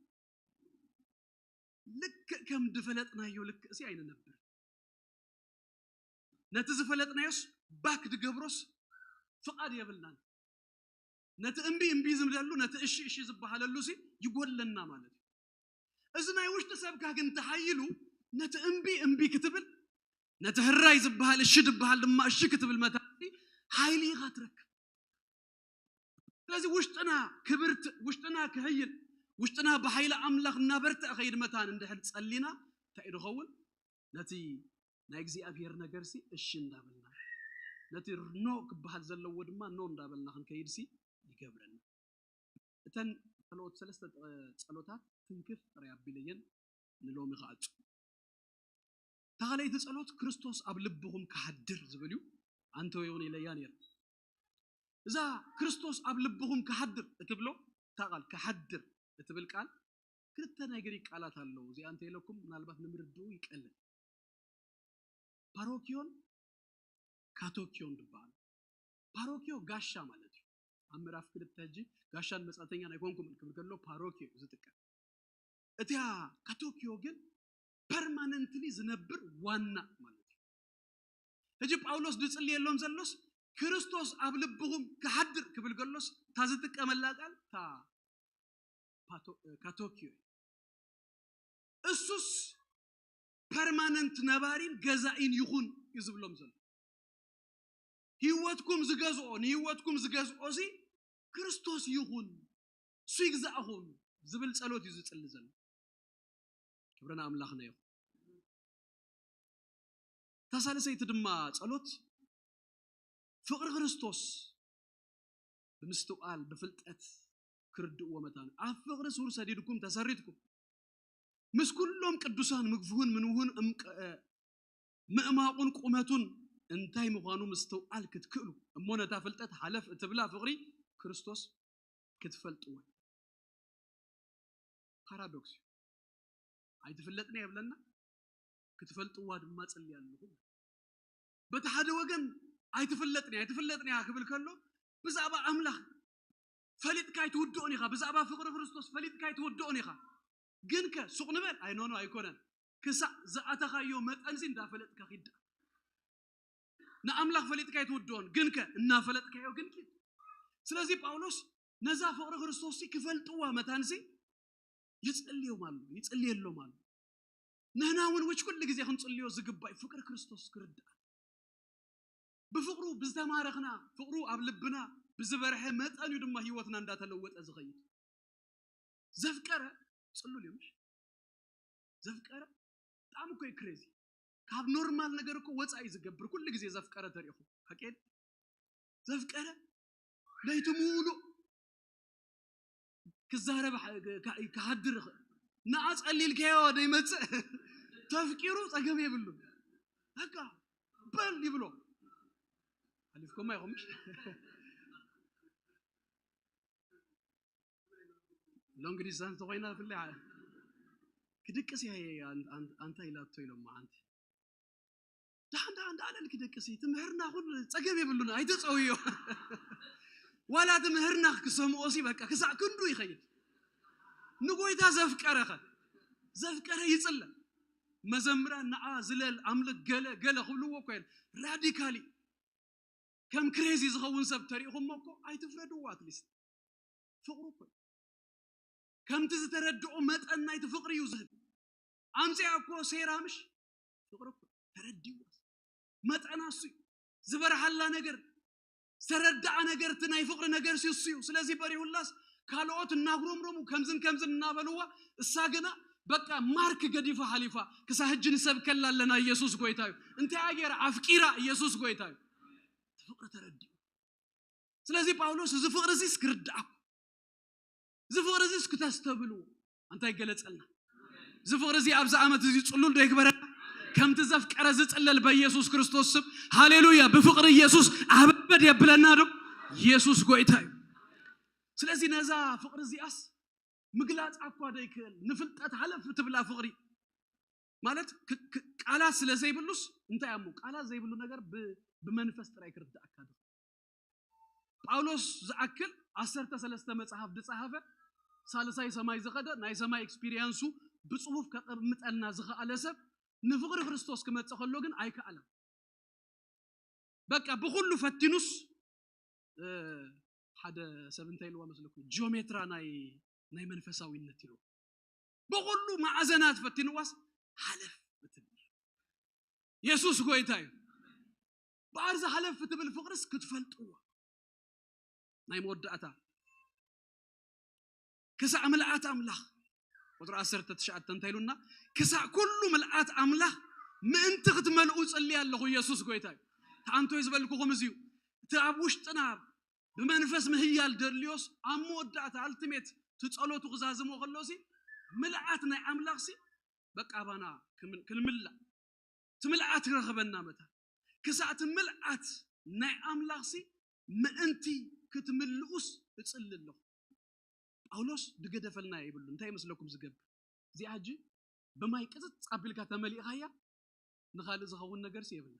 ልክዕ ከም ዝፈለጥናዮ ልክዕ ሲ ኣይንነብር። ነቲ ዝፈለጥናዮስ ባክ ድገብሮስ ፍቓድ የብልናን። ነቲ እምቢ እምቢ ዝብለሉ፣ ነቲ እሺ እሺ ዝበሃለሉ ሲ ይጎድለና ማለት እዩ። እዚ ናይ ውሽጢ ሰብካ ግን ተሓይሉ፣ ነቲ እምቢ እምቢ ክትብል፣ ነቲ ህራይ ዝበሃል እሺ ዝበሃል ድማ እሺ ክትብል መታን ሓይሊ ኢኻ ትረክብ። ስለዚ ውሽጥና ክብርት ውሽጥና ክህይል፣ ውሽጥና ብሓይሊ ኣምላኽ እናበርትዐ ከይድ መታን እንድሕር ጸሊና እንታይ እዩ ዝኸውን? ነቲ ናይ እግዚኣብሔር ነገር ሲ እሺ እንዳበልና፣ ነቲ ኖ ክበሃል ዘለዎ ድማ ኖ እንዳበልና ክንከይድ ሲ ይገብረና። እተን ካልኦት ሰለስተ ጸ- ጸሎታት ትንክፍ ጥራይ ኣቢለየን ንሎሚ ክዓጹ። እታ ካልኣይቲ ጸሎት ክርስቶስ ኣብ ልብኹም ክሓድር ዝብል እዩ። ኣንተ ይኹን ኢለያ ነይረ። እዛ ክርስቶስ ኣብ ልብኹም ክሓድር እትብሎ፣ እታ ቃል ክሓድር እትብል ቃል ክልተ ናይ ግሪክ ቃላት ኣለዉ። እዚኣ እንተ ኢለኩም ምናልባት ንምርድኡ ይቀልል። ፓሮኪዮን ካቶኪዮን ዝበሃል። ፓሮኪዮ ጋሻ ማለት እዩ። ኣብ ምዕራፍ ክልተ ሕጂ ጋሻን መጻተኛን ኣይኮንኩምን ክብል ከሎ ፓሮኪዮ እዩ ዝጥቀም። እቲያ ካቶኪዮ ግን ፐርማነንትሊ ዝነብር ዋና ማለት እዩ። ሕጂ ጳውሎስ ዝጽልየሎም ዘሎስ ክርስቶስ ኣብ ልብኹም ክሓድር ክብል ከሎስ እታ ዝጥቀመላ ቃል እታ ፓቶ- ካቶኪዮ እዩ። እሱስ ፐርማነንት ነባሪን ገዛኢን ይኹን እዩ ዝብሎም ዘሎ። ህይወትኩም ዝገዝኦ ንህይወትኩም ዝገዝኦ ሲ ክርስቶስ ይኹን፣ እሱ ይግዛእኹም ዝብል ጸሎት እዩ ዝጽሊ ዘሎ። ክብሪ ንኣምላኽና ይኹን። እታ ሳልሰይቲ ድማ ጸሎት ፍቕሪ ክርስቶስ ብምስትውዓል ብፍልጠት ክርድእዎ መታን ኣብ ፍቕሪ ሱር ሰዲድኩም ተሰሪትኩም ምስ ኩሎም ቅዱሳን ምግፍሁን ምንውሁን እምቀ- ምእማቑን ቁመቱን እንታይ ምዃኑ ምስትውዓል ክትክእሉ እሞ ነታ ፍልጠት ሓለፍ እትብላ ፍቕሪ ክርስቶስ ክትፈልጥዎ። ፓራዶክስ እዩ። ኣይትፍለጥን እያ ይብለና፣ ክትፈልጥዋ ድማ ጽሊ ኣለኹም። በቲ ሓደ ወገን ኣይትፍለጥን እያ ኣይትፍለጥን እያ ክብል ከሎ ብዛዕባ ኣምላኽ ፈሊጥካ ኣይትውድኦን ኢኻ፣ ብዛዕባ ፍቕሪ ክርስቶስ ፈሊጥካ ኣይትውድኦን ኢኻ። ግን ከ ሱቕ ንበል ኣይኖኖ ኣይኮነን። ክሳዕ ዝኣተኻዮ መጠንዚ እንዳፈለጥካ ኪዳ ንኣምላኽ ፈሊጥካ ኣይትውድኦን፣ ግን ከ እናፈለጥካዮ ግን ኪድ። ስለዚ ጳውሎስ ነዛ ፍቕሪ ክርስቶስ ሲ ክፈልጥዋ መታንሲ ይጽልዮም ኣሎ ይጽልየሎም ኣሎ። ንህና እውን ውጭ ኩሉ ግዜ ክንጽልዮ ዝግባእ ፍቅሪ ክርስቶስ ክርዳእ ብፍቅሩ ብዝተማረኽና ፍቅሩ ኣብ ልብና ብዝበርሐ መጠን እዩ ድማ ህይወትና እንዳተለወጠ ዝኸይድ። ዘፍቀረ ጽሉል እዩ ምሽ ዘፍቀረ ብጣዕሚ እኮ እዩ ክሬዚ። ካብ ኖርማል ነገር እኮ ወፃኢ ዝገብር ኩሉ ግዜ ዘፍቀረ ተሪእኹ ሓቂ ዘፍቀረ ለይቲ ሙሉእ ክዛረብ ክሃድር ይኽእል። ንዓ ጸሊልካዮ ዘይመጽእ ተፍቂሩ ጸገም የብሉን። በቃ በል ይብሎ። ኣሊፍኮማ ይኹምሽ ሎንግ ዲስታንስ ተኮይና ፍለ ክድቅስ እያ ኣንታ ኢላቶ ኢሎም ሓንቲ ዳሓን ዳሓን ዳኣለል ክደቅሲ ትምህርና ኩን ፀገም የብሉን ኣይተፀውዮ ዋላ ትምህርና ክሰምኦ ሲ በቃ ክሳዕ ክንዱ ይኸይድ ንጎይታ ዘፍቀረኸ ዘፍቀረ ይፅለ መዘምራን ንዓ ዝለል ኣምልክ ገለ ገለ ክብልዎ እኮ ራዲካሊ ከም ክሬዚ ዝኸውን ሰብ ተሪእኹሞ እኮ ኣይትፍረድዎ ኣትሊስት ፍቕሩ እኮ ከምቲ ዝተረድኦ መጠን ናይቲ ፍቕሪ እዩ ዝህብ ኣምፅያ እኮ ሴራ ምሽ ፍቕሪ እኮ ተረዲዋ መጠና እሱ ዝበርሃላ ነገር ዝተረድኣ ነገር፣ እቲ ናይ ፍቕሪ ነገር ሲ እሱ እዩ። ስለዚ በሪሁላስ ካልኦት እናጉረምረሙ ከምዝን ከምዝን እናበልዋ፣ እሳ ግና በቃ ማርክ ገዲፋ ሓሊፋ። ክሳ ሕጂ ንሰብከላ ኣለና። ኢየሱስ ጎይታ እዩ። እንታይ ገይራ ኣፍቂራ? ኢየሱስ ጎይታ እዩ። እቲ ፍቕሪ ተረዲኡ። ስለዚ ጳውሎስ እዚ ፍቕሪ እዚስ ክርድኣኩም፣ እዚ ፍቕሪ እዚስ ክተስተብልዎ እንታይ ይገለጸልና? እዚ ፍቕሪ እዚ ኣብዚ ዓመት እዚ ጽሉል ዶ ይግበረና? ከምቲ ዘፍቀረ ዝጽለል በኢየሱስ ክርስቶስ ስም። ሃሌሉያ! ብፍቕሪ ኢየሱስ ኣበበድ የብለና ዶ? ኢየሱስ ጎይታ እዩ። ስለዚ ነዛ ፍቕሪ እዚኣስ ምግላጽ ኣኳ ዶ ይክእል? ንፍልጠት ሃለፍ ትብላ ፍቕሪ ማለት ክ- ክ- ቃላት ስለ ዘይብሉስ እንታይ ኣሞ ቃላት ዘይብሉ ነገር ብ- ብመንፈስ ጥራይ ክርዳእካ ዶ? ጳውሎስ ዝኣክል ዓሰርተ ሰለስተ መጽሓፍ ዝጸሓፈ፣ ሳልሳይ ሰማይ ዝኸደ፣ ናይ ሰማይ ኤክስፒሪየንሱ ብጽሑፍ ከቐምጠልና ዝኸኣለ ሰብ ንፍቕሪ ክርስቶስ ክመጽእ ከሎ ግን ኣይከኣለን። በቃ ብኹሉ ፈቲኑስ እ፣ ሓደ ሰብ እንታይ ኢልዋ መስለኩም? ጂኦሜትራ ናይ ናይ መንፈሳዊነት ኢልዋ። ብኹሉ ማዕዘናት ፈቲንዋስ ሓለፍ ብትብል። የሱስ ጎይታ እዩ። ብኣር ዝሓለፍ ትብል ፍቕርስ ክትፈልጥዎ ናይ መወዳእታ ክሳዕ ምልኣት ኣምላኽ ቁፅሪ ዓሰርተ ትሽዓተ እንታይ ኢሉና? ክሳዕ ኩሉ ምልኣት ኣምላኽ ምእንቲ ክትመልኡ ጽሊ ኣለኹ። ኢየሱስ ጎይታ እዩ። ተኣንቶይ ዝበልኩኹም እዚ እዩ። እቲ ኣብ ውሽጥና ብመንፈስ ምህያል ደልዮስ ኣብ መወዳእታ ኣልቲሜት ትጸሎቱ ክዛዝሞ ከሎሲ ምልኣት ናይ ኣምላኽሲ በቃ ባና ክም- ክንምላእ እቲ ምልኣት ክረኽበና መታ ክሳዕ እቲ ምልኣት ናይ ኣምላኽሲ ምእንቲ ክትምልኡስ እጽሊ ኣለኹ። ጳውሎስ ድገደፈልና ይብሉ እንታይ ይመስለኩም ዝገብር? እዚኣ ሕጂ ብማይ ቅፅፅ ኣቢልካ ተመሊእኻያ ንኻልእ ዝኸውን ነገርሲ የብላ።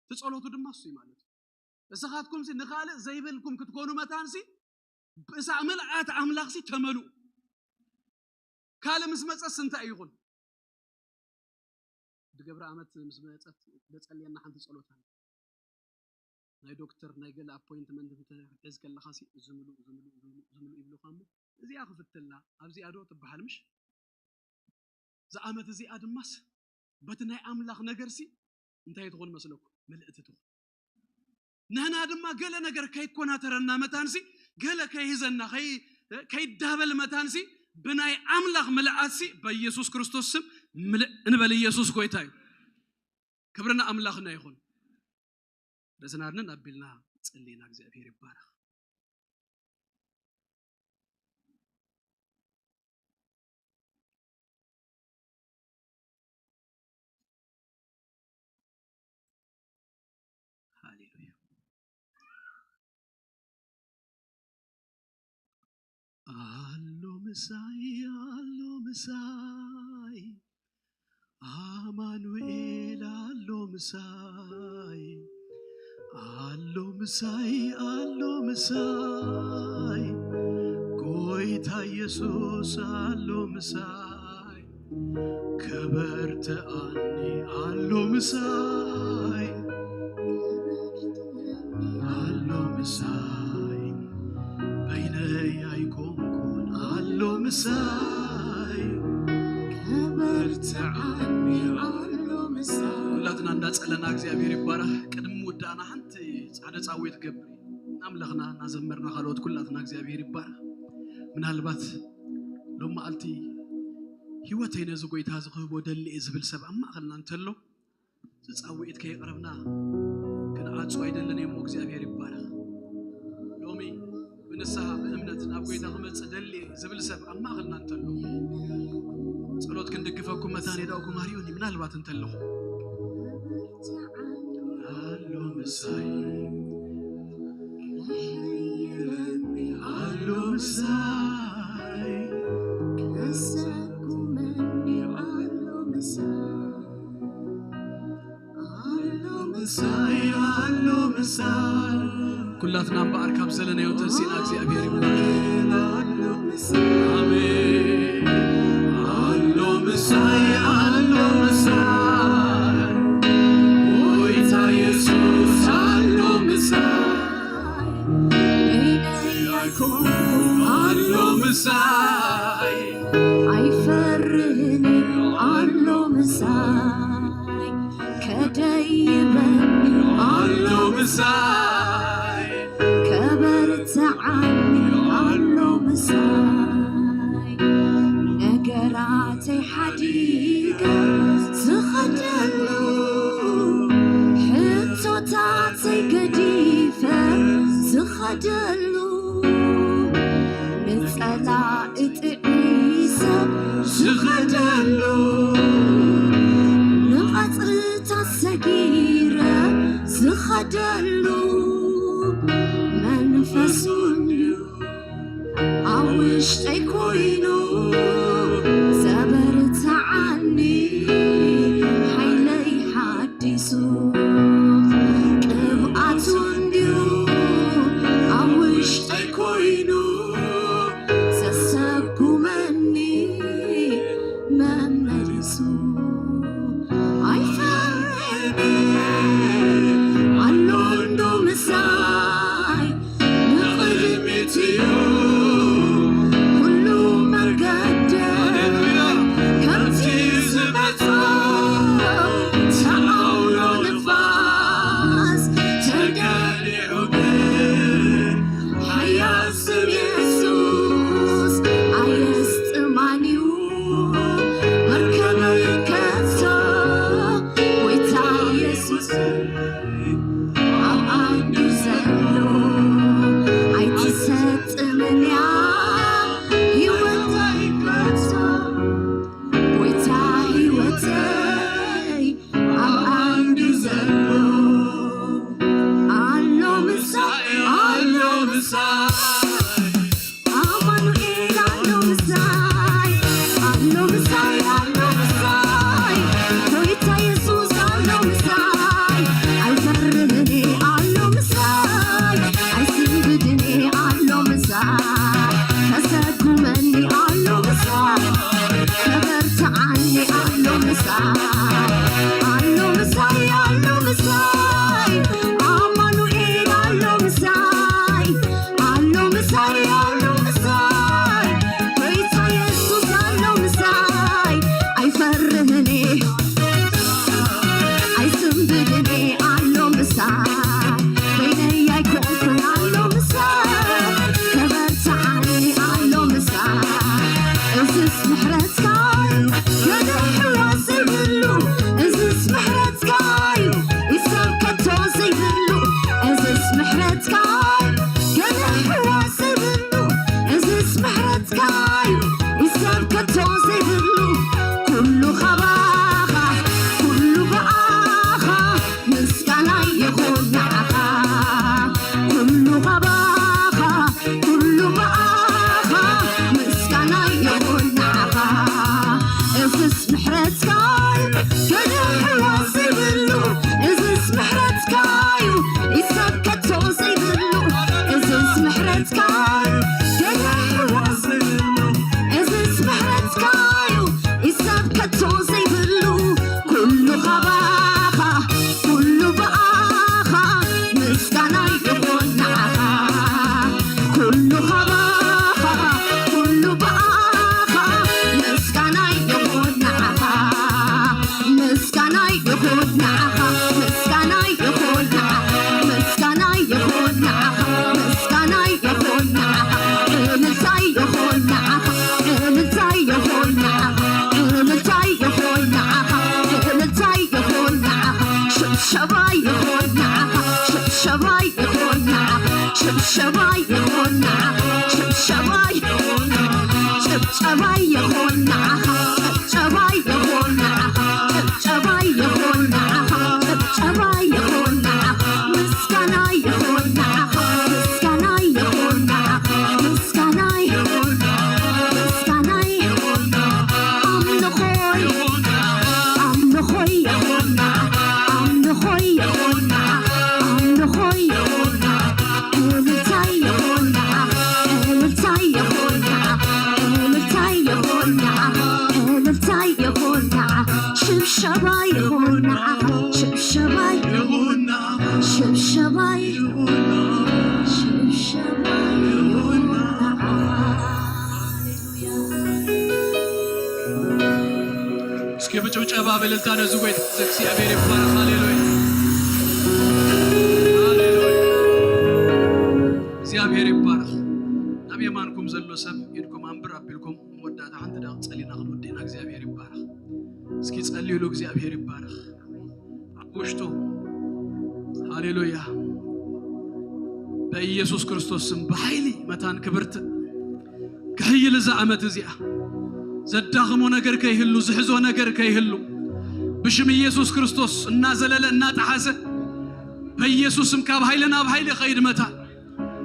እቲ ጸሎቱ ድማ እሱ እዩ ማለት እዩ። እስኻትኩምሲ ንኻልእ ዘይብልኩም ክትኮኑ መታንሲ ብእሳ ምልኣት ኣምላኽሲ ተመልኡ። ካልእ ምስ መጸስ እንታይ ይኹን? ድገብረ ኣመት ምስ መጸት ደጸልየና ሓንቲ ጸሎት ኣለ። ናይ ዶክተር ናይ ገለ ኣፖይንትመንት እንተ ክትሕዝ ከለኻሲ እዚ ምሉእ እዚ ምሉእ እዚ ምሉእ እዚ ምሉእ ይብሉኻ እሞ እዚኣ ክፍትላ ኣብዚኣ ዶ ትበሃል ምሽ? ዝኣመት እዚኣ ድማስ በቲ ናይ ኣምላኽ ነገርሲ እንታይ ትኾን መስለኩም? ምልእቲ ትኾን። ንህና ድማ ገለ ነገር ከይኮናተረና መታንሲ ገለ ከይህዘና ከይ- ከይዳበል መታንሲ ብናይ ኣምላኽ ምልኣትሲ በኢየሱስ ክርስቶስ ስም ምልእ እንበል። ኢየሱስ ጎይታ እዩ። ክብርና ኣምላኽና ይኹን። ርእስና ኣድንን ኣቢልና ጸሊና እግዚኣብሔር ይባረኽ። ሃሌሉያ። ኣሎ ምሳይ፣ ኣሎ ምሳይ፣ ኣማኑኤል ኣሎ ምሳይ፣ ኣሎ ምሳይ፣ ኣሎ ምሳይ፣ ጎይታ ኢየሱስ ኣሎ ምሳይ። ከበርትኣኒ ኣሎ ምሳይ፣ ኣሎ ምሳይ፣ በይነይ ኣይኮንኩን ኣሎ ምሳይ፣ ከበርትኣኒ ኣሎ ምሳይ። ኩላትና እንዳጸለና እግዚኣብሔር ይባረኽ። ቅድሚ ምውዳእና ሓንቲ ጻዕደ ጻውዒት ክገብር እዩ። ኣምላኽና እናዘመርና ካልኦት ኩላትና እግዚኣብሔር ይባረኽ። ምናልባት ሎም መዓልቲ ህይወተይ ነዚ ጎይታ እዚ ክህቦ ደሊ እየ ዝብል ሰብ ኣብ ማእኸልና እንተሎ፣ እዚ ጻውዒት ከየቕረብና ክንዓጹ ኣይደልን እየ እሞ እግዚኣብሔር ይባረኽ። ሎሚ ብንስሓ ብእምነት ናብ ጎይታ ክመጽእ ደሊ እየ ዝብል ሰብ ኣብ ማእኸልና እንተሎ፣ ጸሎት ክንድግፈኩም መታን የዳእኩም ኣርዩኒ ምናልባት እንተለኹ ኣሎ ምሳይ ኣሎ ምሳይ ከሰኩመኒ ኣሎ ምሳይ ኣሎ ምሳይ ኣሎ ምሳይ ኩላትና እምበኣር ካብ ዘለናዮ ተንሲእና እግዚኣብሔር ይባረክ። ኣሎ ምሳይ ኣሜን። ኣሎ ምሳይ ኣሎ ምሳይ ጎይታ የሱስ ኣሎ ምሳይ ኣሎ ምሳይ ኣይፈርህን ኣሎ ምሳይ ከደይበኒ ኣሎ ከበርትዓኒ ኣሎ ምሳይ። ነገራተይ ሓዲገ ዝኸደሉ፣ ሕቶታተይ ገዲፈ ዝኸደሉ፣ ንጸላኢ ጥዒሰ ዝኸደሉ፣ ንቐጽርታት ሰጊረ ዝኸደሉ፣ መንፈሱ እንድዩ ኣብ ውሽጠይ ኮይኑ ዘበርትዓኒ፣ ሓይለይ ሓዲሱ፣ ቅብኣቱ እንድዩ ኣብ ውሽጠይ ኮይኑ ዘሰጉመኒ፣ መመሊሱ ኣይፈርሕን ኣሎ እንዶ ምሳይ። ንቕድሚት እዩ ኩሉ መገደይ፣ ከምቲ ዝመጾ ተኣውሎ ንፋስ ተገሊዑ፣ ግን ሓያል ስም የሱስ ኣየስጥማን እዩ መርከበይ ከቶ። ጎይታ የሱስ ኣብ ኣንዱ ዘሎ ኣይትሰጥምን እያ ህይወተይ ከቶ። ጎይታ ህይወተይ ኣብ ኣንዱ ዘሎ ኣሎ ምሳይ፣ ኣሎ ምሳይ። ኣማኑኤል ኣሎ ምሳይ፣ ኣሎ ምሳይ፣ ኣሎ ምሳይ። ጎይታ የሱስ ኣሎ ምሳይ። ኣይፈርህን ኣሎ ምሳይ፣ ኣይስንብድን ኣሎ ምሳይ። ከሰጉመኒ ኣሎ ምሳይ፣ ከበርትዓኒ ኣሎ ምሳይ። ኣሎ ምሳይ፣ ኣሎ ምሳይ። ኣማኑኤል ኣሎ ምሳይ፣ ኣሎ ምሳይ፣ ኣሎ ምሳይ። ጎይታ የሱስ ኣሎ ምሳይ። ኣይፈርህን እየ ኣይስንብድን እየ ኣሎ ምሳይ። በይነይ ኣይኮንኩን ኣሎ ምሳይ። ከበርትዓኒ ኣሎ ምሳይ። እዝስ ምሕረትካ እዩ ገለ ሕዋስ ዘይብሉ። እዝስ ምሕረትካ እዩ ይሰብ ከቶ ዘይብሉ። እዝስ ምሕረትካ እዩ ገለ ሕዋስ ዘይብሉ። እዝስ ምሕረትካ እዩ ይሰብ ከቶ ዘይብሉ። ኩሉ ካባኻ፣ ኩሉ ብኣኻ፣ ምስጋና ይኹን ንዓኻ። ኩሉ ካባኻ፣ ኩሉ ብኣኻ፣ ምስጋና ይኹን ንዓኻ። እዝስ ምሕረትካ እዩ ገለ ሕዋስ ዘይብሉ። እዝስ ምሕረትካ እዩ ይሰብ ከቶ ዘይብሉ። እዝስ ምሕረትካ እዩ ገለ ሕዋስ ዘይብሉ። እዝስ ምሕረትካ እዩ ይሰብ ከቶ ዘይብሉ። ኩሉ ካባኻ፣ ኩሉ ብኣኻ፣ ምስጋና ይኹን ንዓኻ። ኩሉ ካባኻ፣ ኩሉ ብኣኻ፣ ምስጋና ይኹን ንዓኻ። ምስጋና ይኹን ንዓኻ፣ ምስጋና ይኹን ንዓኻ፣ ምስጋና ይኹን ንዓኻ፣ ምስጋና ይኹን ንዓኻ። እልልታ ይኹን ንዓኻ፣ እልልታ ይኹን ንዓኻ፣ እልልታ ይኹን ንዓኻ፣ እልልታ ይኹን ንዓኻ። ሽብሸባ ይኹን ንዓኻ፣ ሽብሸባ ይኹን ንዓኻ፣ ሽብሸባ ይኹን ንዓኻ፣ ሽብሸባ ይኹን ንዓኻ፣ ሽብሸባ ይኹን ንዓኻ፣ ሽብሸባ ይኹን ንዓኻ፣ ሽብሸባ ይኹን ንዓኻ፣ ሽብሸባ ይኹን ንዓኻ። ምስጋና ይኹን ንዓኻ፣ ምስጋና ይኹን ንዓኻ፣ ምስጋና ይኹን ንዓኻ፣ ምስጋና ይኹን ንዓኻ። ኣምልኾ ይኹን ንዓኻ፣ ኣምልኾ ይኹን ንዓኻ፣ ኣምልኾ ይኹን ንዓኻ፣ ኣምልኾ ይኹን ንዓኻ። እልልታ ይኹን ንዓኻ፣ እልልታ ይኹን ንዓኻ፣ እልልታ ይኹን ንዓኻ፣ እልልታ ይኹን ንዓኻ። ሽብሸባ ይኹን ንዓኻ፣ ሽብሸባ ይኹን ንዓኻ፣ ሽብሸባ ይኹን ንዓኻ፣ ሽብሸባ ይኹን ንዓኻ። ሃሌሉያ። እስኪ ብጭብጨባ ብእልልታ ነዚ ጎይታ እዚ እግዚኣብሔር ይባረክ። ሃሌሉያ። እግዚኣብሔር ይባረኽ። ናብ የማንኩም ዘሎ ሰብ ኢድኩም ኣንብር ኣቢልኩም መወዳእታ ሓንቲ ደቂቕ ጸሊና ክንወድእና። እግዚኣብሔር ይባረኽ። እስኪ ጸልዩሉ። እግዚኣብሔር ይባረኽ። ኣብ ውሽጡ፣ ሃሌሉያ፣ በኢየሱስ ክርስቶስ ስም ብሓይሊ መታን ክብርት ክሕይል እዛ ዓመት እዚኣ። ዘዳኽሞ ነገር ከይህሉ፣ ዝሕዞ ነገር ከይህሉ፣ ብሽም ኢየሱስ ክርስቶስ እናዘለለ እናጠሓሰ፣ በኢየሱስ ስም ካብ ሓይሊ ናብ ሓይሊ ኸይድ መታን።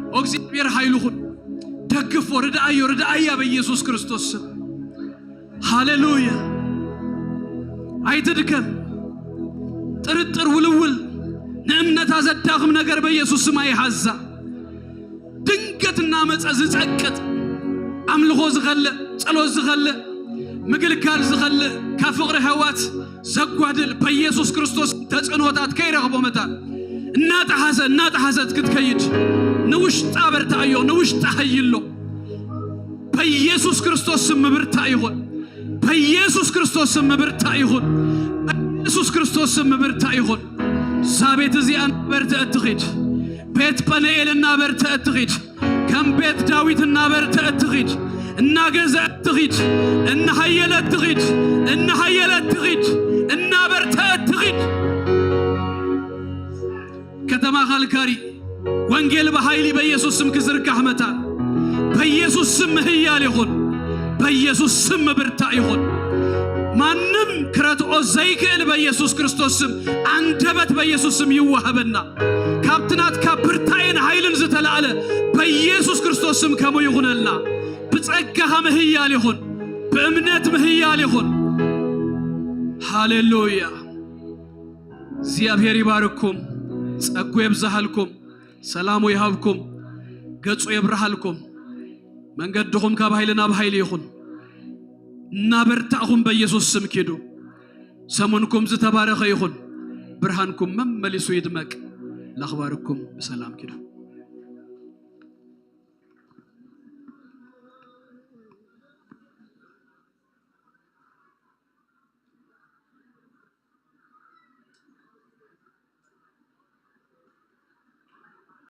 ኦ እግዚኣብሔር ሓይሉ ኹን፣ ደግፎ፣ ርድኣዮ፣ ርድኣያ በኢየሱስ ክርስቶስ ስም። ሃሌሉያ። ኣይትድከም። ጥርጥር፣ ውልውል፣ ንእምነታ ዘዳኽም ነገር በኢየሱስ ስም ኣይሓዛ። ድንገት እናመጸ ዝጸቅጥ፣ ኣምልኾ ዝኸልእ፣ ጸሎት ዝኸልእ፣ ምግልጋል ዝኸልእ፣ ካብ ፍቕሪ ኣሕዋት ዘጓድል፣ በኢየሱስ ክርስቶስ ተጽዕኖታት ከይረኽቦ መታን እናጠሓሰ እናጠሓሰት ክትከይድ ንውሽጣ በርትዓዮ፣ ንውሽጣ ሐይሎ። በኢየሱስ ክርስቶስ ስም ምብርታዕ ይኹን። በኢየሱስ ክርስቶስ ስም ምብርታዕ ይኹን። በኢየሱስ ክርስቶስ ስም ምብርታዕ ይኹን። እዛ ቤት እዚኣ እናበርትዐት ትኺድ። ቤት ጳንኤል እናበርትዐት ትኺድ። ከም ቤት ዳዊት እናበርትዐት ትኺድ። እናገዝአት ትኺድ። እናሓየለት ትኺድ። እናሓየለት ትኺድ። እናበርትዐት ትኺድ። ከተማ ካልጋሪ ወንጌል ብሓይሊ በኢየሱስ ስም ክዝርጋሕ መታን። በኢየሱስ ስም ምህያል ይኹን። በኢየሱስ ስም ምብርታዕ ይኹን። ማንም ክረትዖ ዘይክእል በኢየሱስ ክርስቶስ ስም ኣንደበት በኢየሱስ ስም ይወሃበና። ካብቲ ናትካ ብርታኤን ሓይልን ዝተላዕለ በኢየሱስ ክርስቶስ ስም ከምኡ ይኹነልና። ብጸጋኻ ምህያል ይኹን። ብእምነት ምህያል ይኹን። ሃሌሉያ። እግዚኣብሔር ይባርኩም፣ ጸጉ የብዝሃልኩም፣ ሰላሙ ይሃብኩም፣ ገጹ የብርሃልኩም። መንገድኹም ካብ ሃይሊ ናብ ሃይሊ ይኹን። እናበርታዕኹም በኢየሱስ ስም ኪዱ። ሰሙንኩም ዝተባረኸ ይኹን። ብርሃንኩም መመሊሱ ይድመቅ። ላኽባርኩም ብሰላም ኪዱ።